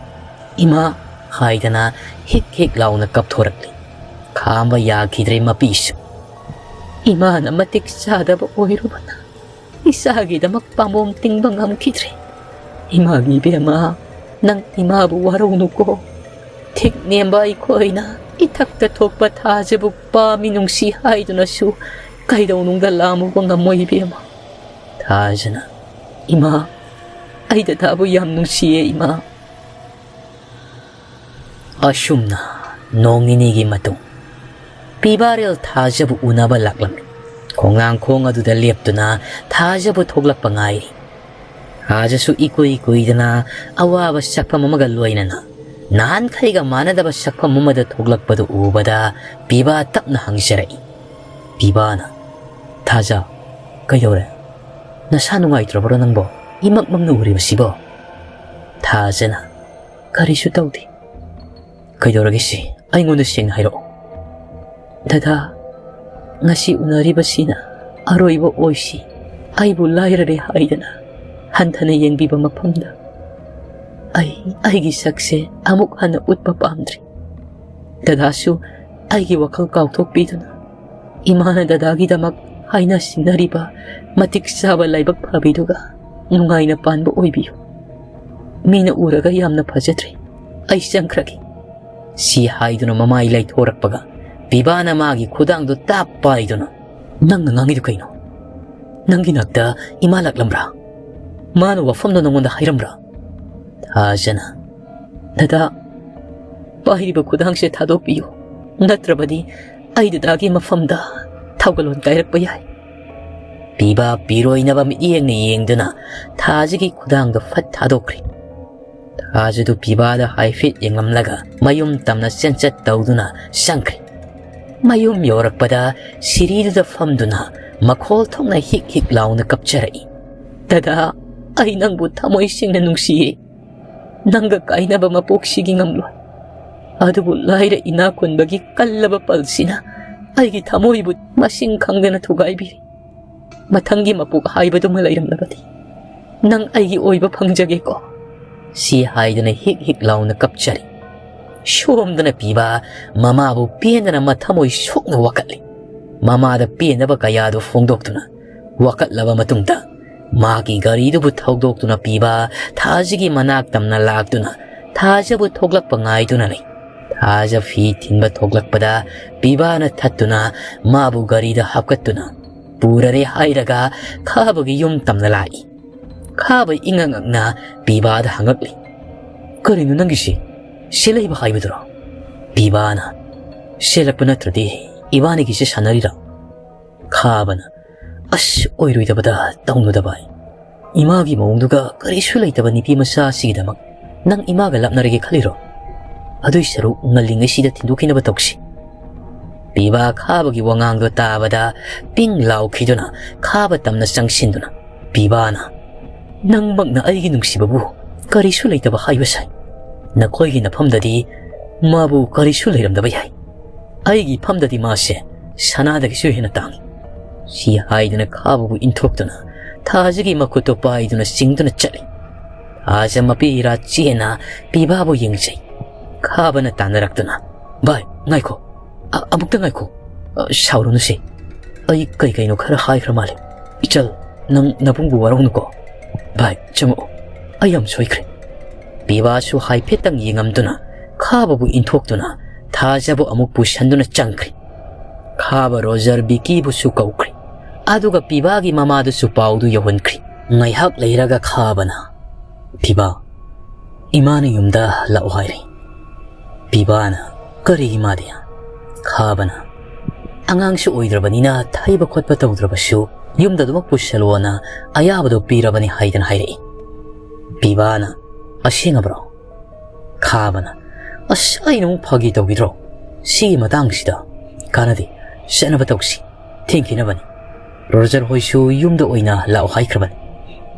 "ꯏꯃꯥ" ꯍꯥꯏꯗꯅ ꯍꯤꯛ ꯍꯤꯛ ꯂꯥꯎꯅ ꯀꯞꯊꯣꯔꯛꯂꯤ꯫ ꯈꯥꯝꯕ ꯌꯥꯈꯤꯗ꯭ꯔꯦ ꯃꯄꯤꯁꯨ꯫ "ꯏꯃꯥꯅ ꯃꯇꯤꯛ ꯆꯥꯗꯕ ꯑꯣꯏꯔꯨꯕꯅ ꯏꯆꯥꯒꯤꯗꯃꯛ ꯄꯥꯝꯕꯣꯝ ꯇꯤꯡꯕ ꯉꯝꯈꯤꯗ꯭ꯔꯦ꯫ ꯏꯃꯥꯒꯤ ꯏꯕꯦꯝꯃ, ꯅꯪ ꯏꯃꯥꯕꯨ ꯋꯥꯔꯧꯅꯨꯀꯣ꯫ ꯊꯤꯛ ꯅꯦꯝꯕ ꯑꯩꯈꯣꯏꯅ ꯏꯊꯛꯇ ꯊꯣꯛꯄ ꯊꯥꯖꯕꯨ ꯄꯥꯝꯃꯤ ꯅꯨꯡꯁꯤ ꯍꯥꯏꯗꯨꯅꯁꯨ ꯀꯩꯗꯧꯅꯨꯡꯗ ꯂꯥꯝꯃꯨꯕ ꯉꯝꯃꯣꯏ ꯏꯕꯦꯝꯃ꯫ ꯊꯥꯖꯅ, ꯏꯃꯥ, ꯑꯩ ꯗꯗꯥꯕꯨ ꯌꯥꯝ ꯅꯨꯡꯁꯤꯌꯦ ꯏꯃꯥ"꯫ ꯑꯁꯨꯝꯅ ꯅꯣꯡ ꯅꯤꯅꯤꯒꯤ ꯃꯇꯨꯡ ꯄꯤꯕꯥꯔꯦꯜ ꯊꯥꯖꯕꯨ ꯎꯅꯕ ꯂꯥꯛꯂꯝꯃꯤ꯫ ꯈꯣꯡꯅꯥꯡꯈꯣꯡ ꯑꯗꯨꯗ ꯂꯦꯞꯇꯨꯅ ꯊꯥꯖꯕꯨ ꯊꯣꯛꯂꯛꯄ ꯉꯥꯏꯔꯤ꯫ ꯊꯥꯖꯁꯨ ꯏꯀꯨꯏ ꯀꯨꯏꯗꯅ ꯑꯋꯥꯕ ꯁꯛꯐꯝ ꯑꯃꯒ ꯂꯣꯏꯅꯅ ꯅꯍꯥꯟꯈꯩꯒ ꯃꯥꯟꯅꯗꯕ ꯁꯛꯐꯝ ꯑꯃꯗ ꯊꯣꯛꯂꯛꯄꯗꯨ ꯎꯕꯗ ꯄꯤꯕꯥ ꯇꯞꯅ ꯍꯪꯖꯔꯛꯏ꯫ ꯄꯤꯕꯥꯅ, "ꯊꯥꯖ, ꯀꯩꯗꯧꯔꯦ? ꯅꯁꯥ ꯅꯨꯡꯉꯥꯏꯇ꯭ꯔꯕ꯭ꯔꯣ ꯅꯪꯕꯣ? ꯏꯃꯛꯃꯛꯅ ꯎꯔꯤꯕꯁꯤꯕꯣ?" ꯊꯥꯖꯅ, "ꯀꯔꯤꯁꯨ ꯇꯧꯗꯦ꯫" "ꯀꯩꯗꯧꯔꯒꯦ ꯁꯤ? ꯑꯩꯉꯣꯟꯗ ꯁꯦꯡꯅ ꯍꯥꯏꯔꯛꯑꯣ꯫" "ꯗꯗꯥ, ꯉꯁꯤ ꯎꯅꯔꯤꯕꯁꯤꯅ ꯑꯔꯣꯏꯕ ꯑꯣꯏꯁꯤ꯫ ꯑꯩꯕꯨ ꯂꯥꯏꯔꯔꯦ ꯍꯥꯏꯗꯅ ꯍꯟꯊꯅ ꯌꯦꯡꯕꯤꯕ ꯃꯐꯝꯗ ꯑꯩ ꯑꯩꯒꯤ ꯁꯛꯁꯦ ꯑꯃꯨꯛ ꯍꯟꯅ ꯎꯠꯄ ꯄꯥꯝꯗ꯭ꯔꯤ꯫ ꯗꯗꯥꯁꯨ ꯑꯩꯒꯤ ꯋꯥꯈꯜ ꯀꯥꯎꯊꯣꯛꯄꯤꯗꯨꯅ ꯏꯃꯥꯅ ꯗꯗꯥꯒꯤꯗꯃꯛ ꯍꯥꯏꯅ ꯁꯤꯡꯅꯔꯤꯕ ꯃꯇꯤꯛ ꯆꯥꯕ ꯂꯥꯏꯕꯛ ꯐꯕꯤꯗꯨꯒ ꯅꯨꯡꯉꯥꯏꯅ ꯄꯥꯟꯕ ꯑꯣꯏꯕꯤꯌꯨ꯫ ꯃꯤꯅ ꯎꯔꯒ ꯌꯥꯝꯅ ꯐꯖꯗ꯭ꯔꯦ꯫ ꯑꯩ ꯆꯪꯈ꯭ꯔꯒꯦ꯫" ꯁꯤ ꯍꯥꯏꯗꯨꯅ ꯃꯃꯥꯏ ꯂꯩꯊꯣꯔꯛꯄꯒ ꯄꯤꯕꯥꯅ ꯃꯥꯒꯤ ꯈꯨꯗꯥꯡꯗꯨ ꯇꯥꯞ ꯄꯥꯏꯗꯨꯅ, "ꯅꯪꯅ ꯉꯥꯡꯉꯤꯗꯨ ꯀꯩꯅꯣ? ꯅꯪꯒꯤ ꯅꯥꯛꯇ ꯏꯃꯥ ꯂꯥꯛꯂꯝꯕ꯭ꯔꯥ? ꯃꯥꯅ ꯋꯥꯐꯝꯗꯣ ꯅꯉꯣꯟꯗ ꯍꯥꯏꯔꯝꯕ꯭ꯔꯥ?" ꯊꯥꯖꯅ, "ꯗꯗꯥ, ꯄꯥꯏꯔꯤꯕ ꯈꯨꯗꯥꯡꯁꯦ ꯊꯥꯗꯣꯛꯄꯤꯌꯨ, ꯅꯠꯇ꯭ꯔꯕꯗꯤ ꯑꯩ ꯗꯗꯥꯒꯤ ꯃꯐꯝꯗ ꯊꯧꯒꯜꯂꯣꯟ ꯀꯥꯏꯔꯛꯄ ꯌꯥꯏ꯫" ꯄꯤꯕꯥ ꯄꯤꯔꯣꯏꯅꯕ ꯃꯤꯠꯌꯦꯡꯅ ꯌꯦꯡꯗꯨꯅ ꯊꯥꯖꯒꯤ ꯈꯨꯗꯥꯡꯗꯣ ꯐꯠ ꯊꯥꯗꯣꯛꯈ꯭ꯔꯦ꯫ ꯊꯥꯖꯗꯨ ꯄꯤꯕꯥꯗ ꯍꯥꯏꯐꯦꯠ ꯌꯦꯡꯂꯝꯂꯒ ꯃꯌꯨꯝ ꯇꯝꯅ ꯆꯦꯟꯆꯠ ꯇꯧꯗꯨꯅ ꯆꯪꯈ꯭ꯔꯦ꯫ ꯃꯌꯨꯝ ꯌꯧꯔꯛꯄꯗ ꯁꯤꯔꯤꯗꯨꯗ ꯐꯝꯗꯨꯅ ꯃꯈꯣꯜ ꯊꯣꯛꯅ ꯍꯤꯛ ꯍꯤꯛ ꯂꯥꯎꯅ ꯀꯞꯆꯔꯛꯏ꯫ "ꯗꯗꯥ, ꯑꯩ ꯅꯪꯕꯨ ꯊꯃꯣꯏ ꯁꯦꯡꯅ ꯅꯨꯡꯁꯤꯌꯦ꯫ ꯅꯪꯒ ꯀꯥꯏꯅꯕ ꯃꯄꯣꯛꯁꯤꯒꯤ ꯉꯝꯂꯣꯏ꯫ ꯑꯗꯨꯕꯨ ꯂꯥꯏꯔ ꯏꯅꯥꯛ ꯈꯨꯟꯕꯒꯤ ꯀꯜꯂꯕ ꯄꯜꯁꯤꯅ ꯑꯩꯒꯤ ꯊꯃꯣꯏꯕꯨ ꯃꯁꯤꯡ ꯈꯪꯗꯅ ꯊꯨꯒꯥꯏꯕꯤꯔꯤ꯫ ꯃꯊꯪꯒꯤ ꯃꯄꯣꯛ ꯍꯥꯏꯕꯗꯨꯃ ꯂꯩꯔꯝꯂꯕꯗꯤ ꯅꯪ ꯑꯩꯒꯤ ꯑꯣꯏꯕ ꯐꯪꯖꯒꯦꯀꯣ꯫" ꯁꯤ ꯍꯥꯏꯗꯨꯅ ꯍꯤꯛ ꯍꯤꯛ ꯂꯥꯎꯅ ꯀꯞꯆꯔꯤ꯫ ꯁꯣꯝꯗꯅ ꯄꯤꯕ ꯃꯃꯥꯕꯨ ꯄꯦꯟꯗꯅ ꯃꯊꯃꯣꯏ ꯁꯣꯛꯅ ꯋꯥꯀꯠꯂꯤ꯫ ꯃꯃꯥꯗ ꯄꯦꯟꯗꯕ ꯀꯌꯥꯗꯨ ꯐꯣꯡꯗꯣꯛꯇꯨꯅ ꯋꯥꯀꯠꯂꯕ ꯃꯇꯨꯡꯗ ꯃꯥꯒꯤ ꯒꯥꯔꯤꯗꯨꯕꯨ ꯊꯧꯗꯣꯛꯇꯨꯅ ꯄꯤꯕ ꯊꯥꯖꯒꯤ ꯃꯅꯥꯛ ꯇꯝꯅ ꯂꯥꯛꯇꯨꯅ ꯊꯥꯖꯕꯨ ꯊꯣꯛꯂꯛꯄ ꯉꯥꯏꯗꯨꯅ ꯂꯩ꯫ ꯊꯥꯖ ꯐꯤ ꯊꯤꯟꯕ ꯊꯣꯛꯂꯛꯄꯗ ꯄꯤꯕꯥꯅ ꯊꯠꯇꯨꯅ ꯃꯥꯕꯨ ꯒꯥꯔꯤꯗ ꯍꯥꯞꯀꯠꯇꯨꯅ ꯄꯨꯔꯔꯦ ꯍꯥꯏꯔꯒ ꯈꯥꯕꯒꯤ ꯌꯨꯝ ꯇꯝꯅ ꯂꯥꯛꯏ꯫ ꯈꯥꯕ ꯏꯉꯛ ꯉꯛꯅ ꯄꯤꯕꯥꯗ ꯍꯪꯉꯛꯂꯤ, "ꯀꯔꯤꯅꯣ ꯅꯪꯒꯤꯁꯤ? ꯁꯤꯂꯩꯕ ꯍꯥꯏꯕꯗꯨꯔꯣ?" ꯄꯤꯕꯥꯅ, "ꯁꯤꯂꯛꯄ ꯅꯠꯇ꯭ꯔꯗꯤ ꯏꯕꯥꯅꯤꯒꯤꯁꯦ ꯁꯥꯟꯅꯔꯤꯔꯣ?" ꯈꯥꯕꯅ, "ꯑꯁ, ꯑꯣꯏꯔꯣꯏꯗꯕꯗ ꯇꯧꯅꯨꯗ ꯚꯥꯏ꯫ ꯏꯃꯥꯒꯤ ꯃꯑꯣꯡꯗꯨꯒ ꯀꯔꯤꯁꯨ ꯂꯩꯇꯕ ꯅꯨꯄꯤ ꯃꯆꯥ ꯑꯁꯤꯒꯤꯗꯃꯛ ꯅꯪ ꯏꯃꯥꯒ ꯂꯥꯞꯅꯔꯒꯦ ꯈꯜꯂꯤꯔꯣ? ꯑꯗꯨꯏ ꯁꯔꯨꯛ ꯉꯜꯂꯤꯉꯩꯁꯤꯗ ꯊꯤꯟꯗꯣꯛꯈꯤꯅꯕ ꯇꯧꯁꯤ꯫ ꯄꯤꯕꯥ ꯈꯥꯕꯒꯤ ꯋꯥꯉꯥꯡꯗꯣ ꯇꯥꯕꯗ ꯄꯤꯡ ꯂꯥꯎꯈꯤꯗꯨꯅ ꯈꯥꯕ ꯇꯝꯅ ꯆꯪꯁꯤꯟꯗꯨꯅ ꯄꯤꯕꯥꯅ, "ꯅꯪꯃꯛꯅ ꯑꯩꯒꯤ ꯅꯨꯡꯁꯤꯕꯕꯨ ꯀꯔꯤꯁꯨ ꯂꯩꯇꯕ ꯍꯥꯏꯕ ꯁꯥꯏ꯫ ꯅꯈꯣꯏꯒꯤ ꯅꯐꯝꯗꯗꯤ ꯃꯥꯕꯨ ꯀꯔꯤꯁꯨ ꯂꯩꯔꯝꯗꯕ ꯌꯥꯏ꯫ ꯑꯩꯒꯤ ꯐꯝꯗꯗꯤ ꯃꯥꯁꯦ ꯁꯅꯥꯗꯒꯤꯁꯨ ꯍꯦꯟꯅ ꯇꯥꯡꯏ"꯫ ꯁꯤ ꯍꯥꯏꯗꯨꯅ ꯈꯥꯕꯕꯨ ꯏꯟꯊꯣꯛꯇꯨꯅ ꯊꯥꯖꯒꯤ ꯃꯈꯨꯠꯇꯨ ꯄꯥꯏꯗꯨꯅ ꯆꯤꯡꯗꯨꯅ ꯆꯠꯂꯤ꯫ ꯊꯥꯖ ꯃꯄꯤ ꯏꯔꯥ ꯆꯦꯟꯅ ꯄꯤꯕꯥꯕꯨ ꯌꯦꯡꯖꯩ꯫ ꯈꯥꯕꯅ ꯇꯥꯟꯅꯔꯛꯇꯨꯅ, "ꯚꯥꯏ, ꯉꯥꯏꯈꯣ꯫ ꯑ-, ꯑꯃꯨꯛꯇ ꯉꯥꯏꯈꯣ꯫ ꯑ, ꯁꯥꯎꯔꯨꯅꯨꯁꯦ꯫ ꯑꯩ ꯀꯩ ꯀꯩꯅꯣ ꯈꯔ ꯍꯥꯏꯈ꯭ꯔ ꯃꯥꯜꯂꯦ꯫ ꯏꯆꯜ, ꯅꯪ ꯅꯕꯨꯡꯕꯨ ꯋꯥꯔꯧꯅꯨꯀꯣ꯫ ꯚꯥꯏ, ꯆꯪꯉꯛꯑꯣ꯫ ꯑꯩ ꯌꯥꯝ ꯁꯣꯏꯈ꯭ꯔꯦ"꯫ ꯄꯤꯕꯥꯁꯨ ꯍꯥꯏꯐꯦꯠꯇꯪ ꯌꯦꯡꯉꯝꯗꯨꯅ ꯈꯥꯕꯕꯨ ꯏꯟꯊꯣꯛꯇꯨꯅ ꯊꯥꯖꯕꯨ ꯑꯃꯨꯛ ꯄꯨꯁꯟꯗꯨꯅ ꯆꯪꯈ꯭ꯔꯦ꯫ ꯈꯥꯕ ꯔꯣꯖꯔ ꯕꯤꯀꯤꯕꯨꯁꯨ ꯀꯧꯈ꯭ꯔꯦ꯫ ꯑꯗꯨꯒ ꯄꯤꯕꯥꯒꯤ ꯃꯃꯥꯗꯨꯁꯨ ꯄꯥꯎꯗꯨ ꯌꯧꯍꯟꯈ꯭ꯔꯦ꯫ ꯉꯥꯏꯍꯥꯛ ꯂꯩꯔꯒ ꯈꯥꯕꯅ, "ꯄꯤꯕꯥ, ꯏꯃꯥꯅ ꯌꯨꯝꯗ ꯂꯥꯛꯑꯣ ꯍꯥꯏꯔꯦ"꯫ ꯄꯤꯕꯥꯅ, "ꯀꯔꯤꯒꯤ ꯃꯥꯗꯤ?" ꯈꯥꯕꯅ, "ꯑꯉꯥꯡꯁꯨ ꯑꯣꯏꯗ꯭ꯔꯕꯅꯤꯅ ꯊꯩꯕ ꯈꯣꯠꯄ ꯇꯧꯗ꯭ꯔꯕꯁꯨ ꯌꯨꯝꯗ ꯑꯗꯨꯃꯛ ꯄꯨꯁꯜꯂꯣꯅ ꯑꯌꯥꯕꯗꯣ ꯄꯤꯔꯕꯅꯤ" ꯍꯥꯏꯗꯅ ꯍꯥꯏꯔꯛꯏ꯫ ꯄꯤꯕꯥꯅ, "ꯑꯁꯦꯡꯕ꯭ꯔꯣ?" ꯈꯥꯕꯅ, "ꯑꯁ, ꯑꯩꯅ ꯑꯃꯨꯛ ꯐꯥꯒꯤ ꯇꯧꯈꯤꯗ꯭ꯔꯣ? ꯁꯤꯒꯤ ꯃꯇꯥꯡꯁꯤꯗ ꯀꯥꯟꯅꯗꯦ, ꯆꯠꯅꯕ ꯇꯧꯁꯤ꯫ ꯊꯦꯡꯈꯤꯅꯕꯅꯤ꯫ ꯔꯣꯖꯔ ꯍꯣꯏꯁꯨ ꯌꯨꯝꯗ ꯑꯣꯏꯅ ꯂꯥꯛꯑꯣ ꯍꯥꯏꯈ꯭ꯔꯕꯅꯤ"꯫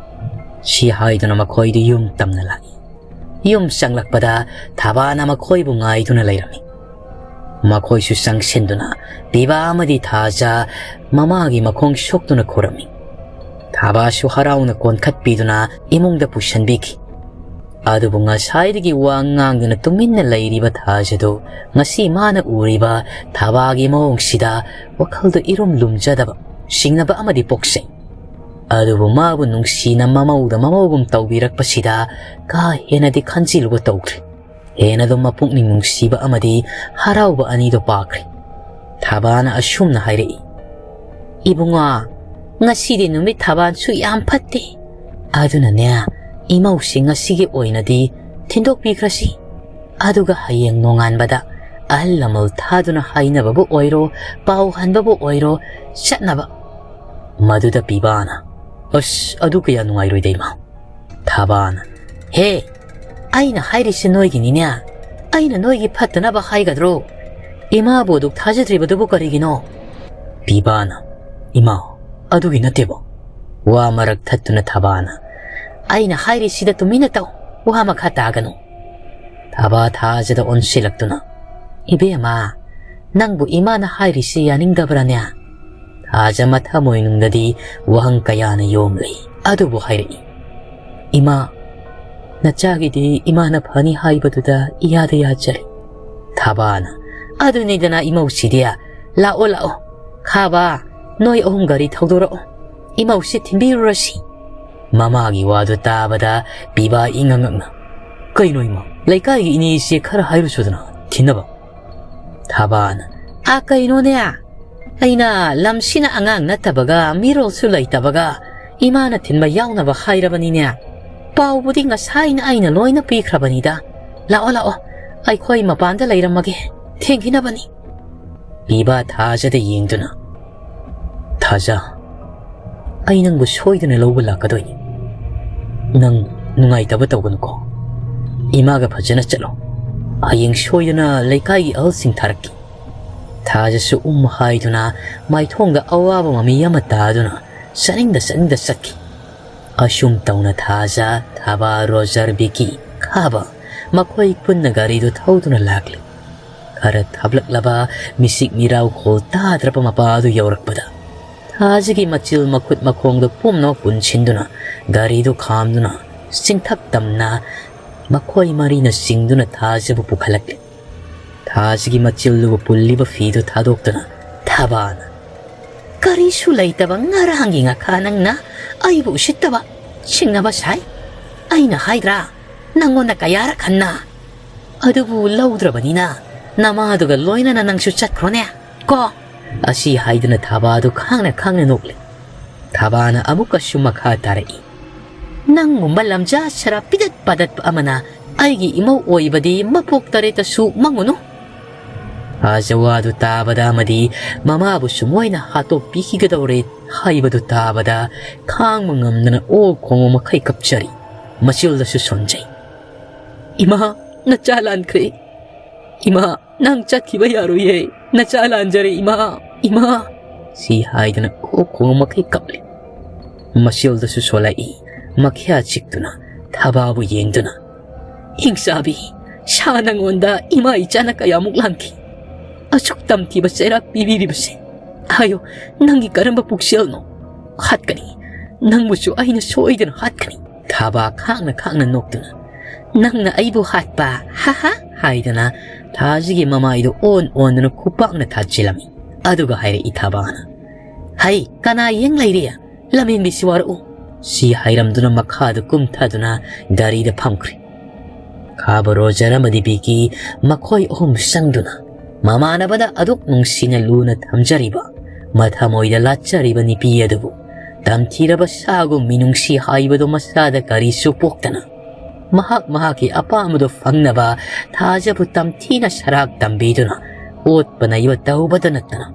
ꯁꯤ ꯍꯥꯏꯗꯨꯅ ꯃꯈꯣꯏꯗꯨ ꯌꯨꯝ ꯇꯝꯅ ꯂꯥꯛꯏ꯫ ꯌꯨꯝ ꯆꯪꯂꯛꯄꯗ ꯊꯥꯕꯥꯅ ꯃꯈꯣꯏꯕꯨ ꯉꯥꯏꯗꯨꯅ ꯂꯩꯔꯝꯃꯤ꯫ ꯃꯈꯣꯏꯁꯨ ꯆꯪꯁꯤꯟꯗꯨꯅ ꯄꯤꯕꯥ ꯑꯃꯗꯤ ꯊꯥꯖ ꯃꯃꯥꯒꯤ ꯃꯈꯣꯡ ꯁꯣꯛꯇꯨꯅ ꯈꯨꯔꯝꯃꯤ꯫ ꯊꯥꯕꯥꯁꯨ ꯍꯔꯥꯎꯅ ꯀꯣꯟꯈꯠꯄꯤꯗꯨꯅ ꯏꯃꯨꯡꯗ ꯄꯨꯁꯤꯟꯕꯤꯈꯤ꯫ ꯑꯗꯨꯕꯨ ꯉꯁꯥꯏꯗꯒꯤ ꯋꯥ ꯉꯥꯡꯗꯨꯅ ꯇꯨꯃꯤꯟꯅ ꯂꯩꯔꯤꯕ ꯊꯥꯖꯗꯨ ꯉꯁꯤ ꯃꯥꯅ ꯎꯔꯤꯕ ꯊꯥꯕꯥꯒꯤ ꯃꯑꯣꯡꯁꯤꯗ ꯋꯥꯈꯜꯗ ꯏꯔꯨꯝ ꯂꯨꯝꯖꯗꯕ, ꯁꯤꯡꯅꯕ ꯑꯃꯗꯤ ꯄꯣꯛꯆꯩ꯫ ꯑꯗꯨꯕꯨ ꯃꯥꯕꯨ ꯅꯨꯡꯁꯤꯅ ꯃꯃꯧꯗ ꯃꯃꯧꯒꯨꯝ ꯇꯧꯕꯤꯔꯛꯄꯁꯤꯗ ꯀꯥ ꯍꯦꯟꯅꯗꯤ ꯈꯟꯖꯤꯜꯂꯨꯕ ꯇꯧꯗ꯭ꯔꯤ꯫ ꯍꯦꯟꯅ ꯑꯗꯨꯝ ꯃꯄꯨꯛꯅꯤꯡ ꯅꯨꯡꯁꯤꯕ ꯑꯃꯗꯤ ꯍꯔꯥꯎꯕ ꯑꯅꯤꯗꯨ ꯄꯥꯛꯈ꯭ꯔꯦ꯫ ꯊꯥꯕꯥꯅ ꯑꯁꯨꯝꯅ ꯍꯥꯏꯔꯛꯏ, "ꯏꯕꯨꯡꯉꯣ, ꯉꯁꯤꯗꯤ ꯅꯨꯃꯤꯠ ꯊꯥꯕꯥꯟꯁꯨ ꯌꯥꯝ ꯐꯠꯇꯦ꯫ ꯑꯗꯨꯅꯅꯦ, ꯏꯃꯧꯁꯤ ꯉꯁꯤꯒꯤ ꯑꯣꯏꯅꯗꯤ ꯊꯤꯟꯗꯣꯛꯄꯤꯈ꯭ꯔꯁꯤ꯫ ꯑꯗꯨꯒ ꯍꯌꯦꯡ ꯅꯣꯡꯉꯥꯟꯕꯗ ꯑꯍꯜ ꯂꯃꯟ ꯊꯥꯗꯨꯅ ꯍꯥꯏꯅꯕꯕꯨ ꯑꯣꯏꯔꯣ, ꯄꯥꯎ ꯍꯟꯕꯕꯨ ꯑꯣꯏꯔꯣ, ꯆꯠꯅꯕ"꯫ ꯃꯗꯨꯗ ꯄꯤꯕꯥꯅ, "ꯑꯁ, ꯑꯗꯨ ꯀꯌꯥ ꯅꯨꯡꯉꯥꯏꯔꯣꯏꯗ, ꯏꯃꯥ꯫" ꯊꯥꯕꯥꯅ, "ꯍꯦ, ꯑꯩꯅ ꯍꯥꯏꯔꯤꯁꯦ ꯅꯣꯏꯒꯤꯅꯤꯅꯦ꯫ ꯑꯩꯅ ꯅꯣꯏꯒꯤ ꯐꯠꯇꯅꯕ ꯍꯥꯏꯒꯗ꯭ꯔꯣ? ꯏꯃꯥꯕꯨ ꯑꯗꯨꯛ ꯊꯥꯖꯗ꯭ꯔꯤꯕꯗꯨꯕꯨ ꯀꯔꯤꯒꯤꯅꯣ?" ꯄꯤꯕꯥꯅ, "ꯏꯃꯥ, ꯑꯗꯨꯒꯤ ꯅꯠꯇꯦꯕ꯫" ꯋꯥ ꯃꯔꯛ ꯊꯠꯇꯨꯅ ꯊꯥꯕꯥꯅ, "ꯑꯩꯅ ꯍꯥꯏꯔꯤꯁꯤꯗ ꯇꯨꯃꯤꯟꯅ ꯇꯧ, ꯋꯥ ꯃꯈꯥ ꯇꯥꯒꯅꯨ꯫" ꯊꯥꯕꯥ ꯊꯥꯖꯗ ꯑꯣꯟꯁꯤꯜꯂꯛꯇꯨꯅ, "ꯏꯕꯦꯝꯃ, ꯅꯪꯕꯨ ꯏꯃꯥꯅ ꯍꯥꯏꯔꯤꯁꯤ ꯌꯥꯅꯤꯡꯗꯕ꯭ꯔꯥꯅꯦ?" ꯊꯥꯖ ꯃꯊꯃꯣꯏꯅꯨꯡꯗꯗꯤ ꯋꯥꯍꯪ ꯀꯌꯥꯅ ꯌꯣꯝꯂꯤ꯫ ꯑꯗꯨꯕꯨ ꯍꯥꯏꯔꯛꯏ, "ꯏꯃꯥ, ꯅꯆꯥꯒꯤꯗꯤ ꯏꯃꯥꯅ ꯐꯅꯤ ꯍꯥꯏꯕꯗꯨꯗ ꯏꯌꯥꯗ ꯌꯥꯖꯔꯦ꯫" ꯊꯥꯕꯥꯅ, "ꯑꯗꯨꯅꯤꯗꯅ ꯏꯃꯧꯁꯤꯗꯤ꯫ ꯂꯥꯛꯑꯣ, ꯂꯥꯛꯑꯣ꯫ ꯈꯥꯕ, ꯅꯣꯏ ꯑꯍꯨꯝ ꯒꯥꯔꯤ ꯊꯧꯗꯣꯔꯛꯑꯣ꯫ ꯏꯃꯧꯁꯤ ꯊꯤꯟꯕꯤꯔꯨꯔꯁꯤ꯫" ꯃꯃꯥꯒꯤ ꯋꯥꯗꯨ ꯇꯥꯕꯗ ꯄꯤꯕꯥ ꯏꯉꯛ ꯉꯛꯅ, "ꯀꯩꯅꯣ ꯏꯃꯥ, ꯂꯩꯀꯥꯏꯒꯤ ꯏꯅꯦꯁꯦ ꯈꯔ ꯍꯥꯏꯔꯨꯁꯨꯗꯅ ꯊꯤꯟꯅꯕ꯫" ꯊꯥꯕꯥꯅ, "ꯑꯥ, ꯀꯩꯅꯣꯅꯦ, ꯑꯩꯅ ꯂꯝꯁꯤꯅ ꯑꯉꯥꯡ ꯅꯠꯇꯕꯒ ꯃꯤꯔꯣꯜꯁꯨ ꯂꯩꯇꯕꯒ ꯏꯃꯥꯅ ꯊꯤꯟꯕ ꯌꯥꯎꯅꯕ ꯍꯥꯏꯔꯕꯅꯤꯅꯦ꯫ ꯄꯥꯎꯕꯨꯗꯤ ꯉꯁꯥꯏꯅ ꯑꯩꯅ ꯂꯣꯏꯅ ꯄꯤꯈ꯭ꯔꯕꯅꯤꯗ꯫ ꯂꯥꯛꯑꯣ, ꯂꯥꯛꯑꯣ, ꯑꯩꯈꯣꯏ ꯃꯄꯥꯟꯗ ꯂꯩꯔꯝꯃꯒꯦ, ꯊꯦꯡꯈꯤꯅꯕꯅꯤ꯫" ꯄꯤꯕꯥ ꯊꯥꯖꯗ ꯌꯦꯡꯗꯨꯅ, "ꯊꯥꯖ, ꯑꯩ ꯅꯪꯕꯨ ꯁꯣꯏꯗꯅ ꯂꯧꯕ ꯂꯥꯛꯀꯗꯣꯏꯅꯤ꯫ ꯅꯪ ꯅꯨꯡꯉꯥꯏꯇꯕ ꯇꯧꯒꯅꯨꯀꯣ꯫ ꯏꯃꯥꯒ ꯐꯖꯅ ꯆꯠꯂꯣ꯫ ꯍꯌꯦꯡ ꯁꯣꯏꯗꯅ ꯂꯩꯀꯥꯏꯒꯤ ꯑꯍꯜꯁꯤꯡ ꯊꯥꯔꯛꯀꯦ꯫" ꯊꯥꯖꯁꯨ ꯎꯝ ꯍꯥꯏꯗꯨꯅ ꯃꯥꯏꯊꯣꯡꯗ ꯑꯋꯥꯕ ꯃꯃꯤ ꯑꯃ ꯇꯥꯗꯨꯅ ꯆꯠꯅꯤꯡꯗ ꯆꯠꯅꯤꯡꯗ ꯆꯠꯈꯤ꯫ ꯑꯁꯨꯝ ꯇꯧꯅ ꯊꯥꯖ, ꯊꯥꯕꯥ, ꯔꯣꯖꯔ, ꯕꯤꯀꯤ, ꯈꯥꯕ ꯃꯈꯣꯏ ꯄꯨꯟꯅ ꯒꯥꯔꯤꯗꯨ ꯊꯧꯗꯨꯅ ꯂꯥꯛꯂꯤ꯫ ꯈꯔ ꯊꯥꯞꯂꯛꯂꯕ ꯃꯤꯁꯤꯛ ꯃꯤꯔꯥꯎꯈꯣꯜ ꯇꯥꯗ꯭ꯔꯕ ꯃꯄꯥ ꯑꯗꯨ ꯌꯧꯔꯛꯄꯗ, ꯊꯥꯖꯒꯤ ꯃꯆꯤꯜ ꯃꯈꯨꯠ ꯃꯈꯣꯡꯗ ꯄꯨꯝꯅꯃꯛ ꯄꯨꯟꯁꯤꯟꯗꯨꯅ ꯒꯥꯔꯤꯗꯨ ꯈꯥꯝꯗꯨꯅ ꯆꯤꯡꯊꯛ ꯇꯝꯅ ꯃꯈꯣꯏ ꯃꯔꯤꯅ ꯆꯤꯡꯗꯨꯅ ꯊꯥꯖꯕꯨ ꯄꯨꯈꯠꯂꯛꯂꯤ꯫ ꯊꯥꯖꯒꯤ ꯃꯆꯤꯜꯗꯨꯕꯨ ꯄꯨꯜꯂꯤꯕ ꯐꯤꯗꯨ ꯊꯥꯗꯣꯛꯇꯨꯅ ꯊꯥꯕꯥꯅ, "ꯀꯔꯤꯁꯨ ꯂꯩꯇꯕ ꯉꯔꯥꯡꯒꯤ ꯉꯥꯈꯥ ꯅꯪꯅ ꯑꯩꯕꯨ ꯎꯁꯤꯠꯇꯕ, ꯆꯤꯡꯅꯕ ꯁꯥꯏ꯫ ꯑꯩꯅ ꯍꯥꯏꯗ꯭ꯔꯥ ꯅꯪꯉꯣꯟꯗ ꯀꯌꯥꯔꯛ ꯍꯟꯅ? ꯑꯗꯨꯕꯨ ꯂꯧꯗ꯭ꯔꯕꯅꯤꯅ ꯅꯃꯥꯗꯨꯒ ꯂꯣꯏꯅꯅ ꯅꯪꯁꯨ ꯆꯠꯈ꯭ꯔꯣꯅꯦ ꯀꯣ꯫" ꯑꯁꯤ ꯍꯥꯏꯗꯨꯅ ꯊꯥꯕꯥꯗꯨ ꯈꯥꯡꯅ ꯈꯥꯡꯅ ꯅꯣꯛꯂꯤ꯫ ꯊꯥꯕꯥꯅ ꯑꯃꯨꯛꯀꯁꯨ ꯃꯈꯥ ꯇꯥꯔꯛꯏ, "ꯅꯪꯒꯨꯝꯕ ꯂꯝꯖꯥ ꯁꯔꯥ ꯄꯤꯗꯠ ꯄꯥꯗꯠꯄ ꯑꯃꯅ ꯑꯩꯒꯤ ꯏꯃꯧ ꯑꯣꯏꯕꯗꯤ ꯃꯄꯣꯛ ꯇꯔꯦꯠꯇꯁꯨ ꯃꯪꯉꯨꯅꯨ꯫" ꯊꯥꯖ ꯋꯥꯗꯨ ꯇꯥꯕꯗ ꯑꯃꯗꯤ ꯃꯃꯥꯕꯨꯁꯨ ꯃꯣꯏꯅ ꯍꯥꯠꯇꯣꯛꯄꯤꯈꯤꯒꯗꯧꯔꯦ ꯍꯥꯏꯕꯗꯨ ꯇꯥꯕꯗ ꯈꯥꯡꯕ ꯉꯝꯗꯅ ꯑꯣꯛ ꯈꯣꯡꯕ ꯃꯈꯩ ꯀꯞꯆꯔꯤ꯫ ꯃꯆꯤꯜꯗꯁꯨ ꯁꯣꯟꯖꯩ꯫ "ꯏꯃꯥ, ꯅꯆꯥ ꯂꯥꯟꯈ꯭ꯔꯦ꯫ ꯏꯃꯥ, ꯅꯪ ꯆꯠꯈꯤꯕ ꯌꯥꯔꯣꯏꯌꯦ꯫ ꯅꯆꯥ ꯂꯥꯟꯖꯔꯦ, ꯏꯃꯥ, ꯏꯃꯥ!" ꯁꯤ ꯍꯥꯏꯗꯨꯅ ꯑꯣꯛ ꯈꯣꯡꯕ ꯃꯈꯩ ꯀꯞꯂꯤ꯫ ꯃꯆꯤꯜꯗꯁꯨ ꯁꯣꯜꯂꯛꯏ꯫ ꯃꯈ꯭ꯌꯥ ꯆꯤꯛꯇꯨꯅ ꯊꯕꯥꯕꯨ ꯌꯦꯡꯗꯨꯅ, "ꯍꯤꯡꯆꯥꯕꯤ, ꯁꯥ ꯅꯪꯉꯣꯟꯗ ꯏꯃꯥ ꯏꯆꯥꯅ ꯀꯌꯥꯃꯨꯛ ꯂꯥꯟꯈꯤ? ꯑꯁꯨꯛ ꯇꯝꯊꯤꯕ ꯆꯩꯔꯥꯛ ꯄꯤꯕꯤꯔꯤꯕꯁꯦ꯫ ꯍꯥꯏꯌꯣ, ꯅꯪꯒꯤ ꯀꯔꯝꯕ ꯄꯨꯛꯆꯦꯜꯅꯣ? ꯍꯥꯠꯀꯅꯤ꯫ ꯅꯪꯕꯨꯁꯨ ꯑꯩꯅ ꯁꯣꯏꯗꯅ ꯍꯥꯠꯀꯅꯤ!" ꯊꯥꯕ ꯈꯥꯡꯅ ꯈꯥꯡꯅ ꯅꯣꯛꯇꯨꯅ, "ꯅꯪꯅ ꯑꯩꯕꯨ ꯍꯥꯠꯄ? ꯍꯥ ꯍꯥ!" ꯍꯥꯏꯗꯨꯅ ꯊꯥꯖꯒꯤ ꯃꯃꯥꯏꯗꯨ ꯑꯣꯟ ꯑꯣꯟꯗꯨꯅ ꯈꯨꯄꯥꯛꯅ ꯊꯥꯖꯤꯜꯂꯝꯃꯤ꯫ ꯑꯗꯨꯒ ꯍꯥꯏꯔꯛꯏ ꯊꯥꯕꯥꯅ, "ꯍꯩ, ꯀꯅꯥ ꯌꯦꯡ ꯂꯩꯔꯤ? ꯂꯝꯍꯦꯟꯕꯤꯁꯤ ꯋꯥꯔꯛꯎ!" ꯁꯤ ꯍꯥꯏꯔꯝꯗꯨꯅ ꯃꯈꯥꯗ ꯀꯨꯝꯊꯗꯨꯅ ꯒꯥꯔꯤꯗ ꯐꯝꯈ꯭ꯔꯦ꯫ ꯈꯥꯕ ꯔꯣꯖꯔ ꯑꯃꯗꯤ ꯕꯤꯀꯤ ꯃꯈꯣꯏ ꯑꯍꯨꯝ ꯆꯪꯗꯨꯅ ꯃꯃꯥꯟꯅꯕꯗ ꯑꯗꯨꯛ ꯅꯨꯡꯁꯤꯅ ꯂꯨꯅ ꯊꯝꯖꯔꯤꯕ, ꯃꯊꯃꯣꯏꯗ ꯂꯥꯠꯆꯔꯤꯕ ꯅꯨꯄꯤ ꯑꯗꯨꯕꯨ ꯇꯝꯊꯤꯔꯕ ꯁꯥꯒꯨꯝ ꯃꯤꯅꯨꯡꯁꯤ ꯍꯥꯏꯕꯗꯨ ꯃꯁꯥꯗ ꯀꯔꯤꯁꯨ ꯄꯣꯛꯇꯅ ꯃꯍꯥꯛ ꯃꯍꯥꯛꯀꯤ ꯑꯄꯥꯝꯕꯗꯨ ꯐꯪꯅꯕ ꯊꯥꯖꯕꯨ ꯇꯝꯊꯤꯅ ꯁꯔꯥꯛ ꯇꯝꯕꯤꯗꯨꯅ ꯑꯣꯠꯄ ꯅꯩꯕ ꯇꯧꯕꯗ ꯅꯠꯇꯅ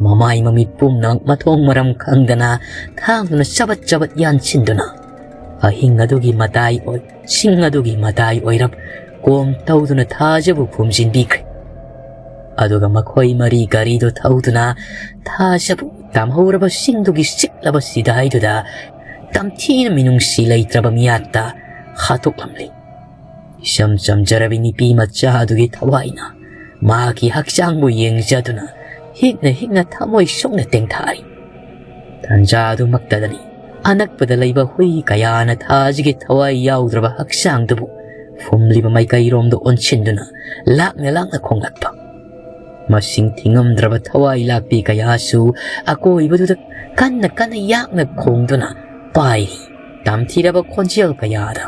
ꯃꯃꯥꯏ ꯃꯃꯤꯠ ꯄꯨꯝꯅꯃꯛ ꯃꯊꯣꯡ ꯃꯔꯝ ꯈꯪꯗꯅ ꯊꯥꯡꯗꯨꯅ ꯆꯕꯠ ꯆꯕꯠ ꯌꯥꯟꯁꯤꯟꯗꯨꯅ ꯑꯍꯤꯡ ꯑꯗꯨꯒꯤ ꯃꯇꯥꯏ ꯑꯣꯏ, ꯁꯤꯡ ꯑꯗꯨꯒꯤ ꯃꯇꯥꯏ ꯑꯣꯏꯔꯞ ꯀꯣꯝ ꯇꯧꯗꯨꯅ ꯊꯥꯖꯕꯨ ꯐꯨꯝꯖꯤꯟꯕꯤꯈ꯭ꯔꯦ꯫ ꯑꯗꯨꯒ ꯃꯈꯣꯏ ꯃꯔꯤ ꯒꯥꯔꯤꯗꯨ ꯊꯧꯗꯨꯅ ꯊꯥꯖꯕꯨ ꯇꯝꯍꯧꯔꯕ ꯁꯤꯡꯗꯨꯒꯤ ꯆꯤꯛꯂꯕ ꯁꯤꯗꯥꯏꯗꯨꯗ ꯇꯝꯊꯤꯅ ꯃꯤꯅꯨꯡꯁꯤ ꯂꯩꯇ꯭ꯔꯕ ꯃꯤꯌꯥꯠꯇ ꯍꯥꯠꯇꯣꯛꯂꯝꯂꯤ꯫ ꯏꯆꯝ ꯆꯝꯖꯔꯕꯤ ꯅꯨꯄꯤ ꯃꯆꯥ ꯑꯗꯨꯒꯤ ꯊꯋꯥꯏꯅ ꯃꯍꯥꯛꯀꯤ ꯍꯛꯆꯥꯡꯕꯨ ꯌꯦꯡꯖꯗꯨꯅ ꯍꯤꯛꯅ ꯍꯤꯛꯅ ꯊꯃꯣꯏ ꯁꯣꯛꯅ ꯇꯦꯡꯊꯥꯔꯤ꯫ ꯇꯟꯖꯥ ꯑꯗꯨꯃꯛꯇꯗꯅꯤ ꯑꯅꯛꯄꯗ ꯂꯩꯕ ꯍꯨꯏ ꯀꯌꯥꯅ ꯊꯥꯖꯒꯤ ꯊꯋꯥꯏ ꯌꯥꯎꯗ꯭ꯔꯕ ꯍꯛꯆꯥꯡꯗꯨꯕꯨ ꯐꯨꯝꯂꯤꯕ ꯃꯥꯏꯀꯩꯔꯣꯝꯗ ꯑꯣꯟꯁꯤꯟꯗꯨꯅ ꯂꯥꯛꯅ ꯂꯥꯛꯅ ꯈꯣꯡꯂꯛꯄ꯫ ꯃꯁꯤꯡ ꯊꯤꯉꯝꯗ꯭ꯔꯕ ꯊꯋꯥꯏ ꯂꯥꯛꯄꯤ ꯀꯌꯥꯁꯨ ꯑꯀꯣꯏꯕꯗꯨꯗ ꯀꯟꯅ ꯀꯟꯅ ꯌꯥꯛꯅ ꯈꯣꯡꯗꯨꯅ ꯄꯥꯏꯔꯤ꯫ ꯇꯝꯊꯤꯔꯕ ꯈꯣꯟꯖꯦꯜ ꯀꯌꯥꯗ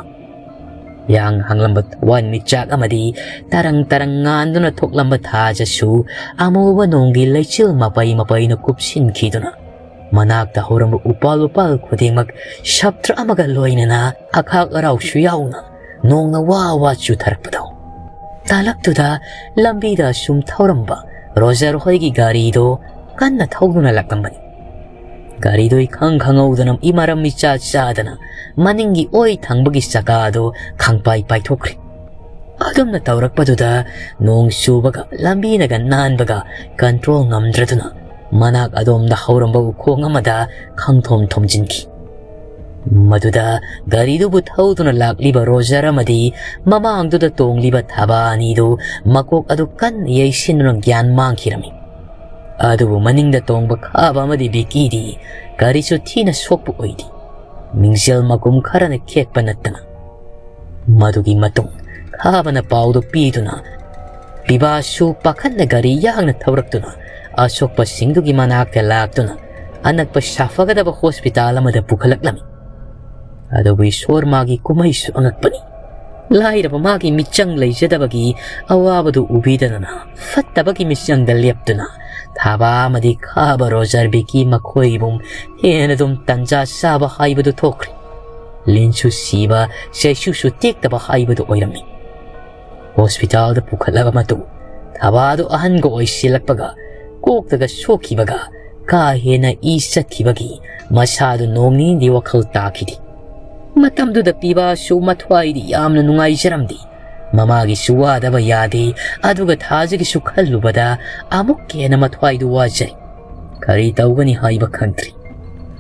ꯌꯥꯡ ꯍꯥꯡꯂꯝꯕ ꯊꯋꯥꯟ ꯃꯤꯆꯥꯛ ꯑꯃꯗꯤ ꯇꯔꯪ ꯇꯔꯪ ꯉꯥꯟꯗꯨꯅ ꯊꯣꯛꯂꯝꯕ ꯊꯥꯖꯁꯨ ꯑꯃꯨꯕ ꯅꯣꯡꯒꯤ ꯂꯩꯆꯤꯜ ꯃꯄꯩ ꯃꯄꯩꯅ ꯀꯨꯞꯁꯤꯟꯈꯤꯗꯨꯅ ꯃꯅꯥꯛꯇ ꯍꯧꯔꯝꯕ ꯎꯄꯥꯜ ꯋꯥꯄꯥꯜ ꯈꯨꯗꯤꯡꯃꯛ ꯁꯞꯇ꯭ꯔ ꯑꯃꯒ ꯂꯣꯏꯅꯅ ꯑꯈꯥꯛ ꯑꯔꯥꯎꯁꯨ ꯌꯥꯎꯅ ꯅꯣꯡꯅ ꯋꯥ ꯋꯥ ꯆꯨꯊꯔꯛꯄꯗꯣ꯫ ꯇꯥꯂꯛꯇꯨꯗ ꯂꯝꯕꯤꯗ ꯁꯨꯝ ꯊꯧꯔꯝꯕ ꯔꯣꯖꯔ ꯍꯣꯏꯒꯤ ꯒꯥꯔꯤꯗꯣ ꯀꯟꯅ ꯊꯧꯗꯨꯅ ꯂꯥꯛꯂꯝꯕꯅꯤ꯫ ꯒꯥꯔꯤꯗꯨ ꯏꯈꯪ ꯈꯪꯍꯧꯗꯅ, ꯏꯃꯔꯝ ꯏꯆꯥ ꯆꯥꯗꯅ ꯃꯅꯤꯡꯒꯤ ꯑꯣꯏ ꯊꯪꯕꯒꯤ ꯆꯀꯥꯗꯨ ꯈꯪꯄꯥꯏ ꯄꯥꯏꯊꯣꯛꯈ꯭ꯔꯦ꯫ ꯑꯗꯨꯝꯅ ꯇꯧꯔꯛꯄꯗꯨꯗ ꯅꯣꯡ ꯆꯨꯕꯒ ꯂꯝꯕꯤꯅꯒ ꯅꯥꯟꯕꯒ control ꯉꯝꯗ꯭ꯔꯗꯨꯅ ꯃꯅꯥꯛ ꯑꯗꯣꯝꯗ ꯍꯧꯔꯝꯕ ꯎꯈꯣꯡ ꯑꯃꯗ ꯈꯪꯊꯣꯝ ꯊꯣꯝꯖꯤꯟꯈꯤ꯫ ꯃꯗꯨꯗ ꯒꯥꯔꯤꯗꯨꯕꯨ ꯊꯧꯗꯨꯅ ꯂꯥꯛꯂꯤꯕ ꯔꯣꯖꯔ ꯑꯃꯗꯤ ꯃꯃꯥꯡꯗꯨꯗ ꯇꯣꯡꯂꯤꯕ ꯊꯥꯕꯥ ꯑꯅꯤꯗꯨ ꯃꯀꯣꯛ ꯑꯗꯨ ꯀꯟꯅ ꯌꯩꯁꯤꯟꯗꯨꯅ ꯒ꯭ꯌꯥꯟ ꯃꯥꯡꯈꯤꯔꯝꯃꯤ꯫ ꯑꯗꯨꯕꯨ ꯃꯅꯤꯡꯗ ꯇꯣꯡꯕ ꯈꯥꯕ ꯑꯃꯗꯤ ꯕꯤꯀꯤꯗꯤ ꯀꯔꯤꯁꯨ ꯊꯤꯅ ꯁꯣꯛꯄ ꯑꯣꯏꯗꯦ꯫ ꯃꯤꯡꯖꯦꯜ ꯃꯀꯨꯝ ꯈꯔꯅ ꯈꯦꯛꯄ ꯅꯠꯇꯅ꯫ ꯃꯗꯨꯒꯤ ꯃꯇꯨꯡ ꯈꯥꯕꯅ ꯄꯥꯎꯗꯨ ꯄꯤꯗꯨꯅ ꯄꯤꯕꯥꯁꯨ ꯄꯥꯈꯠꯅ ꯒꯥꯔꯤ ꯌꯥꯡꯅ ꯊꯧꯔꯛꯇꯨꯅ ꯑꯁꯣꯛꯄꯁꯤꯡꯗꯨꯒꯤ ꯃꯅꯥꯛꯇ ꯂꯥꯛꯇꯨꯅ ꯑꯅꯛꯄ ꯁꯥꯐꯒꯗꯕ ꯍꯣꯁꯄꯤꯇꯥꯜ ꯑꯃꯗ ꯄꯨꯈꯠꯂꯛꯂꯝꯃꯤ꯫ ꯑꯗꯨꯕꯨ ꯏꯁꯣꯔ ꯃꯥꯒꯤ ꯀꯨꯝꯍꯩꯁꯨ ꯑꯉꯛꯄꯅꯤ꯫ ꯂꯥꯏꯔꯕ ꯃꯥꯒꯤ ꯃꯤꯆꯪ ꯂꯩꯖꯗꯕꯒꯤ ꯑꯋꯥꯕꯗꯨ ꯎꯕꯤꯗꯗꯅ ꯐꯠꯇꯕꯒꯤ ꯃꯤꯆꯪꯗ ꯂꯦꯞꯇꯨꯅ ꯊꯥꯕ ꯑꯃꯗꯤ ꯈꯥꯕ ꯔꯣꯖꯔ ꯕꯤꯀꯤ ꯃꯈꯣꯏꯕꯨ ꯍꯦꯟꯅ ꯑꯗꯨꯝ ꯇꯟꯖꯥ ꯆꯥꯕ ꯍꯥꯏꯕꯗꯨ ꯊꯣꯛꯈ꯭ꯔꯦ꯫ ꯂꯤꯟꯁꯨ ꯁꯤꯕ, ꯆꯩꯁꯨꯁꯨ ꯇꯦꯛꯇꯕ ꯍꯥꯏꯕꯗꯨ ꯑꯣꯏꯔꯝꯃꯤ꯫ ꯍꯣꯁꯄꯤꯇꯥꯜꯗ ꯄꯨꯈꯠꯂꯕ ꯃꯇꯨꯡ ꯊꯥꯕꯥꯗꯨ ꯑꯍꯟꯒ ꯑꯣꯏꯁꯤꯜꯂꯛꯄꯒ ꯀꯣꯛꯇꯒ ꯁꯣꯛꯈꯤꯕꯒ ꯀꯥ ꯍꯦꯟꯅ ꯏ ꯆꯠꯈꯤꯕꯒꯤ ꯃꯁꯥꯗꯨ ꯅꯣꯡ ꯅꯤꯅꯤꯗꯤ ꯋꯥꯈꯜ ꯇꯥꯈꯤꯗꯦ꯫ ꯃꯇꯝꯗꯨꯗ ꯄꯤꯕꯥꯁꯨ ꯃꯊ꯭ꯋꯥꯏꯗꯤ ꯌꯥꯝꯅ ꯅꯨꯡꯉꯥꯏꯖꯔꯝꯗꯦ꯫ ꯃꯃꯥꯒꯤꯁꯨ ꯋꯥꯗꯕ ꯌꯥꯗꯦ, ꯑꯗꯨꯒ ꯊꯥꯖꯒꯤꯁꯨ ꯈꯜꯂꯨꯕꯗ ꯑꯃꯨꯛꯀ ꯍꯦꯟꯅ ꯃꯊ꯭ꯋꯥꯏꯗꯨ ꯋꯥꯖꯩ꯫ ꯀꯔꯤ ꯇꯧꯒꯅꯤ ꯍꯥꯏꯕ ꯈꯪꯗ꯭ꯔꯤ꯫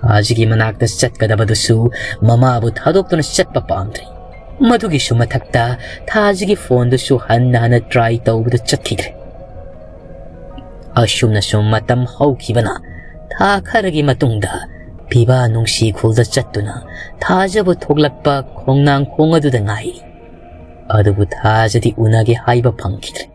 ꯊꯥꯖꯒꯤ ꯃꯅꯥꯛꯇ ꯆꯠꯀꯗꯕꯗꯨꯁꯨ ꯃꯃꯥꯕꯨ ꯊꯥꯗꯣꯛꯇꯨꯅ ꯆꯠꯄ ꯄꯥꯝꯗ꯭ꯔꯤ꯫ ꯃꯗꯨꯒꯤꯁꯨ ꯃꯊꯛꯇ ꯊꯥꯖꯒꯤ ꯐꯣꯟꯗꯨꯁꯨ ꯍꯟꯅ ꯍꯟꯅ ꯇ꯭ꯔꯥꯏ ꯇꯧꯕꯗ ꯆꯠꯈꯤꯗ꯭ꯔꯦ꯫ ꯑꯁꯨꯝꯅ ꯁꯨꯝ ꯃꯇꯝ ꯍꯧꯈꯤꯕꯅ ꯊꯥ ꯈꯔꯒꯤ ꯃꯇꯨꯡꯗ ꯄꯤꯕꯥ ꯅꯨꯡꯁꯤ ꯈꯨꯜꯗ ꯆꯠꯇꯨꯅ ꯊꯥꯖꯕꯨ ꯊꯣꯛꯂꯛꯄ ꯈꯣꯡꯅꯥꯡ ꯈꯣꯡ ꯑꯗꯨꯗ ꯉꯥꯏꯔꯤ꯫ ꯑꯗꯨꯕꯨ ꯊꯥꯖꯗꯤ ꯎꯅꯒꯦ ꯍꯥꯏꯕ ꯐꯪꯈꯤꯗ꯭ꯔꯦ꯫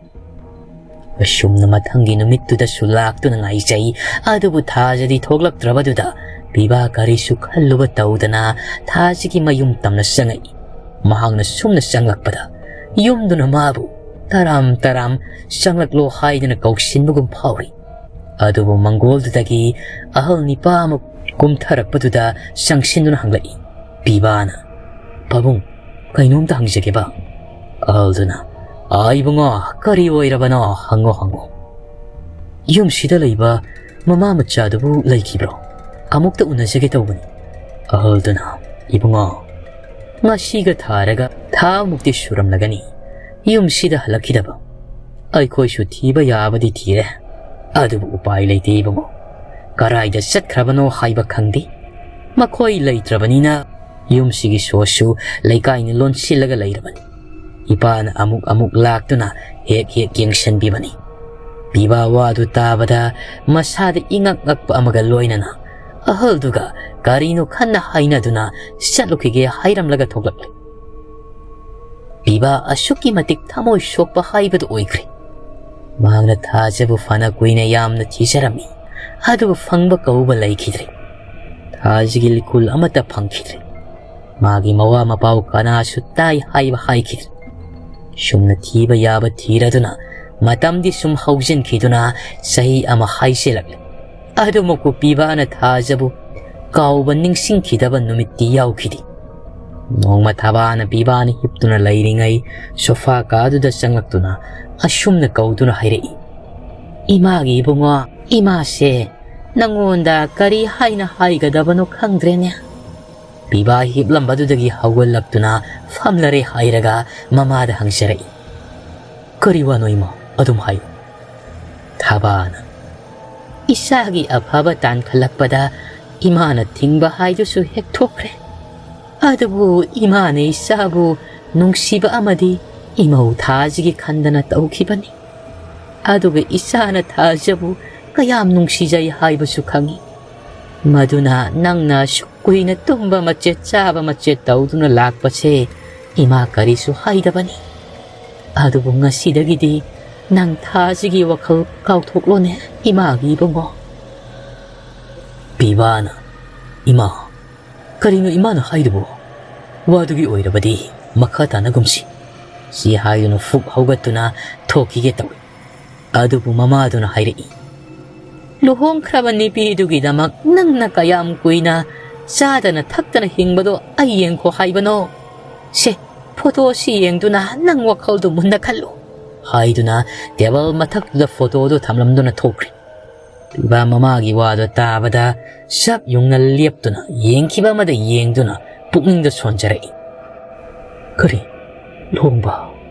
ꯑꯁꯨꯝꯅ ꯃꯊꯪꯒꯤ ꯅꯨꯃꯤꯠꯇꯨꯗꯁꯨ ꯂꯥꯛꯇꯨꯅ ꯉꯥꯏꯖꯩ꯫ ꯑꯗꯨꯕꯨ ꯊꯥꯖꯗꯤ ꯊꯣꯛꯂꯛꯇ꯭ꯔꯕꯗꯨꯗ ꯄꯤꯕꯥ ꯀꯔꯤꯁꯨ ꯈꯜꯂꯨꯕ ꯇꯧꯗꯅ ꯊꯥꯖꯒꯤ ꯃꯌꯨꯝ ꯇꯝꯅ ꯆꯪꯉꯛꯏ꯫ ꯃꯍꯥꯛꯅ ꯁꯨꯝꯅ ꯆꯪꯂꯛꯄꯗ ꯌꯨꯝꯗꯨꯅ ꯃꯥꯕꯨ "ꯇꯔꯥꯝ ꯇꯔꯥꯝ ꯆꯪꯂꯛꯂꯣ" ꯍꯥꯏꯗꯨꯅ ꯀꯧꯁꯤꯟꯕꯒꯨꯝ ꯐꯥꯎꯔꯤ꯫ ꯑꯗꯨꯕꯨ ꯃꯪꯒꯣꯜꯗꯨꯗꯒꯤ ꯑꯍꯜ ꯅꯤꯄꯥ ꯑꯃ ꯀꯨꯝꯊꯔꯛꯄꯗꯨꯗ ꯆꯪꯁꯤꯟꯗꯨꯅ ꯍꯪꯂꯛꯏ꯫ ꯄꯤꯕꯥꯅ, "ꯄꯥꯕꯨꯡ, ꯀꯩꯅꯣꯝꯇ ꯍꯪꯖꯒꯦꯕ?" ꯑꯍꯜꯗꯨꯅ, "ꯑꯥ ꯏꯕꯨꯡꯉꯣ, ꯀꯔꯤ ꯑꯣꯏꯔꯕꯅꯣ? ꯍꯪꯉꯣ, ꯍꯪꯉꯣ꯫ ꯌꯨꯝꯁꯤꯗ ꯂꯩꯕ ꯃꯃꯥ ꯃꯆꯥꯗꯨꯕꯨ ꯂꯩꯈꯤꯕ꯭ꯔꯣ?" ꯑꯃꯨꯛꯇ ꯎꯅꯖꯒꯦ ꯇꯧꯕꯅꯤ꯫ ꯑꯍꯜꯗꯨꯅ, "ꯏꯕꯨꯡꯉꯣ, ꯉꯁꯤꯒ ꯊꯥꯔꯒ ꯊꯥꯃꯨꯛꯇꯤ ꯁꯨꯔꯝꯂꯒꯅꯤ ꯌꯨꯝꯁꯤꯗ ꯍꯜꯂꯛꯈꯤꯗꯕ꯫ ꯑꯩꯈꯣꯏꯁꯨ ꯊꯤꯕ ꯌꯥꯕꯗꯤ ꯊꯤꯔꯦ, ꯑꯗꯨꯕꯨ ꯎꯄꯥꯏ ꯂꯩꯇꯦ ꯏꯕꯨꯡꯉꯣ꯫ ꯀꯔꯥꯏꯗ ꯆꯠꯈ꯭ꯔꯕꯅꯣ ꯍꯥꯏꯕ ꯈꯪꯗꯦ꯫ ꯃꯈꯣꯏ ꯂꯩꯇ꯭ꯔꯕꯅꯤꯅ ꯌꯨꯝꯁꯤꯒꯤ ꯁꯣꯁꯨ ꯂꯩꯀꯥꯏꯅ ꯂꯣꯟꯁꯤꯜꯂꯒ ꯂꯩꯔꯕꯅꯤ꯫ ꯏꯄꯥꯅ ꯑꯃꯨꯛ ꯑꯃꯨꯛ ꯂꯥꯛꯇꯨꯅ ꯍꯦꯛ ꯍꯦꯛ ꯌꯦꯡꯁꯤꯟꯕꯤꯕꯅꯤ꯫" ꯄꯤꯕꯥ ꯋꯥꯗꯨ ꯇꯥꯕꯗ ꯃꯁꯥꯗ ꯏꯉꯛ ꯉꯛꯄ ꯑꯃꯒ ꯂꯣꯏꯅꯅ ꯑꯍꯜꯗꯨꯒ ꯀꯔꯤꯅꯣ ꯈꯟꯅ ꯍꯥꯏꯅꯗꯨꯅ ꯆꯠꯂꯨꯈꯤꯒꯦ ꯍꯥꯏꯔꯝꯂꯒ ꯊꯣꯛꯂꯛꯂꯦ꯫ ꯄꯤꯕꯥ ꯑꯁꯨꯛꯀꯤ ꯃꯇꯤꯛ ꯊꯃꯣꯏ ꯁꯣꯛꯄ ꯍꯥꯏꯕꯗꯨ ꯑꯣꯏꯈ꯭ꯔꯦ꯫ ꯃꯍꯥꯛꯅ ꯊꯥꯖꯕꯨ ꯐꯅ ꯀꯨꯏꯅ ꯌꯥꯝꯅ ꯊꯤꯖꯔꯝꯃꯤ, ꯑꯗꯨꯕꯨ ꯐꯪꯕ ꯀꯧꯕ ꯂꯩꯈꯤꯗ꯭ꯔꯦ꯫ ꯊꯥꯖꯒꯤ ꯂꯤꯀꯨꯜ ꯑꯃꯠꯇ ꯐꯪꯈꯤꯗ꯭ꯔꯦ꯫ ꯃꯥꯒꯤ ꯃꯋꯥ ꯃꯄꯥꯎ ꯀꯅꯥꯁꯨ ꯇꯥꯏ ꯍꯥꯏꯕ ꯍꯥꯏꯈꯤꯗ꯭ꯔꯦ꯫ ꯁꯨꯝꯅ ꯊꯤꯕ ꯌꯥꯕ ꯊꯤꯔꯗꯨꯅ ꯃꯇꯝꯗꯤ ꯁꯨꯝ ꯍꯧꯖꯤꯟꯈꯤꯗꯨꯅ ꯆꯍꯤ ꯑꯃ ꯍꯥꯏꯖꯤꯜꯂꯛꯂꯦ꯫ ꯑꯗꯨꯃꯛꯄꯨ ꯄꯤꯕꯥꯅ ꯊꯥꯖꯕꯨ ꯀꯥꯎꯕ ꯅꯤꯡꯁꯤꯡꯈꯤꯗꯕ ꯅꯨꯃꯤꯠꯇꯤ ꯌꯥꯎꯈꯤꯗꯦ꯫ ꯅꯣꯡꯃ ꯊꯥꯕꯥꯅ ꯄꯤꯕꯥꯅ ꯍꯤꯞꯇꯨꯅ ꯂꯩꯔꯤꯉꯩ ꯁꯣꯐꯥ ꯀꯥꯗꯨꯗ ꯆꯪꯂꯛꯇꯨꯅ ꯑꯁꯨꯝꯅ ꯀꯧꯗꯨꯅ ꯍꯥꯏꯔꯛꯏ, "ꯏꯃꯥꯒꯤ ꯏꯕꯨꯡꯉꯣ, ꯏꯃꯥꯁꯦ ꯅꯪꯉꯣꯟꯗ ꯀꯔꯤ ꯍꯥꯏꯅ ꯍꯥꯏꯒꯗꯕꯅꯣ ꯈꯪꯗ꯭ꯔꯦꯅꯦ꯫" ꯄꯤꯕꯥ ꯍꯤꯞꯂꯝꯕꯗꯨꯗꯒꯤ ꯍꯧꯒꯠꯂꯛꯇꯨꯅ ꯐꯝꯂꯔꯦ ꯍꯥꯏꯔꯒ ꯃꯃꯥꯗ ꯍꯪꯖꯔꯛꯏ, "ꯀꯔꯤ ꯋꯥꯅꯣ ꯏꯃꯥ? ꯑꯗꯨꯝ ꯍꯥꯏꯌꯨ꯫" ꯊꯥꯕꯥꯅ, "ꯏꯆꯥꯒꯤ ꯑꯐꯕ ꯇꯥꯟꯈꯠꯂꯛꯄꯗ ꯏꯃꯥꯅ ꯊꯤꯡꯕ ꯍꯥꯏꯗꯨꯁꯨ ꯍꯦꯛ ꯊꯣꯛꯈ꯭ꯔꯦ꯫ ꯑꯗꯨꯕꯨ ꯏꯃꯥꯅ ꯏꯆꯥꯕꯨ ꯅꯨꯡꯁꯤꯕ ꯑꯃꯗꯤ ꯏꯃꯧ ꯊꯥꯖꯒꯤ ꯈꯟꯗꯅ ꯇꯧꯈꯤꯕꯅꯤ꯫ ꯑꯗꯨꯒ ꯏꯆꯥꯅ ꯊꯥꯖꯕꯨ ꯀꯌꯥꯝ ꯅꯨꯡꯁꯤꯖꯩ ꯍꯥꯏꯕꯁꯨ ꯈꯪꯏ꯫ ꯃꯗꯨꯅ ꯅꯪꯅ ꯑꯁꯨꯛ ꯀꯨꯏꯅ ꯇꯨꯝꯕ ꯃꯆꯦꯠ ꯆꯥꯕ ꯃꯆꯦꯠ ꯇꯧꯗꯨꯅ ꯂꯥꯛꯄꯁꯦ ꯏꯃꯥ ꯀꯔꯤꯁꯨ ꯍꯥꯏꯗꯕꯅꯤ꯫ ꯑꯗꯨꯕꯨ ꯉꯁꯤꯗꯒꯤꯗꯤ ꯅꯪ ꯊꯥꯖꯒꯤ ꯋꯥꯈꯜ ꯀꯥꯎꯊꯣꯛꯂꯣꯅꯦ, ꯏꯃꯥꯒꯤ ꯏꯕꯨꯡꯉꯣ꯫" ꯄꯤꯕꯥꯅ, "ꯏꯃꯥ, ꯀꯔꯤꯅꯣ ꯏꯃꯥꯅ ꯍꯥꯏꯗꯨꯕꯨ? ꯋꯥꯗꯨꯒꯤ ꯑꯣꯏꯔꯕꯗꯤ ꯃꯈꯥ ꯇꯥꯅꯒꯨꯝꯁꯤ꯫" ꯁꯤ ꯍꯥꯏꯗꯨꯅ ꯐꯨꯛ ꯍꯧꯒꯠꯇꯨꯅ ꯊꯣꯛꯈꯤꯒꯦ ꯇꯧꯏ꯫ ꯑꯗꯨꯕꯨ ꯃꯃꯥꯗꯨꯅ ꯍꯥꯏꯔꯛꯏ, "ꯂꯨꯍꯣꯡꯈ꯭ꯔꯕ ꯅꯨꯄꯤꯗꯨꯒꯤꯗꯃꯛ ꯅꯪꯅ ꯀꯌꯥꯝ ꯀꯨꯏꯅ ꯆꯥꯗꯅ ꯊꯛꯇꯅ ꯍꯤꯡꯕꯗꯣ ꯑꯩ ꯌꯦꯡꯈꯣ ꯍꯥꯏꯕꯅꯣ? ꯁꯦ, ꯐꯣꯇꯣꯁꯤ ꯌꯦꯡꯗꯨꯅ ꯅꯪ ꯋꯥꯈꯜꯗꯨ ꯃꯨꯟꯅ ꯈꯜꯂꯨ꯫" ꯍꯥꯏꯗꯨꯅ ꯇꯦꯕꯜ ꯃꯊꯛꯇꯨꯗ ꯐꯣꯇꯣꯗꯨ ꯊꯝꯂꯝꯗꯨꯅ ꯊꯣꯛꯈ꯭ꯔꯦ꯫ ꯄꯤꯕꯥ ꯃꯃꯥꯒꯤ ꯋꯥꯗꯣ ꯇꯥꯕꯗ ꯁꯛ ꯌꯨꯡꯅ ꯂꯦꯞꯇꯨꯅ ꯌꯦꯡꯈꯤꯕ ꯑꯃꯗ ꯌꯦꯡꯗꯨꯅ ꯄꯨꯛꯅꯤꯡꯗ ꯁꯣꯟꯖꯔꯛꯏ꯫ "ꯀꯔꯤ? ꯂꯨꯍꯣꯡꯕ?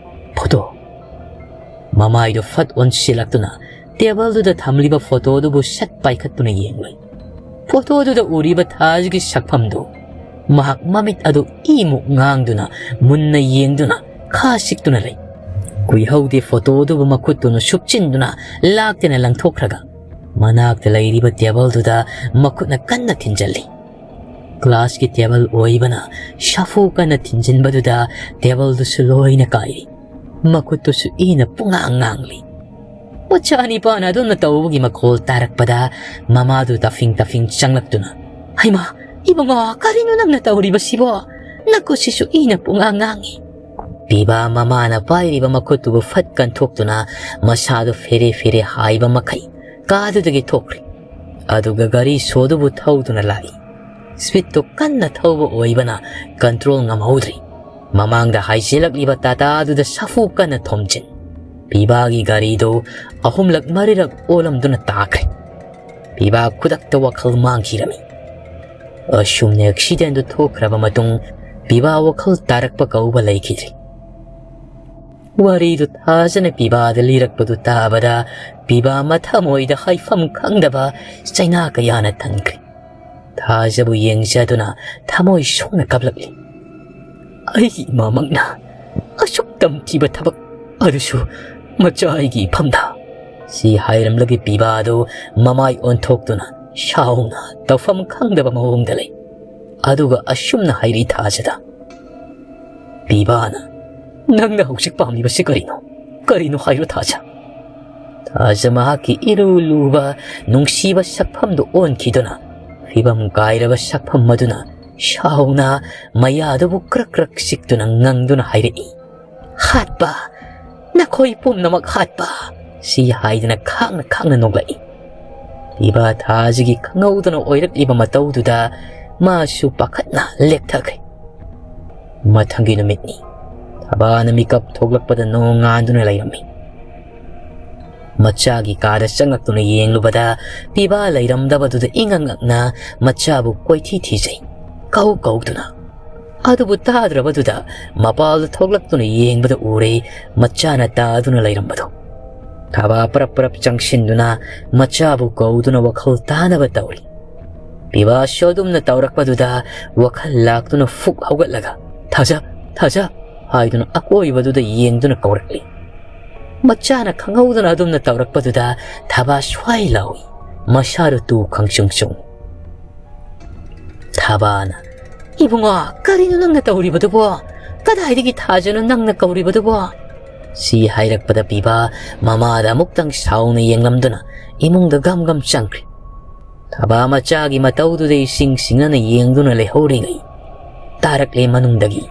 ꯐꯣꯇꯣ?" ꯃꯃꯥꯏꯗꯣ ꯐꯠ ꯑꯣꯟꯁꯤꯜꯂꯛꯇꯨꯅ ꯇꯦꯕꯜꯗꯨꯗ ꯊꯝꯂꯤꯕ ꯐꯣꯇꯣꯗꯨꯕꯨ ꯁꯠ ꯄꯥꯏꯈꯠꯇꯨꯅ ꯌꯦꯡꯂꯨꯏ꯫ ꯐꯣꯇꯣꯗꯨꯗ ꯎꯔꯤꯕ ꯊꯥꯖꯒꯤ ꯁꯛꯐꯝꯗꯨ ꯃꯍꯥꯛ ꯃꯃꯤꯠ ꯑꯗꯨ ꯏꯃꯨꯛ ꯉꯥꯡꯗꯨꯅ ꯃꯨꯟꯅ ꯌꯦꯡꯗꯨꯅ ꯈꯥ ꯁꯤꯛꯇꯨꯅ ꯂꯩ꯫ ꯀꯨꯏꯍꯧꯗꯦ ꯐꯣꯇꯣꯗꯨꯕꯨ ꯃꯈꯨꯠꯇꯨꯅ ꯁꯨꯞꯆꯤꯟꯗꯨꯅ ꯂꯥꯛꯇꯅ ꯂꯪꯊꯣꯛꯈ꯭ꯔꯒ ꯃꯅꯥꯛꯇ ꯂꯩꯔꯤꯕ ꯇꯦꯕꯜꯗꯨꯗ ꯃꯈꯨꯠꯅ ꯀꯟꯅ ꯊꯤꯟꯖꯜꯂꯤ꯫ ꯒ꯭ꯂꯥꯁꯀꯤ ꯇꯦꯕꯜ ꯑꯣꯏꯕꯅ ꯁꯥꯐꯨ ꯀꯟꯅ ꯊꯤꯟꯖꯤꯟꯕꯗꯨꯗ ꯇꯦꯕꯜꯗꯨꯁꯨ ꯂꯣꯏꯅ ꯀꯥꯏꯔꯤ꯫ ꯃꯈꯨꯠꯇꯨꯁꯨ ꯏꯅ ꯄꯨꯡꯉꯥꯡ ꯉꯥꯡꯂꯤ꯫ ꯃꯆꯥꯅꯤꯄꯥꯅ ꯑꯗꯨꯝꯅ ꯇꯧꯕꯒꯤ ꯃꯈꯣꯜ ꯇꯥꯔꯛꯄꯗ ꯃꯃꯥꯗꯨ ꯇꯐꯤꯡ ꯇꯐꯤꯡ ꯆꯪꯂꯛꯇꯨꯅ, "ꯍꯩꯃꯥ, ꯏꯕꯨꯡꯉꯣ, ꯀꯔꯤꯅꯣ ꯅꯪꯅ ꯇꯧꯔꯤꯕꯁꯤꯕꯣ? ꯅꯈꯨꯠꯁꯤꯁꯨ ꯏꯅ ꯄꯨꯡꯉꯥꯡ ꯉꯥꯡꯉꯤ꯫" ꯄꯤꯕꯥ ꯃꯃꯥꯅ ꯄꯥꯏꯔꯤꯕ ꯃꯈꯨꯠꯇꯨꯕꯨ ꯐꯠ ꯀꯟꯊꯣꯛꯇꯨꯅ ꯃꯁꯥꯗꯨ ꯐꯦꯔꯦ ꯐꯦꯔꯦ ꯍꯥꯏꯕ ꯃꯈꯩ ꯀꯥꯗꯨꯗꯒꯤ ꯊꯣꯛꯈ꯭ꯔꯦ꯫ ꯑꯗꯨꯒ ꯒꯥꯔꯤ ꯁꯣꯗꯨꯕꯨ ꯊꯧꯗꯨꯅ ꯂꯥꯛꯏ꯫ ꯁ꯭ꯄꯤꯠꯇꯨ ꯀꯟꯅ ꯊꯧꯕ ꯑꯣꯏꯕꯅ ꯀꯟꯇ꯭ꯔꯣꯜ ꯉꯝꯍꯧꯗ꯭ꯔꯤ꯫ ꯃꯃꯥꯡꯗ ꯍꯥꯏꯖꯤꯜꯂꯛꯂꯤꯕ ꯇꯥꯇꯥꯗꯨꯗ ꯁꯥꯐꯨ ꯀꯟꯅ ꯊꯣꯝꯖꯤꯟ꯫ ꯄꯤꯕꯥꯒꯤ ꯒꯥꯔꯤꯗꯨ ꯑꯍꯨꯝꯂꯛ ꯃꯔꯤꯔꯛ ꯑꯣꯜꯂꯝꯗꯨꯅ ꯇꯥꯈ꯭ꯔꯦ꯫ ꯄꯤꯕꯥ ꯈꯨꯗꯛꯇ ꯋꯥꯈꯜ ꯃꯥꯡꯈꯤꯔꯝꯃꯤ꯫ ꯑꯁꯨꯝꯅ ꯑꯦꯛꯁꯤꯗꯦꯟꯗꯨ ꯊꯣꯛꯈ꯭ꯔꯕ ꯃꯇꯨꯡ ꯄꯤꯕꯥ ꯋꯥꯈꯜ ꯇꯥꯔꯛꯄ ꯀꯧꯕ ꯂꯩꯈꯤꯗ꯭ꯔꯤ꯫ ꯋꯥꯔꯤꯗꯨ ꯊꯥꯖꯅ ꯄꯤꯕꯥꯗ ꯂꯤꯔꯛꯄꯗꯨ ꯇꯥꯕꯗ ꯄꯤꯕꯥ ꯃꯊꯃꯣꯏꯗ ꯍꯥꯏꯐꯝ ꯈꯪꯗꯕ ꯆꯩꯅꯥ ꯀꯌꯥꯅ ꯊꯟꯈ꯭ꯔꯦ꯫ ꯊꯥꯖꯕꯨ ꯌꯦꯡꯖꯗꯨꯅ ꯊꯃꯣꯏ ꯁꯣꯛꯅ ꯀꯞꯂꯛꯂꯤ꯫ "ꯑꯩꯒꯤ ꯏꯃꯥꯃꯛꯅ ꯑꯁꯨꯛ ꯇꯝꯊꯤꯕ ꯊꯕꯛ, ꯑꯗꯨꯁꯨ ꯃꯆꯥ ꯑꯩꯒꯤ ꯏꯐꯝꯗ!" ꯁꯤ ꯍꯥꯏꯔꯝꯂꯒ ꯄꯤꯕꯥꯗꯨ ꯃꯃꯥꯏ ꯑꯣꯟꯊꯣꯛꯇꯨꯅ ꯁꯥꯎꯅ ꯇꯧꯐꯝ ꯈꯪꯗꯕ ꯃꯑꯣꯡꯗ ꯂꯩ꯫ ꯑꯗꯨꯒ ꯑꯁꯨꯝꯅ ꯍꯥꯏꯔꯛꯏ ꯊꯥꯖꯗ꯫ ꯄꯤꯕꯥꯅ, "ꯅꯪꯅ ꯍꯧꯖꯤꯛ ꯄꯥꯝꯂꯤꯕꯁꯤ ꯀꯔꯤꯅꯣ? ꯀꯔꯤꯅꯣ ꯍꯥꯏꯔꯣ ꯊꯥꯖ?" ꯊꯥꯖ ꯃꯍꯥꯛꯀꯤ ꯏꯔꯨ ꯂꯨꯕ ꯅꯨꯡꯁꯤꯕ ꯁꯛꯐꯝꯗꯨ ꯑꯣꯟꯈꯤꯗꯨꯅ ꯐꯤꯕꯝ ꯀꯥꯏꯔꯕ ꯁꯛꯐꯝ ꯑꯗꯨꯅ ꯁꯥꯎꯅ ꯃꯌꯥꯗꯨꯕꯨ ꯀ꯭ꯔꯛ ꯀ꯭ꯔꯛ ꯆꯤꯛꯇꯨꯅ ꯉꯪꯗꯨꯅ ꯍꯥꯏꯔꯛꯏ, "ꯍꯥꯠꯄ! ꯅꯈꯣꯏ ꯄꯨꯝꯅꯃꯛ ꯍꯥꯠꯄ!" ꯁꯤ ꯍꯥꯏꯗꯨꯅ ꯈꯥꯡꯅ ꯈꯥꯡꯅ ꯅꯣꯛꯂꯛꯏ꯫ ꯄꯤꯕꯥ ꯊꯥꯖꯒꯤ ꯈꯪꯍꯧꯗꯅ ꯑꯣꯏꯔꯛꯂꯤꯕ ꯃꯇꯧꯗꯨꯗ ꯃꯥꯁꯨ ꯄꯥꯈꯠꯅ ꯂꯦꯞꯊꯈ꯭ꯔꯦ꯫ ꯃꯊꯪꯒꯤ ꯅꯨꯃꯤꯠꯅꯤ꯫ ꯊꯕꯥꯅ ꯃꯤꯀꯞ ꯊꯣꯛꯂꯛꯄꯗ ꯅꯣꯡ ꯉꯥꯟꯗꯨꯅ ꯂꯩꯔꯝꯃꯤ꯫ ꯃꯆꯥꯒꯤ ꯀꯥꯗ ꯆꯪꯂꯛꯇꯨꯅ ꯌꯦꯡꯂꯨꯕꯗ ꯄꯤꯕꯥ ꯂꯩꯔꯝꯗꯕꯗꯨꯗ ꯏꯉꯛ ꯉꯛꯅ ꯃꯆꯥꯕꯨ ꯀꯣꯏꯊꯤ ꯊꯤꯖꯩ, ꯀꯧ ꯀꯧꯗꯨꯅ꯫ ꯑꯗꯨꯕꯨ ꯇꯥꯗ꯭ꯔꯕꯗꯨꯗ ꯃꯄꯥꯜꯗ ꯊꯣꯛꯂꯛꯇꯨꯅ ꯌꯦꯡꯕꯗ ꯎꯔꯦ ꯃꯆꯥꯅ ꯇꯥꯗꯨꯅ ꯂꯩꯔꯝꯕꯗꯨ꯫ ꯊꯥꯕꯥ ꯄꯔꯞ ꯄꯔꯞ ꯆꯪꯁꯤꯟꯗꯨꯅ ꯃꯆꯥꯕꯨ ꯀꯧꯗꯨꯅ ꯋꯥꯈꯜ ꯇꯥꯅꯕ ꯇꯧꯔꯤ꯫ ꯄꯤꯕꯥꯁꯨ ꯑꯗꯨꯝꯅ ꯇꯧꯔꯛꯄꯗꯨꯗ ꯋꯥꯈꯜ ꯂꯥꯛꯇꯨꯅ ꯐꯨꯛ ꯍꯧꯒꯠꯂꯒ "ꯊꯥꯖ, ꯊꯥꯖ" ꯍꯥꯏꯗꯨꯅ ꯑꯀꯣꯏꯕꯗꯨꯗ ꯌꯦꯡꯗꯨꯅ ꯀꯧꯔꯛꯂꯤ꯫ ꯃꯆꯥꯅ ꯈꯪꯍꯧꯗꯅ ꯑꯗꯨꯝꯅ ꯇꯧꯔꯛꯄꯗꯨꯗ ꯊꯥꯕꯥ ꯁ꯭ꯋꯥꯏ ꯂꯥꯎꯏ, ꯃꯁꯥꯗꯨ ꯇꯨ ꯈꯪꯆꯨꯡ ꯆꯨꯡ꯫ ꯊꯥꯕꯥꯅ, "ꯏꯕꯨꯡꯉꯣ, ꯀꯔꯤꯅꯣ ꯅꯪꯅ ꯇꯧꯔꯤꯕꯗꯨꯕꯣ? ꯀꯗꯥꯏꯗꯒꯤ ꯊꯥꯖꯅꯣ ꯅꯪꯅ ꯀꯧꯔꯤꯕꯗꯨꯕꯣ?" ꯁꯤ ꯍꯥꯏꯔꯛꯄꯗ ꯄꯤꯕꯥ ꯃꯃꯥꯗ ꯑꯃꯨꯛꯇꯪ ꯁꯥꯎꯅ ꯌꯦꯡꯂꯝꯗꯨꯅ ꯏꯃꯨꯡꯗ ꯒꯝ ꯒꯝ ꯆꯪꯈ꯭ꯔꯦ꯫ ꯊꯥꯕꯥ ꯃꯆꯥꯒꯤ ꯃꯇꯧꯗꯨꯗ ꯏꯁꯤꯡ ꯁꯤꯡꯅꯅ ꯌꯦꯡꯗꯨꯅ ꯂꯩꯍꯧꯔꯤꯉꯩ, ꯇꯥꯔꯛꯂꯦ ꯃꯅꯨꯡꯗꯒꯤ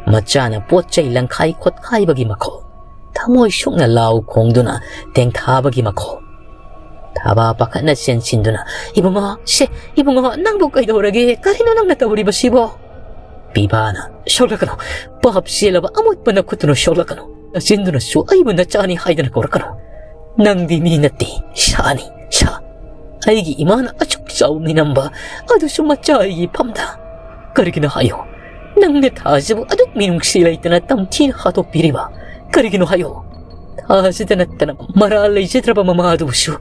ꯃꯆꯥꯅ ꯄꯣꯠ ꯆꯩ ꯂꯪꯈꯥꯏ ꯈꯣꯠꯈꯥꯏꯕꯒꯤ ꯃꯈꯣꯜ, ꯊꯃꯣꯏ ꯁꯣꯛꯅ ꯂꯥꯎ ꯈꯣꯡꯗꯨꯅ ꯇꯦꯡꯊꯥꯕꯒꯤ ꯃꯈꯣꯜ꯫ ꯊꯥꯕꯥ ꯄꯥꯈꯠꯅ ꯆꯦꯟꯁꯤꯟꯗꯨꯅ, "ꯏꯕꯨꯡꯉꯣ, ꯁꯦ, ꯏꯕꯨꯡꯉꯣ, ꯅꯪꯕꯨ ꯀꯩꯗꯧꯔꯒꯦ? ꯀꯔꯤꯅꯣ ꯅꯪꯅ ꯇꯧꯔꯤꯕꯁꯤꯕꯣ?" ꯄꯤꯕꯥꯅ, "ꯁꯣꯛꯂꯛꯀꯅꯨ, ꯄꯥꯞ ꯆꯦꯜꯂꯕ ꯑꯃꯣꯠꯄ ꯅꯈꯨꯠꯇꯨꯅ ꯁꯣꯛꯂꯛꯀꯅꯨ꯫ ꯅꯆꯤꯟꯗꯨꯅꯁꯨ ꯑꯩꯕꯨ ꯅꯆꯥꯅꯤ ꯍꯥꯏꯗꯅ ꯀꯧꯔꯛꯀꯅꯨ꯫ ꯅꯪꯗꯤ ꯃꯤ ꯅꯠꯇꯦ, ꯁꯥꯅꯤ, ꯁꯥ꯫ ꯑꯩꯒꯤ ꯏꯃꯥꯅ ꯑꯁꯨꯛ ꯆꯥꯎꯅ ꯅꯝꯕ ꯑꯗꯨꯁꯨ ꯃꯆꯥ ꯑꯩꯒꯤ ꯐꯝꯗ꯫ ꯀꯔꯤꯒꯤꯅꯣ ꯍꯥꯏꯌꯣ? ꯅꯪꯅ ꯊꯥꯖꯕꯨ ꯑꯗꯨꯛ ꯃꯤꯅꯨꯡꯁꯤ ꯂꯩꯇꯅ ꯇꯝꯊꯤꯅ ꯍꯥꯠꯇꯣꯛꯄꯤꯔꯤꯕ ꯀꯔꯤꯒꯤꯅꯣ ꯍꯥꯏꯌꯣ? ꯊꯥꯖꯗ ꯅꯠꯇꯅ ꯃꯔꯥꯜ ꯂꯩꯖꯗ꯭ꯔꯕ ꯃꯃꯥ ꯑꯗꯨꯕꯨꯁꯨ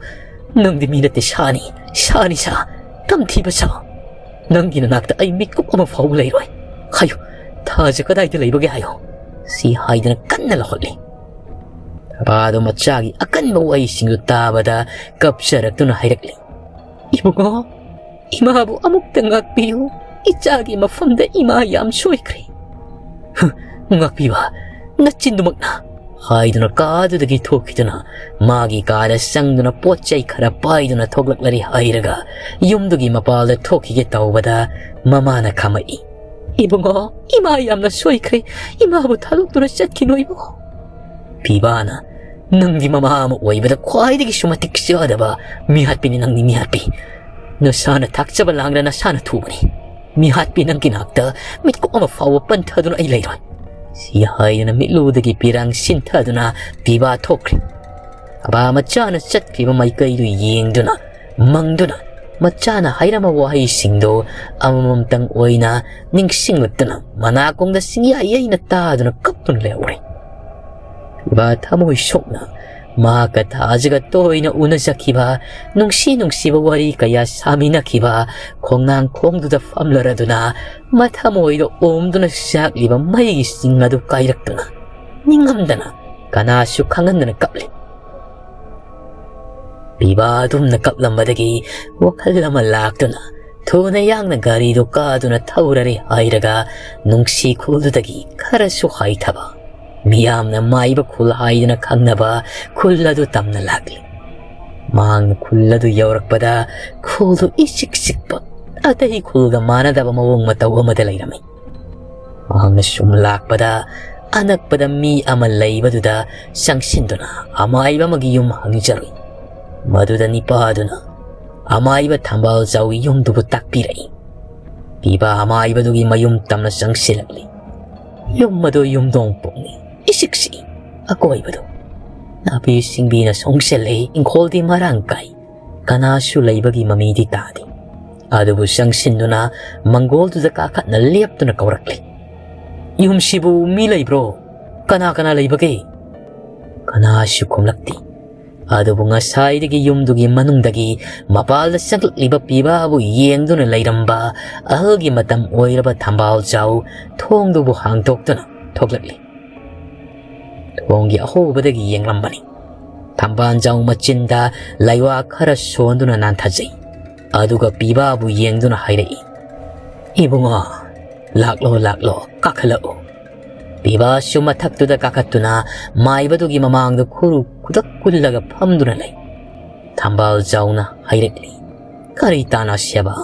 ꯅꯪꯗꯤ ꯃꯤ ꯅꯠꯇꯦ, ꯁꯥꯅꯤ, ꯁꯥꯅꯤ, ꯁꯥ, ꯇꯝꯊꯤꯕ ꯁꯥ꯫ ꯅꯪꯒꯤ ꯅꯅꯥꯛꯇ ꯑꯩ ꯃꯤꯀꯨꯞ ꯑꯃ ꯐꯥꯎꯕ ꯂꯩꯔꯣꯏ꯫ ꯍꯥꯏꯌꯨ, ꯊꯥꯖ ꯀꯗꯥꯏꯗ ꯂꯩꯕꯒꯦ ꯍꯥꯏꯌꯨ?" ꯁꯤ ꯍꯥꯏꯗꯨꯅ ꯀꯟꯅ ꯂꯥꯎꯍꯠꯂꯤ꯫ ꯊꯥꯕꯥꯗꯣ ꯃꯆꯥꯒꯤ ꯑꯀꯟꯕ ꯋꯥꯍꯩꯁꯤꯡꯗꯨ ꯇꯥꯕꯗ ꯀꯞꯆꯔꯛꯇꯨꯅ ꯍꯥꯏꯔꯛꯂꯤ, "ꯏꯕꯨꯡꯉꯣ, ꯏꯃꯥꯕꯨ ꯑꯃꯨꯛꯇ ꯉꯥꯛꯄꯤꯌꯨ꯫ ꯏꯆꯥꯒꯤ ꯃꯐꯝꯗ ꯏꯃꯥ ꯌꯥꯝ ꯁꯣꯏꯈ꯭ꯔꯦ꯫" "ꯍ, ꯉꯥꯛꯄꯤꯕ? ꯅꯆꯤꯟꯗꯨꯃꯛꯅ?" ꯍꯥꯏꯗꯨꯅ ꯀꯥꯗꯨꯗꯒꯤ ꯊꯣꯛꯈꯤꯗꯨꯅ ꯃꯥꯒꯤ ꯀꯥꯗ ꯆꯪꯗꯨꯅ ꯄꯣꯠ ꯆꯩ ꯈꯔ ꯄꯥꯏꯗꯨꯅ ꯊꯣꯛꯂꯛꯂꯔꯤ ꯍꯥꯏꯔꯒ ꯌꯨꯝꯗꯨꯒꯤ ꯃꯄꯥꯜꯗ ꯊꯣꯛꯈꯤꯒꯦ ꯇꯧꯕꯗ ꯃꯃꯥꯅ ꯈꯥꯝꯃꯛꯏ, "ꯏꯕꯨꯡꯉꯣ, ꯏꯃꯥ ꯌꯥꯝꯅ ꯁꯣꯏꯈ꯭ꯔꯦ꯫ ꯏꯃꯥꯕꯨ ꯊꯥꯗꯣꯛꯇꯨꯅ ꯆꯠꯈꯤꯅꯨ ꯏꯕꯨꯡꯉꯣ꯫" ꯄꯤꯕꯥꯅ, "ꯅꯪꯗꯤ ꯃꯃꯥ ꯑꯃ ꯑꯣꯏꯕꯗ ꯈ꯭ꯋꯥꯏꯗꯒꯤꯁꯨ ꯃꯇꯤꯛ ꯆꯥꯗꯕ ꯃꯤꯍꯥꯠꯄꯤꯅꯤ ꯅꯪꯗꯤ, ꯃꯤꯍꯥꯠꯄꯤ꯫ ꯅꯁꯥꯅ ꯊꯥꯛꯆꯕ ꯂꯥꯡꯗ ꯅꯁꯥꯅ ꯊꯨꯕꯅꯤ꯫ ꯃꯤꯍꯥꯠꯄꯤ, ꯅꯪꯒꯤ ꯅꯥꯛꯇ ꯃꯤꯠꯀꯨꯞ ꯑꯃ ꯐꯥꯎꯕ ꯄꯟꯊꯗꯨꯅ ꯑꯩ ꯂꯩꯔꯣꯏ꯫" ꯁꯤ ꯍꯥꯏꯗꯨꯅ ꯃꯤꯠꯂꯨꯗꯒꯤ ꯄꯤꯔꯥꯡ ꯁꯤꯟꯊꯗꯨꯅ ꯄꯤꯕꯥ ꯊꯣꯛꯈ꯭ꯔꯦ꯫ ꯄꯤꯕꯥ ꯃꯆꯥꯅ ꯆꯠꯈꯤꯕ ꯃꯥꯏꯀꯩꯗꯨ ꯌꯦꯡꯗꯨꯅ, ꯃꯪꯗꯨꯅ, ꯃꯆꯥꯅ ꯍꯥꯏꯔꯝꯕ ꯋꯥꯍꯩꯁꯤꯡꯗꯣ ꯑꯃꯃꯝꯇꯪ ꯑꯣꯏꯅ ꯅꯤꯡꯁꯤꯡꯂꯛꯇꯨꯅ ꯃꯅꯥꯀꯣꯡꯗ ꯁꯤꯡꯌꯥ ꯌꯩꯅ ꯇꯥꯗꯨꯅ ꯀꯞꯇꯨꯅ ꯂꯩꯍꯧꯔꯦ꯫ ꯄꯤꯕꯥ ꯊꯃꯣꯏ ꯁꯣꯛꯅ ꯃꯍꯥꯛꯀ ꯊꯥꯖꯒ ꯇꯣꯏꯅ ꯎꯅꯖꯈꯤꯕ, ꯅꯨꯡꯁꯤ ꯅꯨꯡꯁꯤꯕ ꯋꯥꯔꯤ ꯀꯌꯥ ꯁꯥꯃꯤꯟꯅꯈꯤꯕ ꯈꯣꯡꯅꯥꯡ ꯈꯣꯡꯗꯨꯗ ꯐꯝꯂꯔꯗꯨꯅ ꯃꯊꯃꯣꯏꯗ ꯑꯣꯝꯗꯨꯅ ꯆꯥꯛꯂꯤꯕ ꯃꯩꯒꯤ ꯆꯤꯡ ꯑꯗꯨ ꯀꯥꯏꯔꯛꯇꯨꯅ ꯅꯤꯡꯉꯝꯗꯅ ꯀꯅꯥꯁꯨ ꯈꯪꯍꯟꯗꯅ ꯀꯞꯂꯤ꯫ ꯄꯤꯕꯥ ꯑꯗꯨꯝꯅ ꯀꯞꯂꯝꯕꯗꯒꯤ ꯋꯥꯈꯜ ꯑꯃ ꯂꯥꯛꯇꯨꯅ ꯊꯨꯅ ꯌꯥꯡꯅ ꯒꯥꯔꯤꯗꯨ ꯀꯥꯗꯨꯅ ꯊꯧꯔꯔꯦ ꯍꯥꯏꯔꯒ ꯅꯨꯡꯁꯤ ꯈꯨꯜꯗꯨꯗꯒꯤ ꯈꯔꯁꯨ ꯍꯥꯏꯊꯕ, ꯃꯤꯌꯥꯝꯅ ꯃꯥꯏꯕ ꯈꯨꯜ ꯍꯥꯏꯗꯨꯅ ꯈꯪꯅꯕ ꯈꯨꯜ ꯑꯗꯨ ꯇꯝꯅ ꯂꯥꯛꯂꯤ꯫ ꯃꯍꯥꯛꯅ ꯈꯨꯜ ꯑꯗꯨ ꯌꯧꯔꯛꯄꯗ ꯈꯨꯜꯗꯨ ꯏꯆꯤꯛ ꯆꯤꯛꯄ, ꯑꯇꯩ ꯈꯨꯜꯒ ꯃꯥꯟꯅꯗꯕ ꯃꯑꯣꯡ ꯃꯇꯧ ꯑꯃꯗ ꯂꯩꯔꯝꯃꯤ꯫ ꯃꯍꯥꯛꯅ ꯁꯨꯝ ꯂꯥꯛꯄꯗ ꯑꯅꯛꯄꯗ ꯃꯤ ꯑꯃ ꯂꯩꯕꯗꯨꯗ ꯆꯪꯁꯤꯟꯗꯨꯅ ꯑꯃꯥꯏꯕ ꯑꯃꯒꯤ ꯌꯨꯝ ꯍꯪꯖꯔꯨꯏ꯫ ꯃꯗꯨꯗ ꯅꯤꯄꯥꯗꯨꯅ ꯑꯃꯥꯏꯕ ꯊꯝꯕꯥꯜ ꯆꯥꯎꯒꯤ ꯌꯨꯝꯗꯨꯕꯨ ꯇꯥꯛꯄꯤꯔꯛꯏ꯫ ꯄꯤꯕꯥ ꯑꯃꯥꯏꯕꯗꯨꯒꯤ ꯃꯌꯨꯝ ꯇꯝꯅ ꯆꯪꯁꯤꯜꯂꯛꯂꯤ꯫ ꯌꯨꯝ ꯑꯗꯨ ꯌꯨꯝꯗꯣꯡ ꯄꯣꯛꯅꯤ, ꯏꯁꯤꯛ ꯁꯤꯛꯏ꯫ ꯑꯀꯣꯏꯕꯗꯨ ꯅꯥꯄꯤ ꯁꯤꯡꯕꯤꯅ ꯁꯣꯡꯁꯤꯜꯂꯤ, ꯏꯪꯈꯣꯜꯗꯤ ꯃꯔꯥꯡ ꯀꯥꯏ꯫ ꯀꯅꯥꯁꯨ ꯂꯩꯕꯒꯤ ꯃꯃꯤꯗꯤ ꯇꯥꯗꯦ꯫ ꯑꯗꯨꯕꯨ ꯆꯪꯁꯤꯟꯗꯨꯅ ꯃꯪꯒꯣꯜꯗꯨꯗ ꯀꯥꯈꯠꯅ ꯂꯦꯞꯇꯨꯅ ꯀꯧꯔꯛꯂꯤ, "ꯌꯨꯝꯁꯤꯕꯨ ꯃꯤ ꯂꯩꯕ꯭ꯔꯣ? ꯀꯅꯥ ꯀꯅꯥ ꯂꯩꯕꯒꯦ?" ꯀꯅꯥꯁꯨ ꯈꯨꯝꯂꯛꯇꯦ꯫ ꯑꯗꯨꯕꯨ ꯉꯁꯥꯏꯗꯒꯤ ꯌꯨꯝꯗꯨꯒꯤ ꯃꯅꯨꯡꯗꯒꯤ ꯃꯄꯥꯜꯗ ꯆꯪꯂꯛꯂꯤꯕ ꯄꯤꯕꯥꯕꯨ ꯌꯦꯡꯗꯨꯅ ꯂꯩꯔꯝꯕ ꯑꯍꯜꯒꯤ ꯃꯇꯝ ꯑꯣꯏꯔꯕ ꯊꯝꯕꯥꯜ ꯆꯥꯎ ꯊꯣꯡꯗꯨꯕꯨ ꯍꯥꯡꯗꯣꯛꯇꯨꯅ ꯊꯣꯛꯂꯛꯂꯤ꯫ ꯊꯣꯡꯒꯤ ꯑꯍꯧꯕꯗꯒꯤ ꯌꯦꯡꯂꯝꯕꯅꯤ꯫ ꯊꯝꯕꯥꯜ ꯆꯥꯎ ꯃꯆꯤꯟꯗ ꯂꯩꯋꯥ ꯈꯔ ꯁꯣꯟꯗꯨꯅ ꯅꯥꯟꯊꯖꯩ꯫ ꯑꯗꯨꯒ ꯄꯤꯕꯥꯕꯨ ꯌꯦꯡꯗꯨꯅ ꯍꯥꯏꯔꯛꯏ, "ꯏꯕꯨꯡꯉꯣ, ꯂꯥꯛꯂꯣ, ꯂꯥꯛꯂꯣ, ꯀꯥꯈꯠꯂꯛꯎ꯫" ꯄꯤꯕꯥꯁꯨ ꯃꯊꯛꯇꯨꯗ ꯀꯥꯈꯠꯇꯨꯅ ꯃꯥꯏꯕꯗꯨꯒꯤ ꯃꯃꯥꯡꯗ ꯈꯨꯔꯨ ꯈꯨꯗꯛ ꯀꯨꯜꯂꯒ ꯐꯝꯗꯨꯅ ꯂꯩ꯫ ꯊꯝꯕꯥꯜ ꯆꯥꯎꯅ ꯍꯥꯏꯔꯛꯂꯤ, "ꯀꯔꯤ ꯇꯥꯟꯅꯁꯦꯕ?"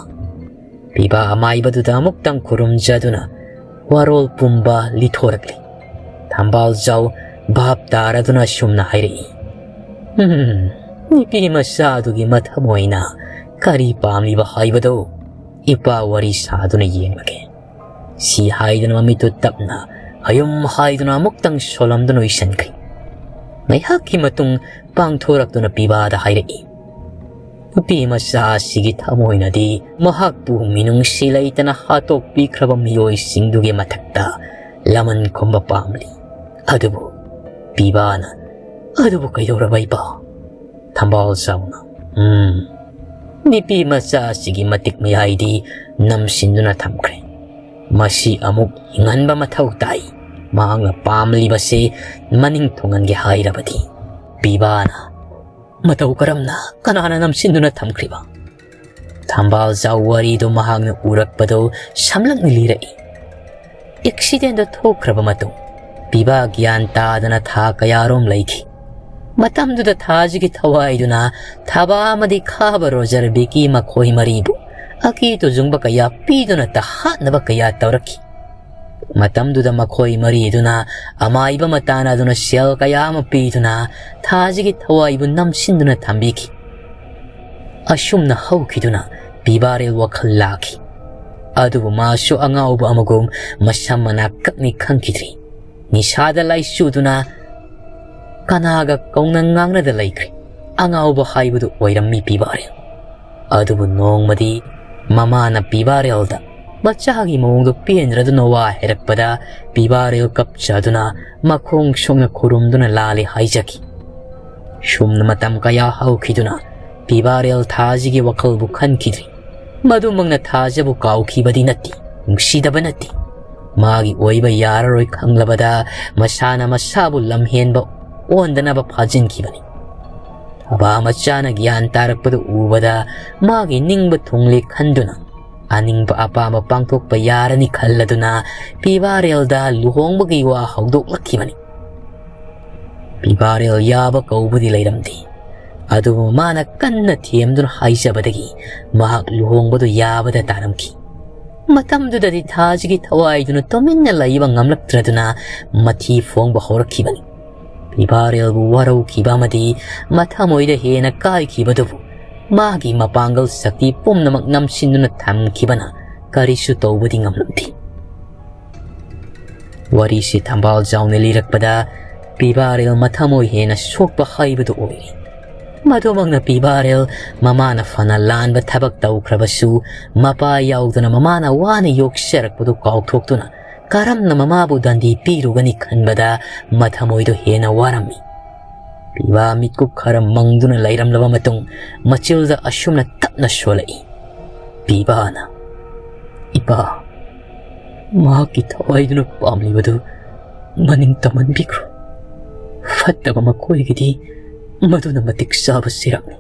ꯄꯤꯕꯥ ꯑꯃꯥꯏꯕꯗꯨꯗ ꯑꯃꯨꯛꯇꯪ ꯈꯨꯔꯨꯝꯖꯗꯨꯅ ꯋꯥꯔꯣꯜ ꯄꯨꯝꯕ ꯂꯤꯊꯣꯔꯛꯂꯤ꯫ ꯊꯝꯕꯥꯜ ꯆꯥꯎ ꯚꯥꯞ ꯇꯥꯔꯗꯨꯅ ꯁꯨꯝꯅ ꯍꯥꯏꯔꯛꯏ, "ꯎꯝ, ꯅꯨꯄꯤ ꯃꯆꯥꯗꯨꯒꯤ ꯃꯊꯃꯣꯏꯅ ꯀꯔꯤ ꯄꯥꯝꯂꯤꯕ ꯍꯥꯏꯕꯗꯨ ꯏꯄꯥ ꯋꯥꯔꯤ ꯁꯥꯗꯨꯅ ꯌꯦꯡꯂꯒꯦ꯫" ꯁꯤ ꯍꯥꯏꯗꯨꯅ ꯃꯃꯤꯠꯇꯨ ꯇꯞꯅ ꯑꯌꯨꯝ ꯍꯥꯏꯗꯨꯅ ꯑꯃꯨꯛꯇꯪ ꯁꯣꯜꯂꯝꯗꯨꯅ ꯎꯏꯁꯟꯈ꯭ꯔꯦ꯫ ꯉꯥꯏꯍꯥꯛꯀꯤ ꯃꯇꯨꯡ ꯄꯥꯡꯊꯣꯔꯛꯇꯨꯅ ꯄꯤꯕꯥꯗ ꯍꯥꯏꯔꯛꯏ, "ꯅꯨꯄꯤ ꯃꯆꯥ ꯑꯁꯤꯒꯤ ꯊꯃꯣꯏꯅꯗꯤ ꯃꯍꯥꯛꯄꯨ ꯃꯤꯅꯨꯡꯁꯤ ꯂꯩꯇꯅ ꯍꯥꯠꯇꯣꯛꯄꯤꯈ꯭ꯔꯕ ꯃꯤꯑꯣꯏꯁꯤꯡꯗꯨꯒꯤ ꯃꯊꯛꯇ ꯂꯃꯟ ꯈꯨꯝꯕ ꯄꯥꯝꯂꯤ꯫ ꯑꯗꯨꯕꯨ ꯄꯤꯕꯥꯅ, ꯑꯗꯨꯕꯨ ꯀꯩꯗꯧꯔꯕ ꯏꯄꯥ?" ꯊꯝꯕꯥꯜ ꯆꯥꯎꯅ, "ꯎꯝ, ꯅꯨꯄꯤ ꯃꯆꯥ ꯑꯁꯤꯒꯤ ꯃꯇꯤꯛ ꯃꯌꯥꯏꯗꯤ ꯅꯝꯁꯤꯟꯗꯨꯅ ꯊꯝꯈ꯭ꯔꯦ꯫ ꯃꯁꯤ ꯑꯃꯨꯛ ꯍꯤꯡꯍꯟꯕ ꯃꯊꯧ ꯇꯥꯏ꯫ ꯃꯍꯥꯛꯅ ꯄꯥꯝꯂꯤꯕꯁꯤ ꯃꯅꯤꯡ ꯊꯨꯡꯍꯟꯒꯦ ꯍꯥꯏꯔꯕꯗꯤ꯫" ꯄꯤꯕꯥꯅ, "ꯃꯇꯧ ꯀꯔꯝꯅ? ꯀꯅꯥꯅ ꯅꯝꯁꯤꯟꯗꯨꯅ ꯊꯝꯈ꯭ꯔꯤꯕ?" ꯊꯝꯕꯥꯜ ꯆꯥꯎ ꯋꯥꯔꯤꯗꯨ ꯃꯍꯥꯛꯅ ꯎꯔꯛꯄꯗꯨ ꯁꯝꯂꯞꯅ ꯂꯤꯔꯛꯏ꯫ ꯑꯦꯛꯁꯤꯗꯦꯟꯗ ꯊꯣꯛꯈ꯭ꯔꯕ ꯃꯇꯨꯡ ꯄꯤꯕꯥ ꯒ꯭ꯌꯥꯟ ꯇꯥꯗꯅ ꯊꯥ ꯀꯌꯥꯔꯣꯝ ꯂꯩꯈꯤ꯫ ꯃꯇꯝꯗꯨꯗ ꯊꯥꯖꯤꯒꯤ ꯊꯋꯥꯏꯗꯨꯅ ꯊꯕꯥ ꯑꯃꯗꯤ ꯈꯥꯕ ꯔꯣꯖꯔ ꯕꯤꯀꯤ ꯃꯈꯣꯏ ꯃꯔꯤꯕꯨ ꯑꯀꯤ ꯇꯨꯖꯨꯡꯕ ꯀꯌꯥ ꯄꯤꯗꯨꯅ ꯇꯍꯥꯠꯅꯕ ꯀꯌꯥ ꯇꯧꯔꯛꯈꯤ꯫ ꯃꯇꯝꯗꯨꯗ ꯃꯈꯣꯏ ꯃꯔꯤꯗꯨꯅ ꯑꯃꯥꯏꯕ ꯑꯃ ꯇꯥꯟꯅꯗꯨꯅ ꯁꯦꯜ ꯀꯌꯥ ꯑꯃ ꯄꯤꯗꯨꯅ ꯊꯥꯖꯤꯒꯤ ꯊꯋꯥꯏꯕꯨ ꯅꯝꯁꯤꯟꯗꯨꯅ ꯊꯝꯕꯤꯈꯤ꯫ ꯑꯁꯨꯝꯅ ꯍꯧꯈꯤꯗꯨꯅ ꯄꯤꯕꯥꯔꯦꯜ ꯋꯥꯈꯜ ꯂꯥꯛꯈꯤ꯫ ꯑꯗꯨꯕꯨ ꯃꯥꯁꯨ ꯑꯉꯥꯎꯕ ꯑꯃꯒꯨꯝ ꯃꯁꯝ ꯃꯅꯥ ꯀꯛꯅꯤ ꯈꯪꯈꯤꯗ꯭ꯔꯤ꯫ ꯅꯤꯁꯥꯗ ꯂꯥꯏꯆꯨꯗꯨꯅ ꯀꯅꯥꯒ ꯀꯧꯅ ꯉꯥꯡꯅꯗ ꯂꯩꯈ꯭ꯔꯦ꯫ ꯑꯉꯥꯎꯕ ꯍꯥꯏꯕꯗꯨ ꯑꯣꯏꯔꯝꯃꯤ ꯄꯤꯕꯥꯔꯦꯜ꯫ ꯑꯗꯨꯕꯨ ꯅꯣꯡꯃꯗꯤ ꯃꯃꯥꯅ ꯄꯤꯕꯥꯔꯦꯜꯗ ꯃꯆꯥꯒꯤ ꯃꯑꯣꯡꯗꯨ ꯄꯦꯟꯗ꯭ꯔꯗꯨꯅ ꯋꯥ ꯍꯥꯏꯔꯛꯄꯗ ꯄꯤꯕꯥꯔꯦꯜ ꯀꯞꯆꯗꯨꯅ ꯃꯈꯣꯡ ꯁꯣꯛꯅ ꯈꯨꯔꯨꯝꯗꯨꯅ ꯂꯥꯜꯂꯦ ꯍꯥꯏꯖꯈꯤ꯫ ꯁꯨꯝꯅ ꯃꯇꯝ ꯀꯌꯥ ꯍꯧꯈꯤꯗꯨꯅ ꯄꯤꯕꯥꯔꯦꯜ ꯊꯥꯖꯤꯒꯤ ꯋꯥꯈꯜꯕꯨ ꯈꯟꯈꯤꯗ꯭ꯔꯤ꯫ ꯃꯗꯨꯃꯛꯅ ꯊꯥꯖꯕꯨ ꯀꯥꯎꯈꯤꯕꯗꯤ ꯅꯠꯇꯦ, ꯅꯨꯡꯁꯤꯗꯕ ꯅꯠꯇꯦ꯫ ꯃꯥꯒꯤ ꯑꯣꯏꯕ ꯌꯥꯔꯔꯣꯏ ꯈꯪꯂꯕꯗ ꯃꯁꯥꯅ ꯃꯁꯥꯕꯨ ꯂꯝꯍꯦꯟꯕ ꯑꯣꯟꯗꯅꯕ ꯐꯥꯖꯤꯟꯈꯤꯕꯅꯤ꯫ ꯊꯕꯥ ꯃꯆꯥꯅ ꯒ꯭ꯌꯥꯟ ꯇꯥꯔꯛꯄꯗꯨ ꯎꯕꯗ ꯃꯥꯒꯤ ꯅꯤꯡꯕ ꯊꯨꯡꯂꯦ ꯈꯟꯗꯨꯅ ꯑꯅꯤꯡꯕ ꯑꯄꯥꯝꯕ ꯄꯥꯡꯊꯣꯛꯄ ꯌꯥꯔꯅꯤ ꯈꯜꯂꯗꯨꯅ ꯄꯤꯕꯥꯔꯦꯜꯗ ꯂꯨꯍꯣꯡꯕꯒꯤ ꯋꯥ ꯍꯧꯗꯣꯛꯂꯛꯈꯤꯕꯅꯤ꯫ ꯄꯤꯕꯥꯔꯦꯜ ꯌꯥꯕ ꯀꯧꯕꯗꯤ ꯂꯩꯔꯝꯗꯦ꯫ ꯑꯗꯨꯕꯨ ꯃꯥꯅ ꯀꯟꯅ ꯊꯦꯝꯗꯨꯅ ꯍꯥꯏꯖꯕꯗꯒꯤ ꯃꯍꯥꯛ ꯂꯨꯍꯣꯡꯕꯗꯨ ꯌꯥꯕꯗ ꯇꯥꯔꯝꯈꯤ꯫ ꯃꯇꯝꯗꯨꯗꯗꯤ ꯊꯥꯖꯤꯒꯤ ꯊꯋꯥꯏꯗꯨꯅ ꯇꯨꯃꯤꯟꯅ ꯂꯩꯕ ꯉꯝꯂꯛꯇ꯭ꯔꯗꯨꯅ ꯃꯊꯤ ꯐꯣꯡꯕ ꯍꯧꯔꯛꯈꯤꯕꯅꯤ꯫ ꯄꯤꯕꯥꯔꯦꯜꯕꯨ ꯋꯥꯔꯧꯈꯤꯕ ꯑꯃꯗꯤ ꯃꯊꯃꯣꯏꯗ ꯍꯦꯟꯅ ꯀꯥꯏꯈꯤꯕꯗꯨꯕꯨ ꯃꯥꯒꯤ ꯃꯄꯥꯡꯒꯜ ꯁꯛꯇꯤ ꯄꯨꯝꯅꯃꯛ ꯅꯝꯁꯤꯟꯗꯨꯅ ꯊꯝꯈꯤꯕꯅ ꯀꯔꯤꯁꯨ ꯇꯧꯕꯗꯤ ꯉꯝꯂꯝꯗꯦ꯫ ꯋꯥꯔꯤꯁꯤ ꯊꯝꯕꯥꯜ ꯆꯥꯎꯅ ꯂꯤꯔꯛꯄꯗ ꯄꯤꯕꯥꯔꯦꯜ ꯃꯊꯃꯣꯏ ꯍꯦꯟꯅ ꯁꯣꯛꯄ ꯍꯥꯏꯕꯗꯨ ꯑꯣꯏꯔꯦ꯫ ꯃꯗꯨꯃꯛꯅ ꯄꯤꯕꯥꯔꯦꯜ ꯃꯃꯥꯅ ꯐꯅ ꯂꯥꯟꯕ ꯊꯕꯛ ꯇꯧꯈ꯭ꯔꯕꯁꯨ, ꯃꯄꯥ ꯌꯥꯎꯗꯅ ꯃꯃꯥꯅ ꯋꯥꯅ ꯌꯣꯛꯆꯔꯛꯄꯗꯨ ꯀꯥꯎꯊꯣꯛꯇꯨꯅ ꯀꯔꯝꯅ ꯃꯃꯥꯕꯨ ꯗꯟꯗꯤ ꯄꯤꯔꯨꯒꯅꯤ ꯈꯟꯕꯗ ꯃꯊꯃꯣꯏꯗꯨ ꯍꯦꯟꯅ ꯋꯥꯔꯝꯃꯤ꯫ ꯄꯤꯕꯥ ꯃꯤꯠꯀꯨꯞ ꯈꯔ ꯃꯪꯗꯨꯅ ꯂꯩꯔꯝꯂꯕ ꯃꯇꯨꯡ, ꯃꯆꯤꯜꯗ ꯑꯁꯨꯝꯅ ꯇꯞꯅ ꯁꯣꯜꯂꯛꯏ꯫ ꯄꯤꯕꯥꯅ, "ꯏꯄꯥ, ꯃꯍꯥꯛꯀꯤ ꯊꯋꯥꯏꯗꯨꯅ ꯄꯥꯝꯂꯤꯕꯗꯨ ꯃꯅꯤꯡ ꯇꯝꯍꯟꯕꯤꯈ꯭ꯔꯣ꯫ ꯐꯠꯇꯕ ꯃꯈꯣꯏꯒꯤꯗꯤ ꯃꯗꯨꯅ ꯃꯇꯤꯛ ꯆꯥꯕ ꯆꯩꯔꯥꯛꯅꯤ,"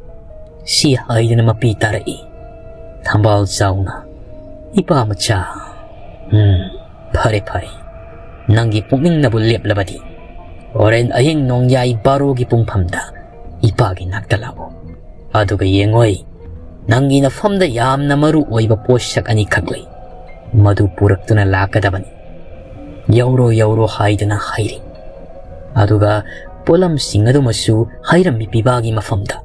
ꯁꯤ ꯍꯥꯏꯗꯨꯅ ꯃꯄꯤ ꯇꯥꯔꯛꯏ꯫ ꯊꯝꯕꯥꯜ ꯆꯥꯎꯅ, "ꯏꯄꯥ ꯃꯆꯥ, ꯎꯝ, ꯐꯔꯦ ꯐꯔꯦ, ꯅꯪꯒꯤ ꯄꯨꯛꯅꯤꯡꯅꯕꯨ ꯂꯦꯞꯂꯕꯗꯤ, ꯍꯣꯔꯦꯟ ꯑꯍꯤꯡ ꯅꯣꯡꯌꯥꯏ ꯕꯥꯔꯣꯒꯤ ꯄꯨꯡꯐꯝꯗ ꯏꯄꯥꯒꯤ ꯅꯥꯛꯇ ꯂꯥꯛꯑꯣ꯫ ꯑꯗꯨꯒ ꯌꯦꯡꯉꯣꯏ, ꯅꯪꯒꯤ ꯅꯐꯝꯗ ꯌꯥꯝꯅ ꯃꯔꯨ ꯑꯣꯏꯕ ꯄꯣꯠꯁꯛ ꯑꯅꯤꯈꯛ ꯂꯩ, ꯃꯗꯨ ꯄꯨꯔꯛꯇꯨꯅ ꯂꯥꯛꯀꯗꯕꯅꯤ꯫ ꯌꯧꯔꯣ, ꯌꯧꯔꯣ ꯍꯥꯏꯗꯨꯅ ꯍꯥꯏꯔꯤ꯫ ꯑꯗꯨꯒ ꯄꯣꯠꯂꯝꯁꯤꯡ ꯑꯗꯨꯃꯁꯨ ꯍꯥꯏꯔꯝꯃꯤ ꯄꯤꯕꯥꯒꯤ ꯃꯐꯝꯗ꯫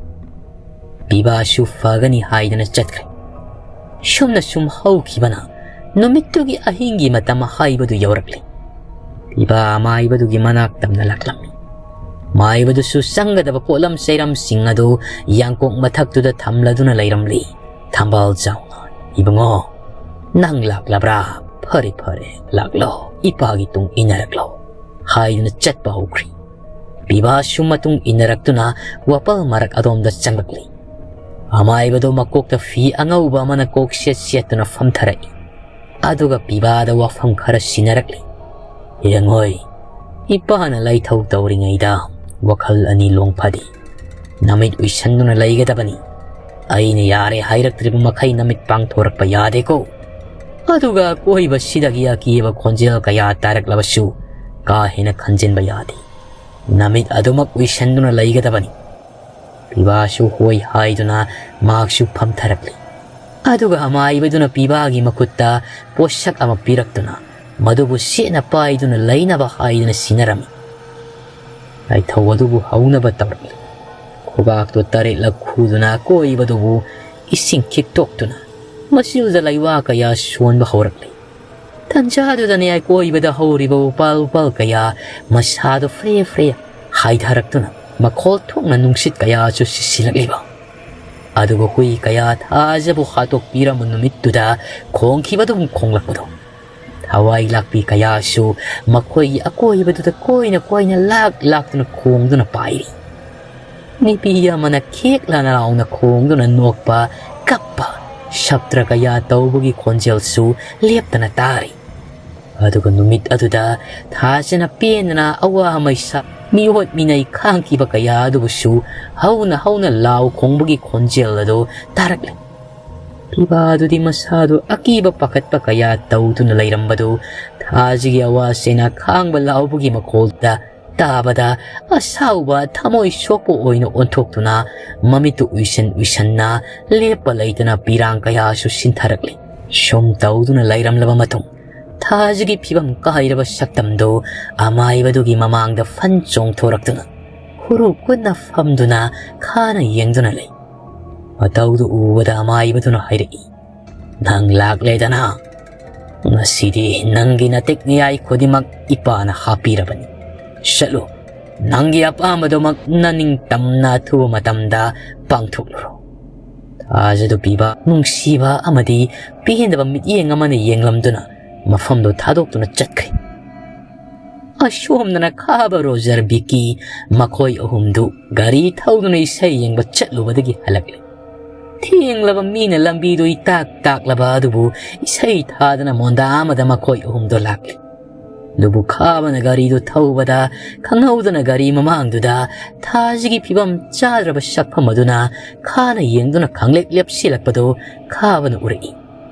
ꯄꯤꯕꯥꯁꯨ ꯐꯒꯅꯤ ꯍꯥꯏꯗꯨꯅ ꯆꯠꯈ꯭ꯔꯦ꯫ ꯁꯨꯝꯅ ꯁꯨꯝ ꯍꯧꯈꯤꯕꯅ ꯅꯨꯃꯤꯠꯇꯨꯒꯤ ꯑꯍꯤꯡꯒꯤ ꯃꯇꯝ ꯍꯥꯏꯕꯗꯨ ꯌꯧꯔꯛꯂꯦ꯫ ꯄꯤꯕꯥ ꯃꯥꯏꯕꯗꯨꯒꯤ ꯃꯅꯥꯛ ꯇꯝꯅ ꯂꯥꯛꯂꯝꯃꯤ꯫ ꯃꯥꯏꯕꯗꯨꯁꯨ ꯆꯪꯒꯗꯕ ꯄꯣꯠꯂꯝ ꯆꯩꯔꯝꯁꯤꯡ ꯑꯗꯨ ꯌꯥꯡꯀꯣꯛ ꯃꯊꯛꯇꯨꯗ ꯊꯝꯂꯗꯨꯅ ꯂꯩꯔꯝꯂꯤ꯫ ꯊꯝꯕꯥꯜ ꯆꯥꯎꯅ, "ꯏꯕꯨꯡꯉꯣ, ꯅꯪ ꯂꯥꯛꯂꯕ꯭ꯔꯥ? ꯐꯔꯦ, ꯐꯔꯦ, ꯂꯥꯛꯂꯣ, ꯏꯄꯥꯒꯤ ꯇꯨꯡ ꯏꯟꯅꯔꯛꯂꯣ," ꯍꯥꯏꯗꯨꯅ ꯆꯠꯄ ꯍꯧꯈ꯭ꯔꯦ꯫ ꯄꯤꯕꯥꯁꯨ ꯃꯇꯨꯡ ꯏꯟꯅꯔꯛꯇꯨꯅ ꯋꯥꯄꯜ ꯃꯔꯛ ꯑꯗꯣꯝꯗ ꯆꯪꯂꯛꯂꯤ꯫ ꯑꯃꯥꯏꯕꯗꯨ ꯃꯀꯣꯛꯇ ꯐꯤ ꯑꯉꯧꯕ ꯑꯃꯅ ꯀꯣꯛ ꯁꯦꯠ ꯁꯦꯠꯇꯨꯅ ꯐꯝꯊꯔꯛꯏ꯫ ꯑꯗꯨꯒ ꯄꯤꯕꯥꯗ ꯋꯥꯐꯝ ꯈꯔ ꯁꯤꯟꯅꯔꯛꯂꯤ꯫ "ꯌꯦꯡꯉꯣꯏ, ꯏꯄꯥꯅ ꯂꯥꯏꯊꯧ ꯇꯧꯔꯤꯉꯩꯗ ꯋꯥꯈꯜ ꯑꯅꯤ ꯂꯣꯡ ꯐꯗꯦ꯫ ꯅꯃꯤꯠ ꯎꯏꯁꯟꯗꯨꯅ ꯂꯩꯒꯗꯕꯅꯤ꯫ ꯑꯩꯅ ꯌꯥꯔꯦ ꯍꯥꯏꯔꯛꯇ꯭ꯔꯤꯕ ꯃꯈꯩ ꯅꯃꯤꯠ ꯄꯥꯡꯊꯣꯔꯛꯄ ꯌꯥꯗꯦꯀꯣ꯫ ꯑꯗꯨꯒ ꯑꯀꯣꯏꯕꯁꯤꯗꯒꯤ ꯑꯀꯤꯕ ꯈꯣꯟꯖꯦꯜ ꯀꯌꯥ ꯇꯥꯔꯛꯂꯕꯁꯨ ꯀꯥ ꯍꯦꯟꯅ ꯈꯟꯖꯤꯟꯕ ꯌꯥꯗꯦ꯫ ꯅꯃꯤꯠ ꯑꯗꯨꯃꯛ ꯎꯏꯁꯟꯗꯨꯅ ꯂꯩꯒꯗꯕꯅꯤ꯫" ꯄꯤꯕꯥꯁꯨ ꯍꯣꯏ ꯍꯥꯏꯗꯨꯅ ꯃꯍꯥꯛꯁꯨ ꯐꯝꯊꯔꯛꯂꯤ꯫ ꯑꯗꯨꯒ ꯑꯃꯥꯏꯕꯗꯨꯅ ꯄꯤꯕꯥꯒꯤ ꯃꯈꯨꯠꯇ ꯄꯣꯠꯁꯛ ꯑꯃ ꯄꯤꯔꯛꯇꯨꯅ ꯃꯗꯨꯕꯨ ꯁꯦꯠꯅ ꯄꯥꯏꯗꯨꯅ ꯂꯩꯅꯕ ꯍꯥꯏꯗꯨꯅ ꯁꯤꯟꯅꯔꯝꯃꯤ꯫ ꯂꯥꯏꯊꯧ ꯑꯗꯨꯕꯨ ꯍꯧꯅꯕ ꯇꯧꯔꯛꯂꯤ꯫ ꯈꯨꯕꯥꯛꯇꯨ ꯇꯔꯦꯠꯂꯛ ꯈꯨꯗꯨꯅ ꯑꯀꯣꯏꯕꯗꯨꯕꯨ ꯏꯁꯤꯡ ꯈꯤꯛꯇꯣꯛꯇꯨꯅ ꯃꯆꯤꯜꯗ ꯂꯩꯋꯥ ꯀꯌꯥ ꯁꯣꯟꯕ ꯍꯧꯔꯛꯂꯤ꯫ ꯇꯟꯖꯥꯗꯨꯗꯅꯦ ꯑꯀꯣꯏꯕꯗ ꯍꯧꯔꯤꯕ ꯎꯄꯥꯜ ꯎꯄꯥꯜ ꯀꯌꯥ ꯃꯁꯥꯗꯣ ꯐ꯭ꯔꯦ ꯐ꯭ꯔꯦ ꯍꯥꯏꯊꯔꯛꯇꯨꯅ ꯃꯈꯣꯜ ꯊꯣꯛꯅ ꯅꯨꯡꯁꯤꯠ ꯀꯌꯥꯁꯨ ꯁꯤꯠꯁꯤꯜꯂꯛꯂꯤꯕ꯫ ꯑꯗꯨꯒ ꯍꯨꯏ ꯀꯌꯥ ꯊꯥꯖꯕꯨ ꯍꯥꯠꯇꯣꯛꯄꯤꯔꯝꯕ ꯅꯨꯃꯤꯠꯇꯨꯗ ꯈꯣꯡꯈꯤꯕꯗꯨꯝ ꯈꯣꯡꯂꯛꯄꯗꯣ꯫ ꯊꯋꯥꯏ ꯂꯥꯛꯄꯤ ꯀꯌꯥꯁꯨ ꯃꯈꯣꯏꯒꯤ ꯑꯀꯣꯏꯕꯗꯨꯗ ꯀꯣꯏꯅ ꯀꯣꯏꯅ ꯂꯥꯛ ꯂꯥꯛꯇꯨꯅ ꯈꯣꯡꯗꯨꯅ ꯄꯥꯏꯔꯤ꯫ ꯅꯨꯄꯤ ꯑꯃꯅ ꯈꯦꯛ ꯂꯥꯅ ꯂꯥꯎꯅ ꯈꯣꯡꯗꯨꯅ ꯅꯣꯛꯄ, ꯀꯞꯄ, ꯁꯞꯇ꯭ꯔ ꯀꯌꯥ ꯇꯧꯕꯒꯤ ꯈꯣꯟꯖꯦꯜꯁꯨ ꯂꯦꯞꯇꯅ ꯇꯥꯔꯤ꯫ ꯑꯗꯨꯒ ꯅꯨꯃꯤꯠ ꯑꯗꯨꯗ ꯊꯥꯖꯅ ꯄꯦꯟꯗꯅ ꯑꯋꯥ ꯃꯩꯁꯥ ꯃꯤꯑꯣꯠ ꯃꯤꯅꯩ ꯈꯥꯡꯈꯤꯕ ꯀꯌꯥ ꯑꯗꯨꯕꯨꯁꯨ ꯍꯧꯅ ꯍꯧꯅ ꯂꯥꯎ ꯈꯣꯡꯕꯒꯤ ꯈꯣꯟꯖꯦꯜ ꯑꯗꯨ ꯇꯥꯔꯛꯂꯤ꯫ ꯄꯤꯕꯥꯗꯨꯗꯤ ꯃꯁꯥꯗꯨ ꯑꯀꯤꯕ ꯄꯥꯈꯠꯄ ꯀꯌꯥ ꯇꯧꯗꯨꯅ ꯂꯩꯔꯝꯕꯗꯨ ꯊꯥꯖꯒꯤ ꯑꯋꯥ ꯆꯩꯅꯥ ꯈꯥꯡꯕ ꯂꯥꯎꯕꯒꯤ ꯃꯈꯣꯜꯗ ꯇꯥꯕꯗ ꯑꯁꯥꯎꯕ ꯊꯃꯣꯏ ꯁꯣꯛꯄ ꯑꯣꯏꯅ ꯑꯣꯟꯊꯣꯛꯇꯨꯅ ꯃꯃꯤꯠꯇꯨ ꯎꯏꯁꯟ ꯎꯏꯁꯟꯅ ꯂꯦꯞꯄ ꯂꯩꯇꯅ ꯄꯤꯔꯥꯡ ꯀꯌꯥꯁꯨ ꯁꯤꯟꯊꯔꯛꯂꯤ꯫ ꯁꯨꯝ ꯇꯧꯗꯨꯅ ꯂꯩꯔꯝꯂꯕ ꯃꯇꯨꯡ ꯊꯥꯖꯒꯤ ꯐꯤꯕꯝ ꯀꯥꯏꯔꯕ ꯁꯛꯇꯝꯗꯨ ꯑꯃꯥꯏꯕꯗꯨꯒꯤ ꯃꯃꯥꯡꯗ ꯐꯟ ꯆꯣꯡꯊꯣꯔꯛꯇꯨꯅ ꯈꯨꯔꯨ ꯀꯨꯠꯅ ꯐꯝꯗꯨꯅ ꯈꯥꯅ ꯌꯦꯡꯗꯨꯅ ꯂꯩ꯫ ꯃꯇꯧꯗꯨ ꯎꯕꯗ ꯑꯃꯥꯏꯕꯗꯨꯅ ꯍꯥꯏꯔꯛꯏ, "ꯅꯪ ꯂꯥꯛꯂꯦꯗꯅ? ꯉꯁꯤꯗꯤ ꯅꯪꯒꯤ ꯅꯇꯤꯛ ꯅꯤꯌꯥꯏ ꯈꯨꯗꯤꯡꯃꯛ ꯏꯄꯥꯅ ꯍꯥꯞꯄꯤꯔꯕꯅꯤ꯫ ꯆꯠꯂꯨ, ꯅꯪꯒꯤ ꯑꯄꯥꯝꯕꯗꯨꯃꯛ ꯅꯅꯤꯡꯇꯝꯅ ꯑꯊꯨꯕ ꯃꯇꯝꯗ ꯄꯥꯡꯊꯣꯛꯂꯨꯔꯣ꯫" ꯊꯥꯖꯗꯨ ꯄꯤꯕ ꯅꯨꯡꯁꯤꯕ ꯑꯃꯗꯤ ꯄꯦꯟꯗꯕ ꯃꯤꯠꯌꯦꯡ ꯑꯃꯅ ꯌꯦꯡꯂꯝꯗꯨꯅ ꯃꯐꯝꯗꯨ ꯊꯥꯗꯣꯛꯇꯨꯅ ꯆꯠꯈ꯭ꯔꯦ꯫ ꯑꯁꯣꯝꯗꯅ ꯈꯥꯕ ꯔꯣꯖꯔ ꯕꯤꯀꯤ ꯃꯈꯣꯏ ꯑꯍꯨꯝꯗꯨ ꯒꯥꯔꯤ ꯊꯧꯗꯨꯅ ꯏꯁꯩ ꯌꯦꯡꯕ ꯆꯠꯂꯨꯕꯗꯒꯤ ꯍꯜꯂꯛꯂꯦ꯫ ꯊꯦꯡꯂꯕ ꯃꯤꯅ ꯂꯝꯕꯤꯗꯨ ꯏꯇꯥꯛ ꯇꯥꯛꯂꯕ ꯑꯗꯨꯕꯨ ꯏꯁꯩ ꯊꯥꯗꯅ ꯃꯣꯟꯗꯥ ꯑꯃꯗ ꯃꯈꯣꯏ ꯑꯍꯨꯝꯗꯣ ꯂꯥꯛꯂꯦ꯫ ꯑꯗꯨꯕꯨ ꯈꯥꯕꯅ ꯒꯥꯔꯤꯗꯨ ꯊꯧꯕꯗ ꯈꯪꯍꯧꯗꯅ ꯒꯥꯔꯤ ꯃꯃꯥꯡꯗꯨꯗ ꯊꯥꯖꯒꯤ ꯐꯤꯕꯝ ꯆꯥꯗ꯭ꯔꯕ ꯁꯛꯐꯝ ꯑꯗꯨꯅ ꯈꯥꯅ ꯌꯦꯡꯗꯨꯅ ꯈꯪꯂꯦꯞ ꯂꯦꯞꯁꯤꯜꯂꯛꯄꯗꯨ ꯈꯥꯕꯅ ꯎꯔꯛꯏ꯫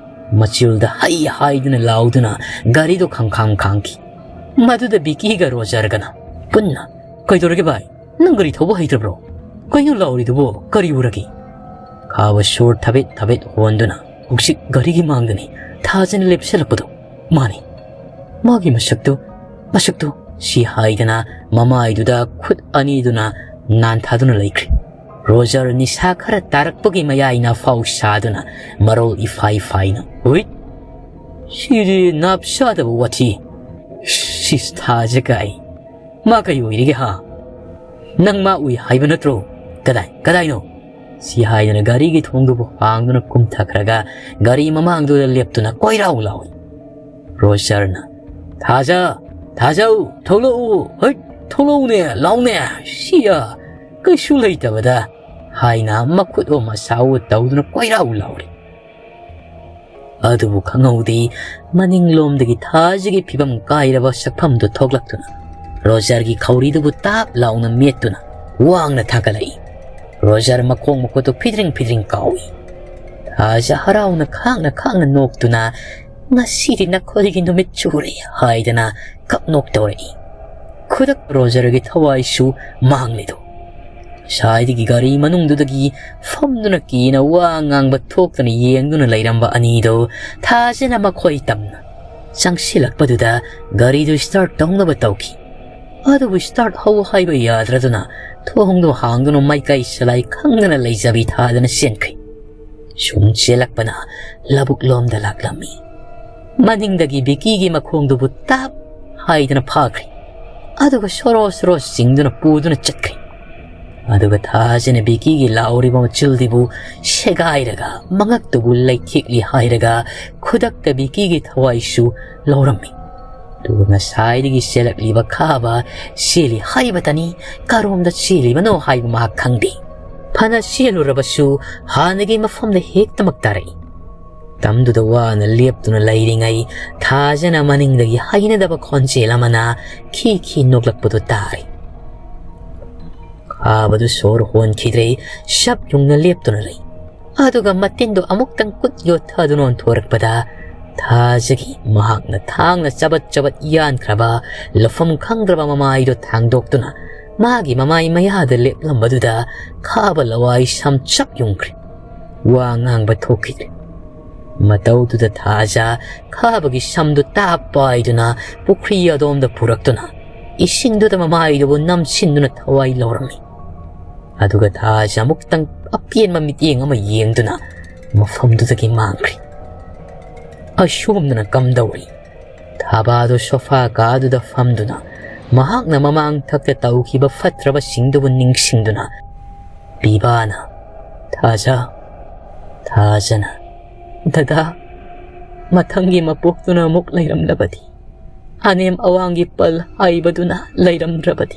ꯃꯆꯤꯜꯗ ꯍꯩ ꯍꯥꯏꯗꯨꯅ ꯂꯥꯎꯗꯨꯅ ꯒꯥꯔꯤꯗꯨ ꯈꯪꯈꯥꯡ ꯈꯥꯡꯈꯤ꯫ ꯃꯗꯨꯗ ꯕꯤꯀꯤꯒ ꯔꯣꯖꯔꯒꯅ ꯄꯨꯟꯅ, "ꯀꯩꯗꯧꯔꯒꯦ ꯚꯥꯏ? ꯅꯪ ꯒꯥꯔꯤ ꯊꯧꯕ ꯍꯩꯇ꯭ꯔꯕ꯭ꯔꯣ? ꯀꯩꯅꯣ ꯂꯥꯎꯔꯤꯗꯨꯕꯣ? ꯀꯔꯤ ꯎꯔꯒꯦ?" ꯈꯥꯕ ꯁꯣꯔ ꯊꯕꯦꯠ ꯊꯕꯦꯠ ꯍꯣꯟꯗꯨꯅ, "ꯍꯧꯖꯤꯛ ꯒꯥꯔꯤꯒꯤ ꯃꯥꯡꯗꯅꯤ ꯊꯥꯖꯅ ꯂꯦꯞꯁꯤꯜꯂꯛꯄꯗꯣ꯫ ꯃꯥꯅꯤ, ꯃꯥꯒꯤ ꯃꯁꯛꯇꯨ, ꯃꯁꯛꯇꯨ꯫" ꯁꯤ ꯍꯥꯏꯗꯅ ꯃꯃꯥꯏꯗꯨꯗ ꯈꯨꯠ ꯑꯅꯤꯗꯨꯅ ꯅꯥꯟꯊꯥꯗꯨꯅ ꯂꯩꯈ꯭ꯔꯦ꯫ ꯔꯣꯖꯔ ꯅꯤꯁꯥ ꯈꯔ ꯇꯥꯔꯛꯄꯒꯤ ꯃꯌꯥꯏꯅ ꯐꯥꯎ ꯁꯥꯗꯨꯅ ꯃꯔꯣꯜ ꯏꯐꯥꯏ ꯐꯥꯏꯅ, "ꯍꯨꯏꯠ!" "ꯁꯤꯗꯤ ꯅꯥꯞ ꯆꯥꯗꯕ ꯋꯥꯊꯤ꯫ ꯁꯤꯁ, ꯊꯥꯖ ꯀꯥꯏ꯫ ꯃꯥ ꯀꯩ ꯑꯣꯏꯔꯤꯒꯦ, ꯍꯥ? ꯅꯪ ꯃꯥ ꯎꯏ ꯍꯥꯏꯕ ꯅꯠꯇ꯭ꯔꯣ? ꯀꯗꯥꯏ, ꯀꯗꯥꯏꯅꯣ?" ꯁꯤ ꯍꯥꯏꯗꯨꯅ ꯒꯥꯔꯤꯒꯤ ꯊꯣꯡꯗꯨꯕꯨ ꯍꯥꯡꯗꯨꯅ ꯀꯨꯝꯊꯈ꯭ꯔꯒ ꯒꯥꯔꯤ ꯃꯃꯥꯡꯗꯨꯗ ꯂꯦꯞꯇꯨꯅ ꯀꯣꯏꯔꯥꯎ ꯂꯥꯎꯏ꯫ ꯔꯣꯖꯔꯅ, "ꯊꯥꯖ, ꯊꯥꯖꯧ, ꯊꯣꯛꯂꯛꯎ, ꯍꯩꯠ, ꯊꯣꯛꯂꯛꯎꯅꯦ, ꯂꯥꯎꯅꯦ, ꯁꯤꯌꯥ, ꯀꯩꯁꯨ ꯂꯩꯇꯕꯗ" ꯍꯥꯏꯅ ꯃꯈꯨꯠ ꯑꯣ ꯃꯁꯥ ꯑꯣ ꯇꯧꯗꯨꯅ ꯀꯣꯏꯔꯥꯎ ꯂꯥꯎꯔꯤ꯫ ꯑꯗꯨꯕꯨ ꯈꯪꯍꯧꯗꯦ, ꯃꯅꯤꯡꯂꯣꯝꯗꯒꯤ ꯊꯥꯖꯒꯤ ꯐꯤꯕꯝ ꯀꯥꯏꯔꯕ ꯁꯛꯐꯝꯗꯨ ꯊꯣꯛꯂꯛꯇꯨꯅ ꯔꯣꯖꯔꯒꯤ ꯈꯧꯔꯤꯗꯨꯕꯨ ꯇꯥꯞ ꯂꯥꯎꯅ ꯃꯦꯠꯇꯨꯅ ꯋꯥꯡꯅ ꯊꯥꯡꯒꯠꯂꯛꯏ꯫ ꯔꯣꯖꯔ ꯃꯈꯣꯡ ꯃꯈꯨꯠꯇꯨ ꯐꯤꯗ꯭ꯔꯤꯡ ꯐꯤꯗ꯭ꯔꯤꯡ ꯀꯥꯎꯏ꯫ ꯊꯥꯖ ꯍꯔꯥꯎꯅ ꯈꯥꯡꯅ ꯈꯥꯡꯅ ꯅꯣꯛꯇꯨꯅ, "ꯉꯁꯤꯗꯤ ꯅꯈꯣꯏꯒꯤ ꯅꯨꯃꯤꯠ ꯆꯨꯔꯦ" ꯍꯥꯏꯗꯅ ꯀꯞ ꯅꯣꯛ ꯇꯧꯔꯛꯏ꯫ ꯈꯨꯗꯛ ꯔꯣꯖꯔꯒꯤ ꯊꯋꯥꯏꯁꯨ ꯃꯥꯡꯂꯤꯗꯨ꯫ ꯉꯁꯥꯏꯗꯒꯤ ꯒꯥꯔꯤ ꯃꯅꯨꯡꯗꯨꯗꯒꯤ ꯐꯝꯗꯨꯅ ꯀꯤꯅ ꯋꯥ ꯉꯥꯡꯕ ꯊꯣꯛꯇꯅ ꯌꯦꯡꯗꯨꯅ ꯂꯩꯔꯝꯕ ꯑꯅꯤꯗꯨ ꯊꯥꯖꯅ ꯃꯈꯣꯏ ꯇꯝꯅ ꯆꯪꯁꯤꯜꯂꯛꯄꯗꯨꯗ ꯒꯥꯔꯤꯗꯨ start ꯇꯧꯅꯕ ꯇꯧꯈꯤ꯫ ꯑꯗꯨꯕꯨ start ꯍꯧ ꯍꯥꯏꯕ ꯌꯥꯗ꯭ꯔꯗꯨꯅ ꯊꯣꯡꯗꯨ ꯍꯥꯡꯗꯨꯅ ꯃꯥꯏꯀꯩ ꯁꯂꯥꯏ ꯈꯪꯗꯅ ꯂꯩꯖꯕꯤ ꯊꯥꯗꯅ ꯆꯦꯟꯈ꯭ꯔꯤ꯫ ꯁꯨꯝ ꯆꯦꯜꯂꯛꯄꯅ ꯂꯧꯕꯨꯛ ꯂꯣꯝꯗ ꯂꯥꯛꯂꯝꯃꯤ꯫ ꯃꯅꯤꯡꯗꯒꯤ ꯕꯤꯀꯤꯒꯤ ꯃꯈꯣꯡꯗꯨꯕꯨ ꯇꯥꯞ ꯍꯥꯏꯗꯅ ꯐꯥꯈ꯭ꯔꯦ꯫ ꯑꯗꯨꯒ ꯁꯣꯔꯣ ꯁꯣꯔꯣ ꯆꯤꯡꯗꯨꯅ ꯄꯨꯗꯨꯅ ꯆꯠꯈ꯭ꯔꯦ꯫ ꯑꯗꯨꯒ ꯊꯥꯖꯅ ꯕꯤꯀꯤꯒꯤ ꯂꯥꯎꯔꯤꯕ ꯃꯆꯤꯜꯗꯤꯕꯨ ꯁꯦꯒꯥꯏꯔꯒ ꯃꯉꯛꯇꯨꯕꯨ ꯂꯩꯊꯦꯛꯂꯤ ꯍꯥꯏꯔꯒ ꯈꯨꯗꯛꯇ ꯕꯤꯀꯤꯒꯤ ꯊꯋꯥꯏꯁꯨ ꯂꯧꯔꯝꯃꯤ꯫ ꯑꯗꯨꯒ ꯉꯁꯥꯏꯗꯒꯤ ꯆꯦꯜꯂꯛꯂꯤꯕ ꯈꯥꯕ ꯆꯦꯜꯂꯤ ꯍꯥꯏꯕꯇꯅꯤ, ꯀꯔꯣꯝꯗ ꯆꯦꯜꯂꯤꯕꯅꯣ ꯍꯥꯏꯕ ꯃꯍꯥꯛ ꯈꯪꯗꯦ꯫ ꯐꯅ ꯆꯦꯜꯂꯨꯔꯕꯁꯨ ꯍꯥꯟꯅꯒꯤ ꯃꯐꯝꯗ ꯍꯦꯛꯇꯃꯛ ꯇꯥꯔꯛꯏ꯫ ꯇꯝꯗꯨꯗ ꯋꯥꯅ ꯂꯦꯞꯇꯨꯅ ꯂꯩꯔꯤꯉꯩ ꯊꯥꯖꯅ ꯃꯅꯤꯡꯗꯒꯤ ꯍꯩꯅꯗꯕ ꯈꯣꯟꯖꯦꯜ ꯑꯃꯅ ꯈꯤ ꯈꯤ ꯅꯣꯛꯂꯛꯄꯗꯨ ꯇꯥꯔꯦ꯫ ꯈꯥꯕꯗꯨ ꯁꯣꯔ ꯍꯣꯟꯈꯤꯗ꯭ꯔꯦ, ꯁꯞ ꯌꯨꯡꯅ ꯂꯦꯞꯇꯨꯅ ꯂꯩ꯫ ꯑꯗꯨꯒ ꯃꯇꯤꯟꯗꯨ ꯑꯃꯨꯛꯇꯪ ꯀꯨꯠ ꯌꯣꯠꯊꯗꯨꯅ ꯑꯣꯟꯊꯣꯔꯛꯄꯗ ꯊꯥꯖꯒꯤ ꯃꯍꯥꯛꯅ ꯊꯥꯡꯅ ꯆꯕꯠ ꯆꯕꯠ ꯌꯥꯟꯈ꯭ꯔꯕ ꯂꯧꯐꯝ ꯈꯪꯗ꯭ꯔꯕ ꯃꯃꯥꯏꯗꯨ ꯊꯥꯡꯗꯣꯛꯇꯨꯅ ꯃꯥꯒꯤ ꯃꯃꯥꯏ ꯃꯌꯥꯗ ꯂꯦꯞꯂꯝꯕꯗꯨꯗ ꯈꯥꯕ ꯂꯋꯥꯏ ꯁꯝ ꯆꯞ ꯌꯨꯡꯈ꯭ꯔꯦ꯫ ꯋꯥ ꯉꯥꯡꯕ ꯊꯣꯛꯈꯤꯗ꯭ꯔꯦ꯫ ꯃꯇꯧꯗꯨꯗ ꯊꯥꯖ ꯈꯥꯕꯒꯤ ꯁꯝꯗꯨ ꯇꯥꯞ ꯄꯥꯏꯗꯨꯅ ꯄꯨꯈ꯭ꯔꯤ ꯑꯗꯣꯝꯗ ꯄꯨꯔꯛꯇꯨꯅ ꯏꯁꯤꯡꯗꯨꯗ ꯃꯃꯥꯏꯗꯨꯕꯨ ꯅꯝꯁꯤꯟꯗꯨꯅ ꯊꯋꯥꯏ ꯂꯧꯔꯝꯃꯤ꯫ ꯑꯗꯨꯒ ꯊꯥꯖ ꯑꯃꯨꯛꯇꯪ ꯑꯄꯦꯟꯕ ꯃꯤꯠꯌꯦꯡ ꯑꯃ ꯌꯦꯡꯗꯨꯅ ꯃꯐꯝꯗꯨꯗꯒꯤ ꯃꯥꯡꯈ꯭ꯔꯦ꯫ ꯑꯁꯣꯝꯗꯅ ꯀꯝꯗꯧꯔꯤ? ꯊꯥꯕꯥꯗꯨ ꯁꯣꯐꯥ ꯀꯥꯗꯨꯗ ꯐꯝꯗꯨꯅ ꯃꯍꯥꯛꯅ ꯃꯃꯥꯡ ꯊꯛꯇ ꯇꯧꯈꯤꯕ ꯐꯠꯇ꯭ꯔꯕꯁꯤꯡꯗꯨꯕꯨ ꯅꯤꯡꯁꯤꯡꯗꯨꯅ ꯄꯤꯕꯥꯅ, "ꯊꯥꯖ, ꯊꯥꯖꯅ, ꯗꯗꯥ, ꯃꯊꯪꯒꯤ ꯃꯄꯣꯛꯇꯨꯅ ꯑꯃꯨꯛ ꯂꯩꯔꯝꯂꯕꯗꯤ, ꯑꯅꯦꯝ ꯑꯋꯥꯡꯒꯤ ꯄꯜ ꯍꯥꯏꯕꯗꯨꯅ ꯂꯩꯔꯝꯗ꯭ꯔꯕꯗꯤ,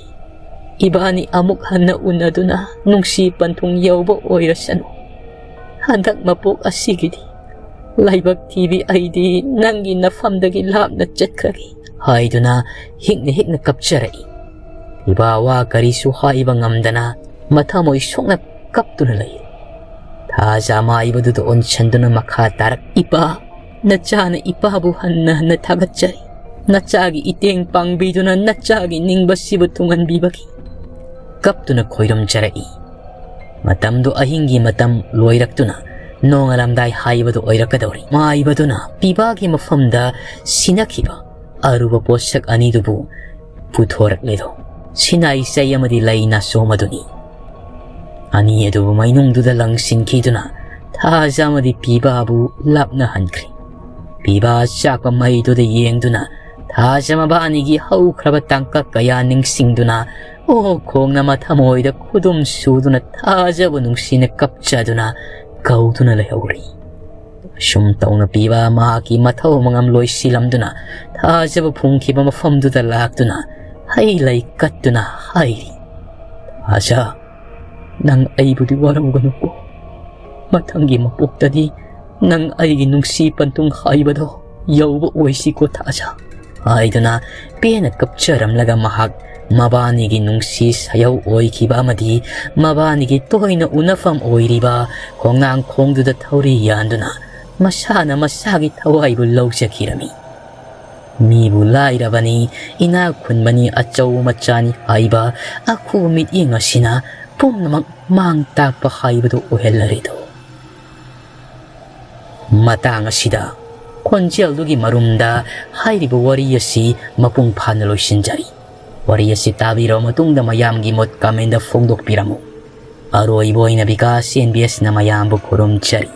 ꯏꯕꯥꯅꯤ ꯑꯃꯨꯛ ꯍꯟꯅ ꯎꯅꯗꯨꯅ ꯅꯨꯡꯁꯤ ꯄꯟꯊꯨꯡ ꯌꯧꯕ ꯑꯣꯏꯔꯁꯅꯨ꯫ ꯍꯟꯗꯛ ꯃꯄꯣꯛ ꯑꯁꯤꯒꯤꯗꯤ ꯂꯥꯏꯕꯛ ꯊꯤꯕꯤ ꯑꯩꯗꯤ ꯅꯪꯒꯤ ꯅꯐꯝꯗꯒꯤ ꯂꯥꯞꯅ ꯆꯠꯈ꯭ꯔꯒꯦ" ꯍꯥꯏꯗꯨꯅ ꯍꯤꯛꯅ ꯍꯤꯛꯅ ꯀꯞꯆꯔꯛꯏ꯫ ꯏꯕꯥ ꯋꯥ ꯀꯔꯤꯁꯨ ꯍꯥꯏꯕ ꯉꯝꯗꯅ ꯃꯊꯃꯣꯏ ꯁꯣꯛꯅ ꯀꯞꯇꯨꯅ ꯂꯩ꯫ ꯊꯥꯖ ꯃꯥꯏꯕꯗꯨꯗ ꯑꯣꯟꯁꯤꯟꯗꯨꯅ ꯃꯈꯥ ꯇꯥꯔꯛ, "ꯏꯄꯥ, ꯅꯆꯥꯅ ꯏꯄꯥꯕꯨ ꯍꯟꯅ ꯍꯟꯅ ꯊꯥꯒꯠꯆꯔꯤ꯫ ꯅꯆꯥꯒꯤ ꯏꯇꯦꯡ ꯄꯥꯡꯕꯤꯗꯨꯅ ꯅꯆꯥꯒꯤ ꯅꯤꯡꯕꯁꯤꯕꯨ ꯊꯨꯡꯍꯟꯕꯤꯕꯒꯤ" ꯀꯞꯇꯨꯅ ꯈꯣꯏꯔꯨꯝꯖꯔꯛꯏ꯫ ꯃꯇꯝꯗꯨ ꯑꯍꯤꯡꯒꯤ ꯃꯇꯝ ꯂꯣꯏꯔꯛꯇꯨꯅ ꯅꯣꯡꯉꯥꯜꯂꯝꯗꯥꯏ ꯍꯥꯏꯕꯗꯨ ꯑꯣꯏꯔꯛꯀꯗꯧꯔꯤ꯫ ꯃꯥꯏꯕꯗꯨꯅ ꯄꯤꯕꯥꯒꯤ ꯃꯐꯝꯗ ꯁꯤꯅꯈꯤꯕ ꯑꯔꯨꯕ ꯄꯣꯠꯁꯛ ꯑꯅꯤꯗꯨꯕꯨ ꯄꯨꯊꯣꯔꯛꯂꯦꯗꯣ꯫ ꯁꯤꯅꯥꯏ ꯆꯩ ꯑꯃꯗꯤ ꯂꯩ ꯅꯥꯆꯣꯝ ꯑꯗꯨꯅꯤ꯫ ꯑꯅꯤ ꯑꯗꯨꯕꯨ ꯃꯩꯅꯨꯡꯗꯨꯗ ꯂꯪꯁꯤꯟꯈꯤꯗꯨꯅ ꯊꯥꯖ ꯑꯃꯗꯤ ꯄꯤꯕꯥꯕꯨ ꯂꯥꯞꯅꯍꯟꯈ꯭ꯔꯦ꯫ ꯄꯤꯕꯥ ꯆꯥꯛꯄ ꯃꯩꯗꯨꯗ ꯌꯦꯡꯗꯨꯅ ꯊꯥꯖ ꯃꯕꯥꯅꯤꯒꯤ ꯍꯧꯈ꯭ꯔꯕ ꯇꯥꯡꯀꯛ ꯀꯌꯥ ꯅꯤꯡꯁꯤꯡꯗꯨꯅ ꯑꯣ ꯈꯣꯡꯅ ꯃꯊꯃꯣꯏꯗ ꯈꯨꯗꯨꯝ ꯁꯨꯗꯨꯅ ꯊꯥꯖꯕ ꯅꯨꯡꯁꯤꯅ ꯀꯞꯆꯗꯨꯅ ꯀꯧꯗꯨꯅ ꯂꯩꯍꯧꯔꯤ꯫ ꯑꯁꯨꯝ ꯇꯧꯅ ꯄꯤꯕ ꯃꯍꯥꯛꯀꯤ ꯃꯊꯧ ꯃꯉꯝ ꯂꯣꯏꯁꯤꯜꯂꯝꯗꯨꯅ ꯊꯥꯖꯕ ꯐꯨꯝꯈꯤꯕ ꯃꯐꯝꯗꯨꯗ ꯂꯥꯛꯇꯨꯅ ꯍꯩ ꯂꯩ ꯀꯠꯇꯨꯅ ꯍꯥꯏꯔꯤ, "ꯊꯥꯖ, ꯅꯪ ꯑꯩꯕꯨꯗꯤ ꯋꯥꯔꯧꯒꯅꯨꯀꯣ꯫ ꯃꯊꯪꯒꯤ ꯃꯄꯣꯛꯇꯗꯤ ꯅꯪ ꯑꯩꯒꯤ ꯅꯨꯡꯁꯤ ꯄꯟꯊꯨꯡ ꯍꯥꯏꯕꯗꯣ ꯌꯧꯕ ꯑꯣꯏꯁꯤꯀꯣ ꯊꯥꯖ" ꯍꯥꯏꯗꯨꯅ ꯄꯦꯟꯅ ꯀꯞꯆꯔꯝꯂꯒ ꯃꯍꯥꯛ ꯃꯕꯥꯅꯤꯒꯤ ꯅꯨꯡꯁꯤ ꯁꯥꯌꯧ ꯑꯣꯏꯈꯤꯕ ꯑꯃꯗꯤ ꯃꯕꯥꯅꯤꯒꯤ ꯇꯣꯏꯅ ꯎꯅꯐꯝ ꯑꯣꯏꯔꯤꯕ ꯈꯣꯡꯅꯥꯡ ꯈꯣꯡꯗꯨꯗ ꯊꯧꯔꯤ ꯌꯥꯟꯗꯨꯅ ꯃꯁꯥꯅ ꯃꯁꯥꯒꯤ ꯊꯋꯥꯏꯕꯨ ꯂꯧꯖꯈꯤꯔꯝꯃꯤ꯫ ꯃꯤꯕꯨ ꯂꯥꯏꯔꯕꯅꯤ, ꯏꯅꯥꯛ ꯈꯨꯟꯕꯅꯤ, ꯑꯆꯧ ꯃꯆꯥꯅꯤ ꯍꯥꯏꯕ ꯑꯈꯨ ꯃꯤꯠꯌꯦꯡ ꯑꯁꯤꯅ ꯄꯨꯝꯅꯃꯛ ꯃꯥꯡ ꯇꯥꯛꯄ ꯍꯥꯏꯕꯗꯨ ꯑꯣꯏꯍꯜꯂꯔꯤꯗꯣ꯫ ꯃꯇꯥꯡ ꯑꯁꯤꯗ ꯈꯣꯟꯖꯦꯜꯗꯨꯒꯤ ꯃꯔꯨꯝꯗ ꯍꯥꯏꯔꯤꯕ ꯋꯥꯔꯤ ꯑꯁꯤ ꯃꯄꯨꯡ ꯐꯥꯅ ꯂꯣꯏꯁꯤꯟꯖꯔꯤ꯫ ꯋꯥꯔꯤ ꯑꯁꯤ ꯇꯥꯕꯤꯔꯕ ꯃꯇꯨꯡꯗ ꯃꯌꯥꯝꯒꯤ ꯃꯣꯠ comment ꯐꯣꯡꯗꯣꯛꯄꯤꯔꯝꯃꯨ꯫ ꯑꯔꯣꯏꯕ ꯑꯣꯏꯅ ꯕꯤꯀꯥꯁ ꯑꯦꯟ ꯕꯤ ꯑꯦꯁꯅ ꯃꯌꯥꯝꯕꯨ ꯈꯨꯔꯨꯝꯖꯔꯤ꯫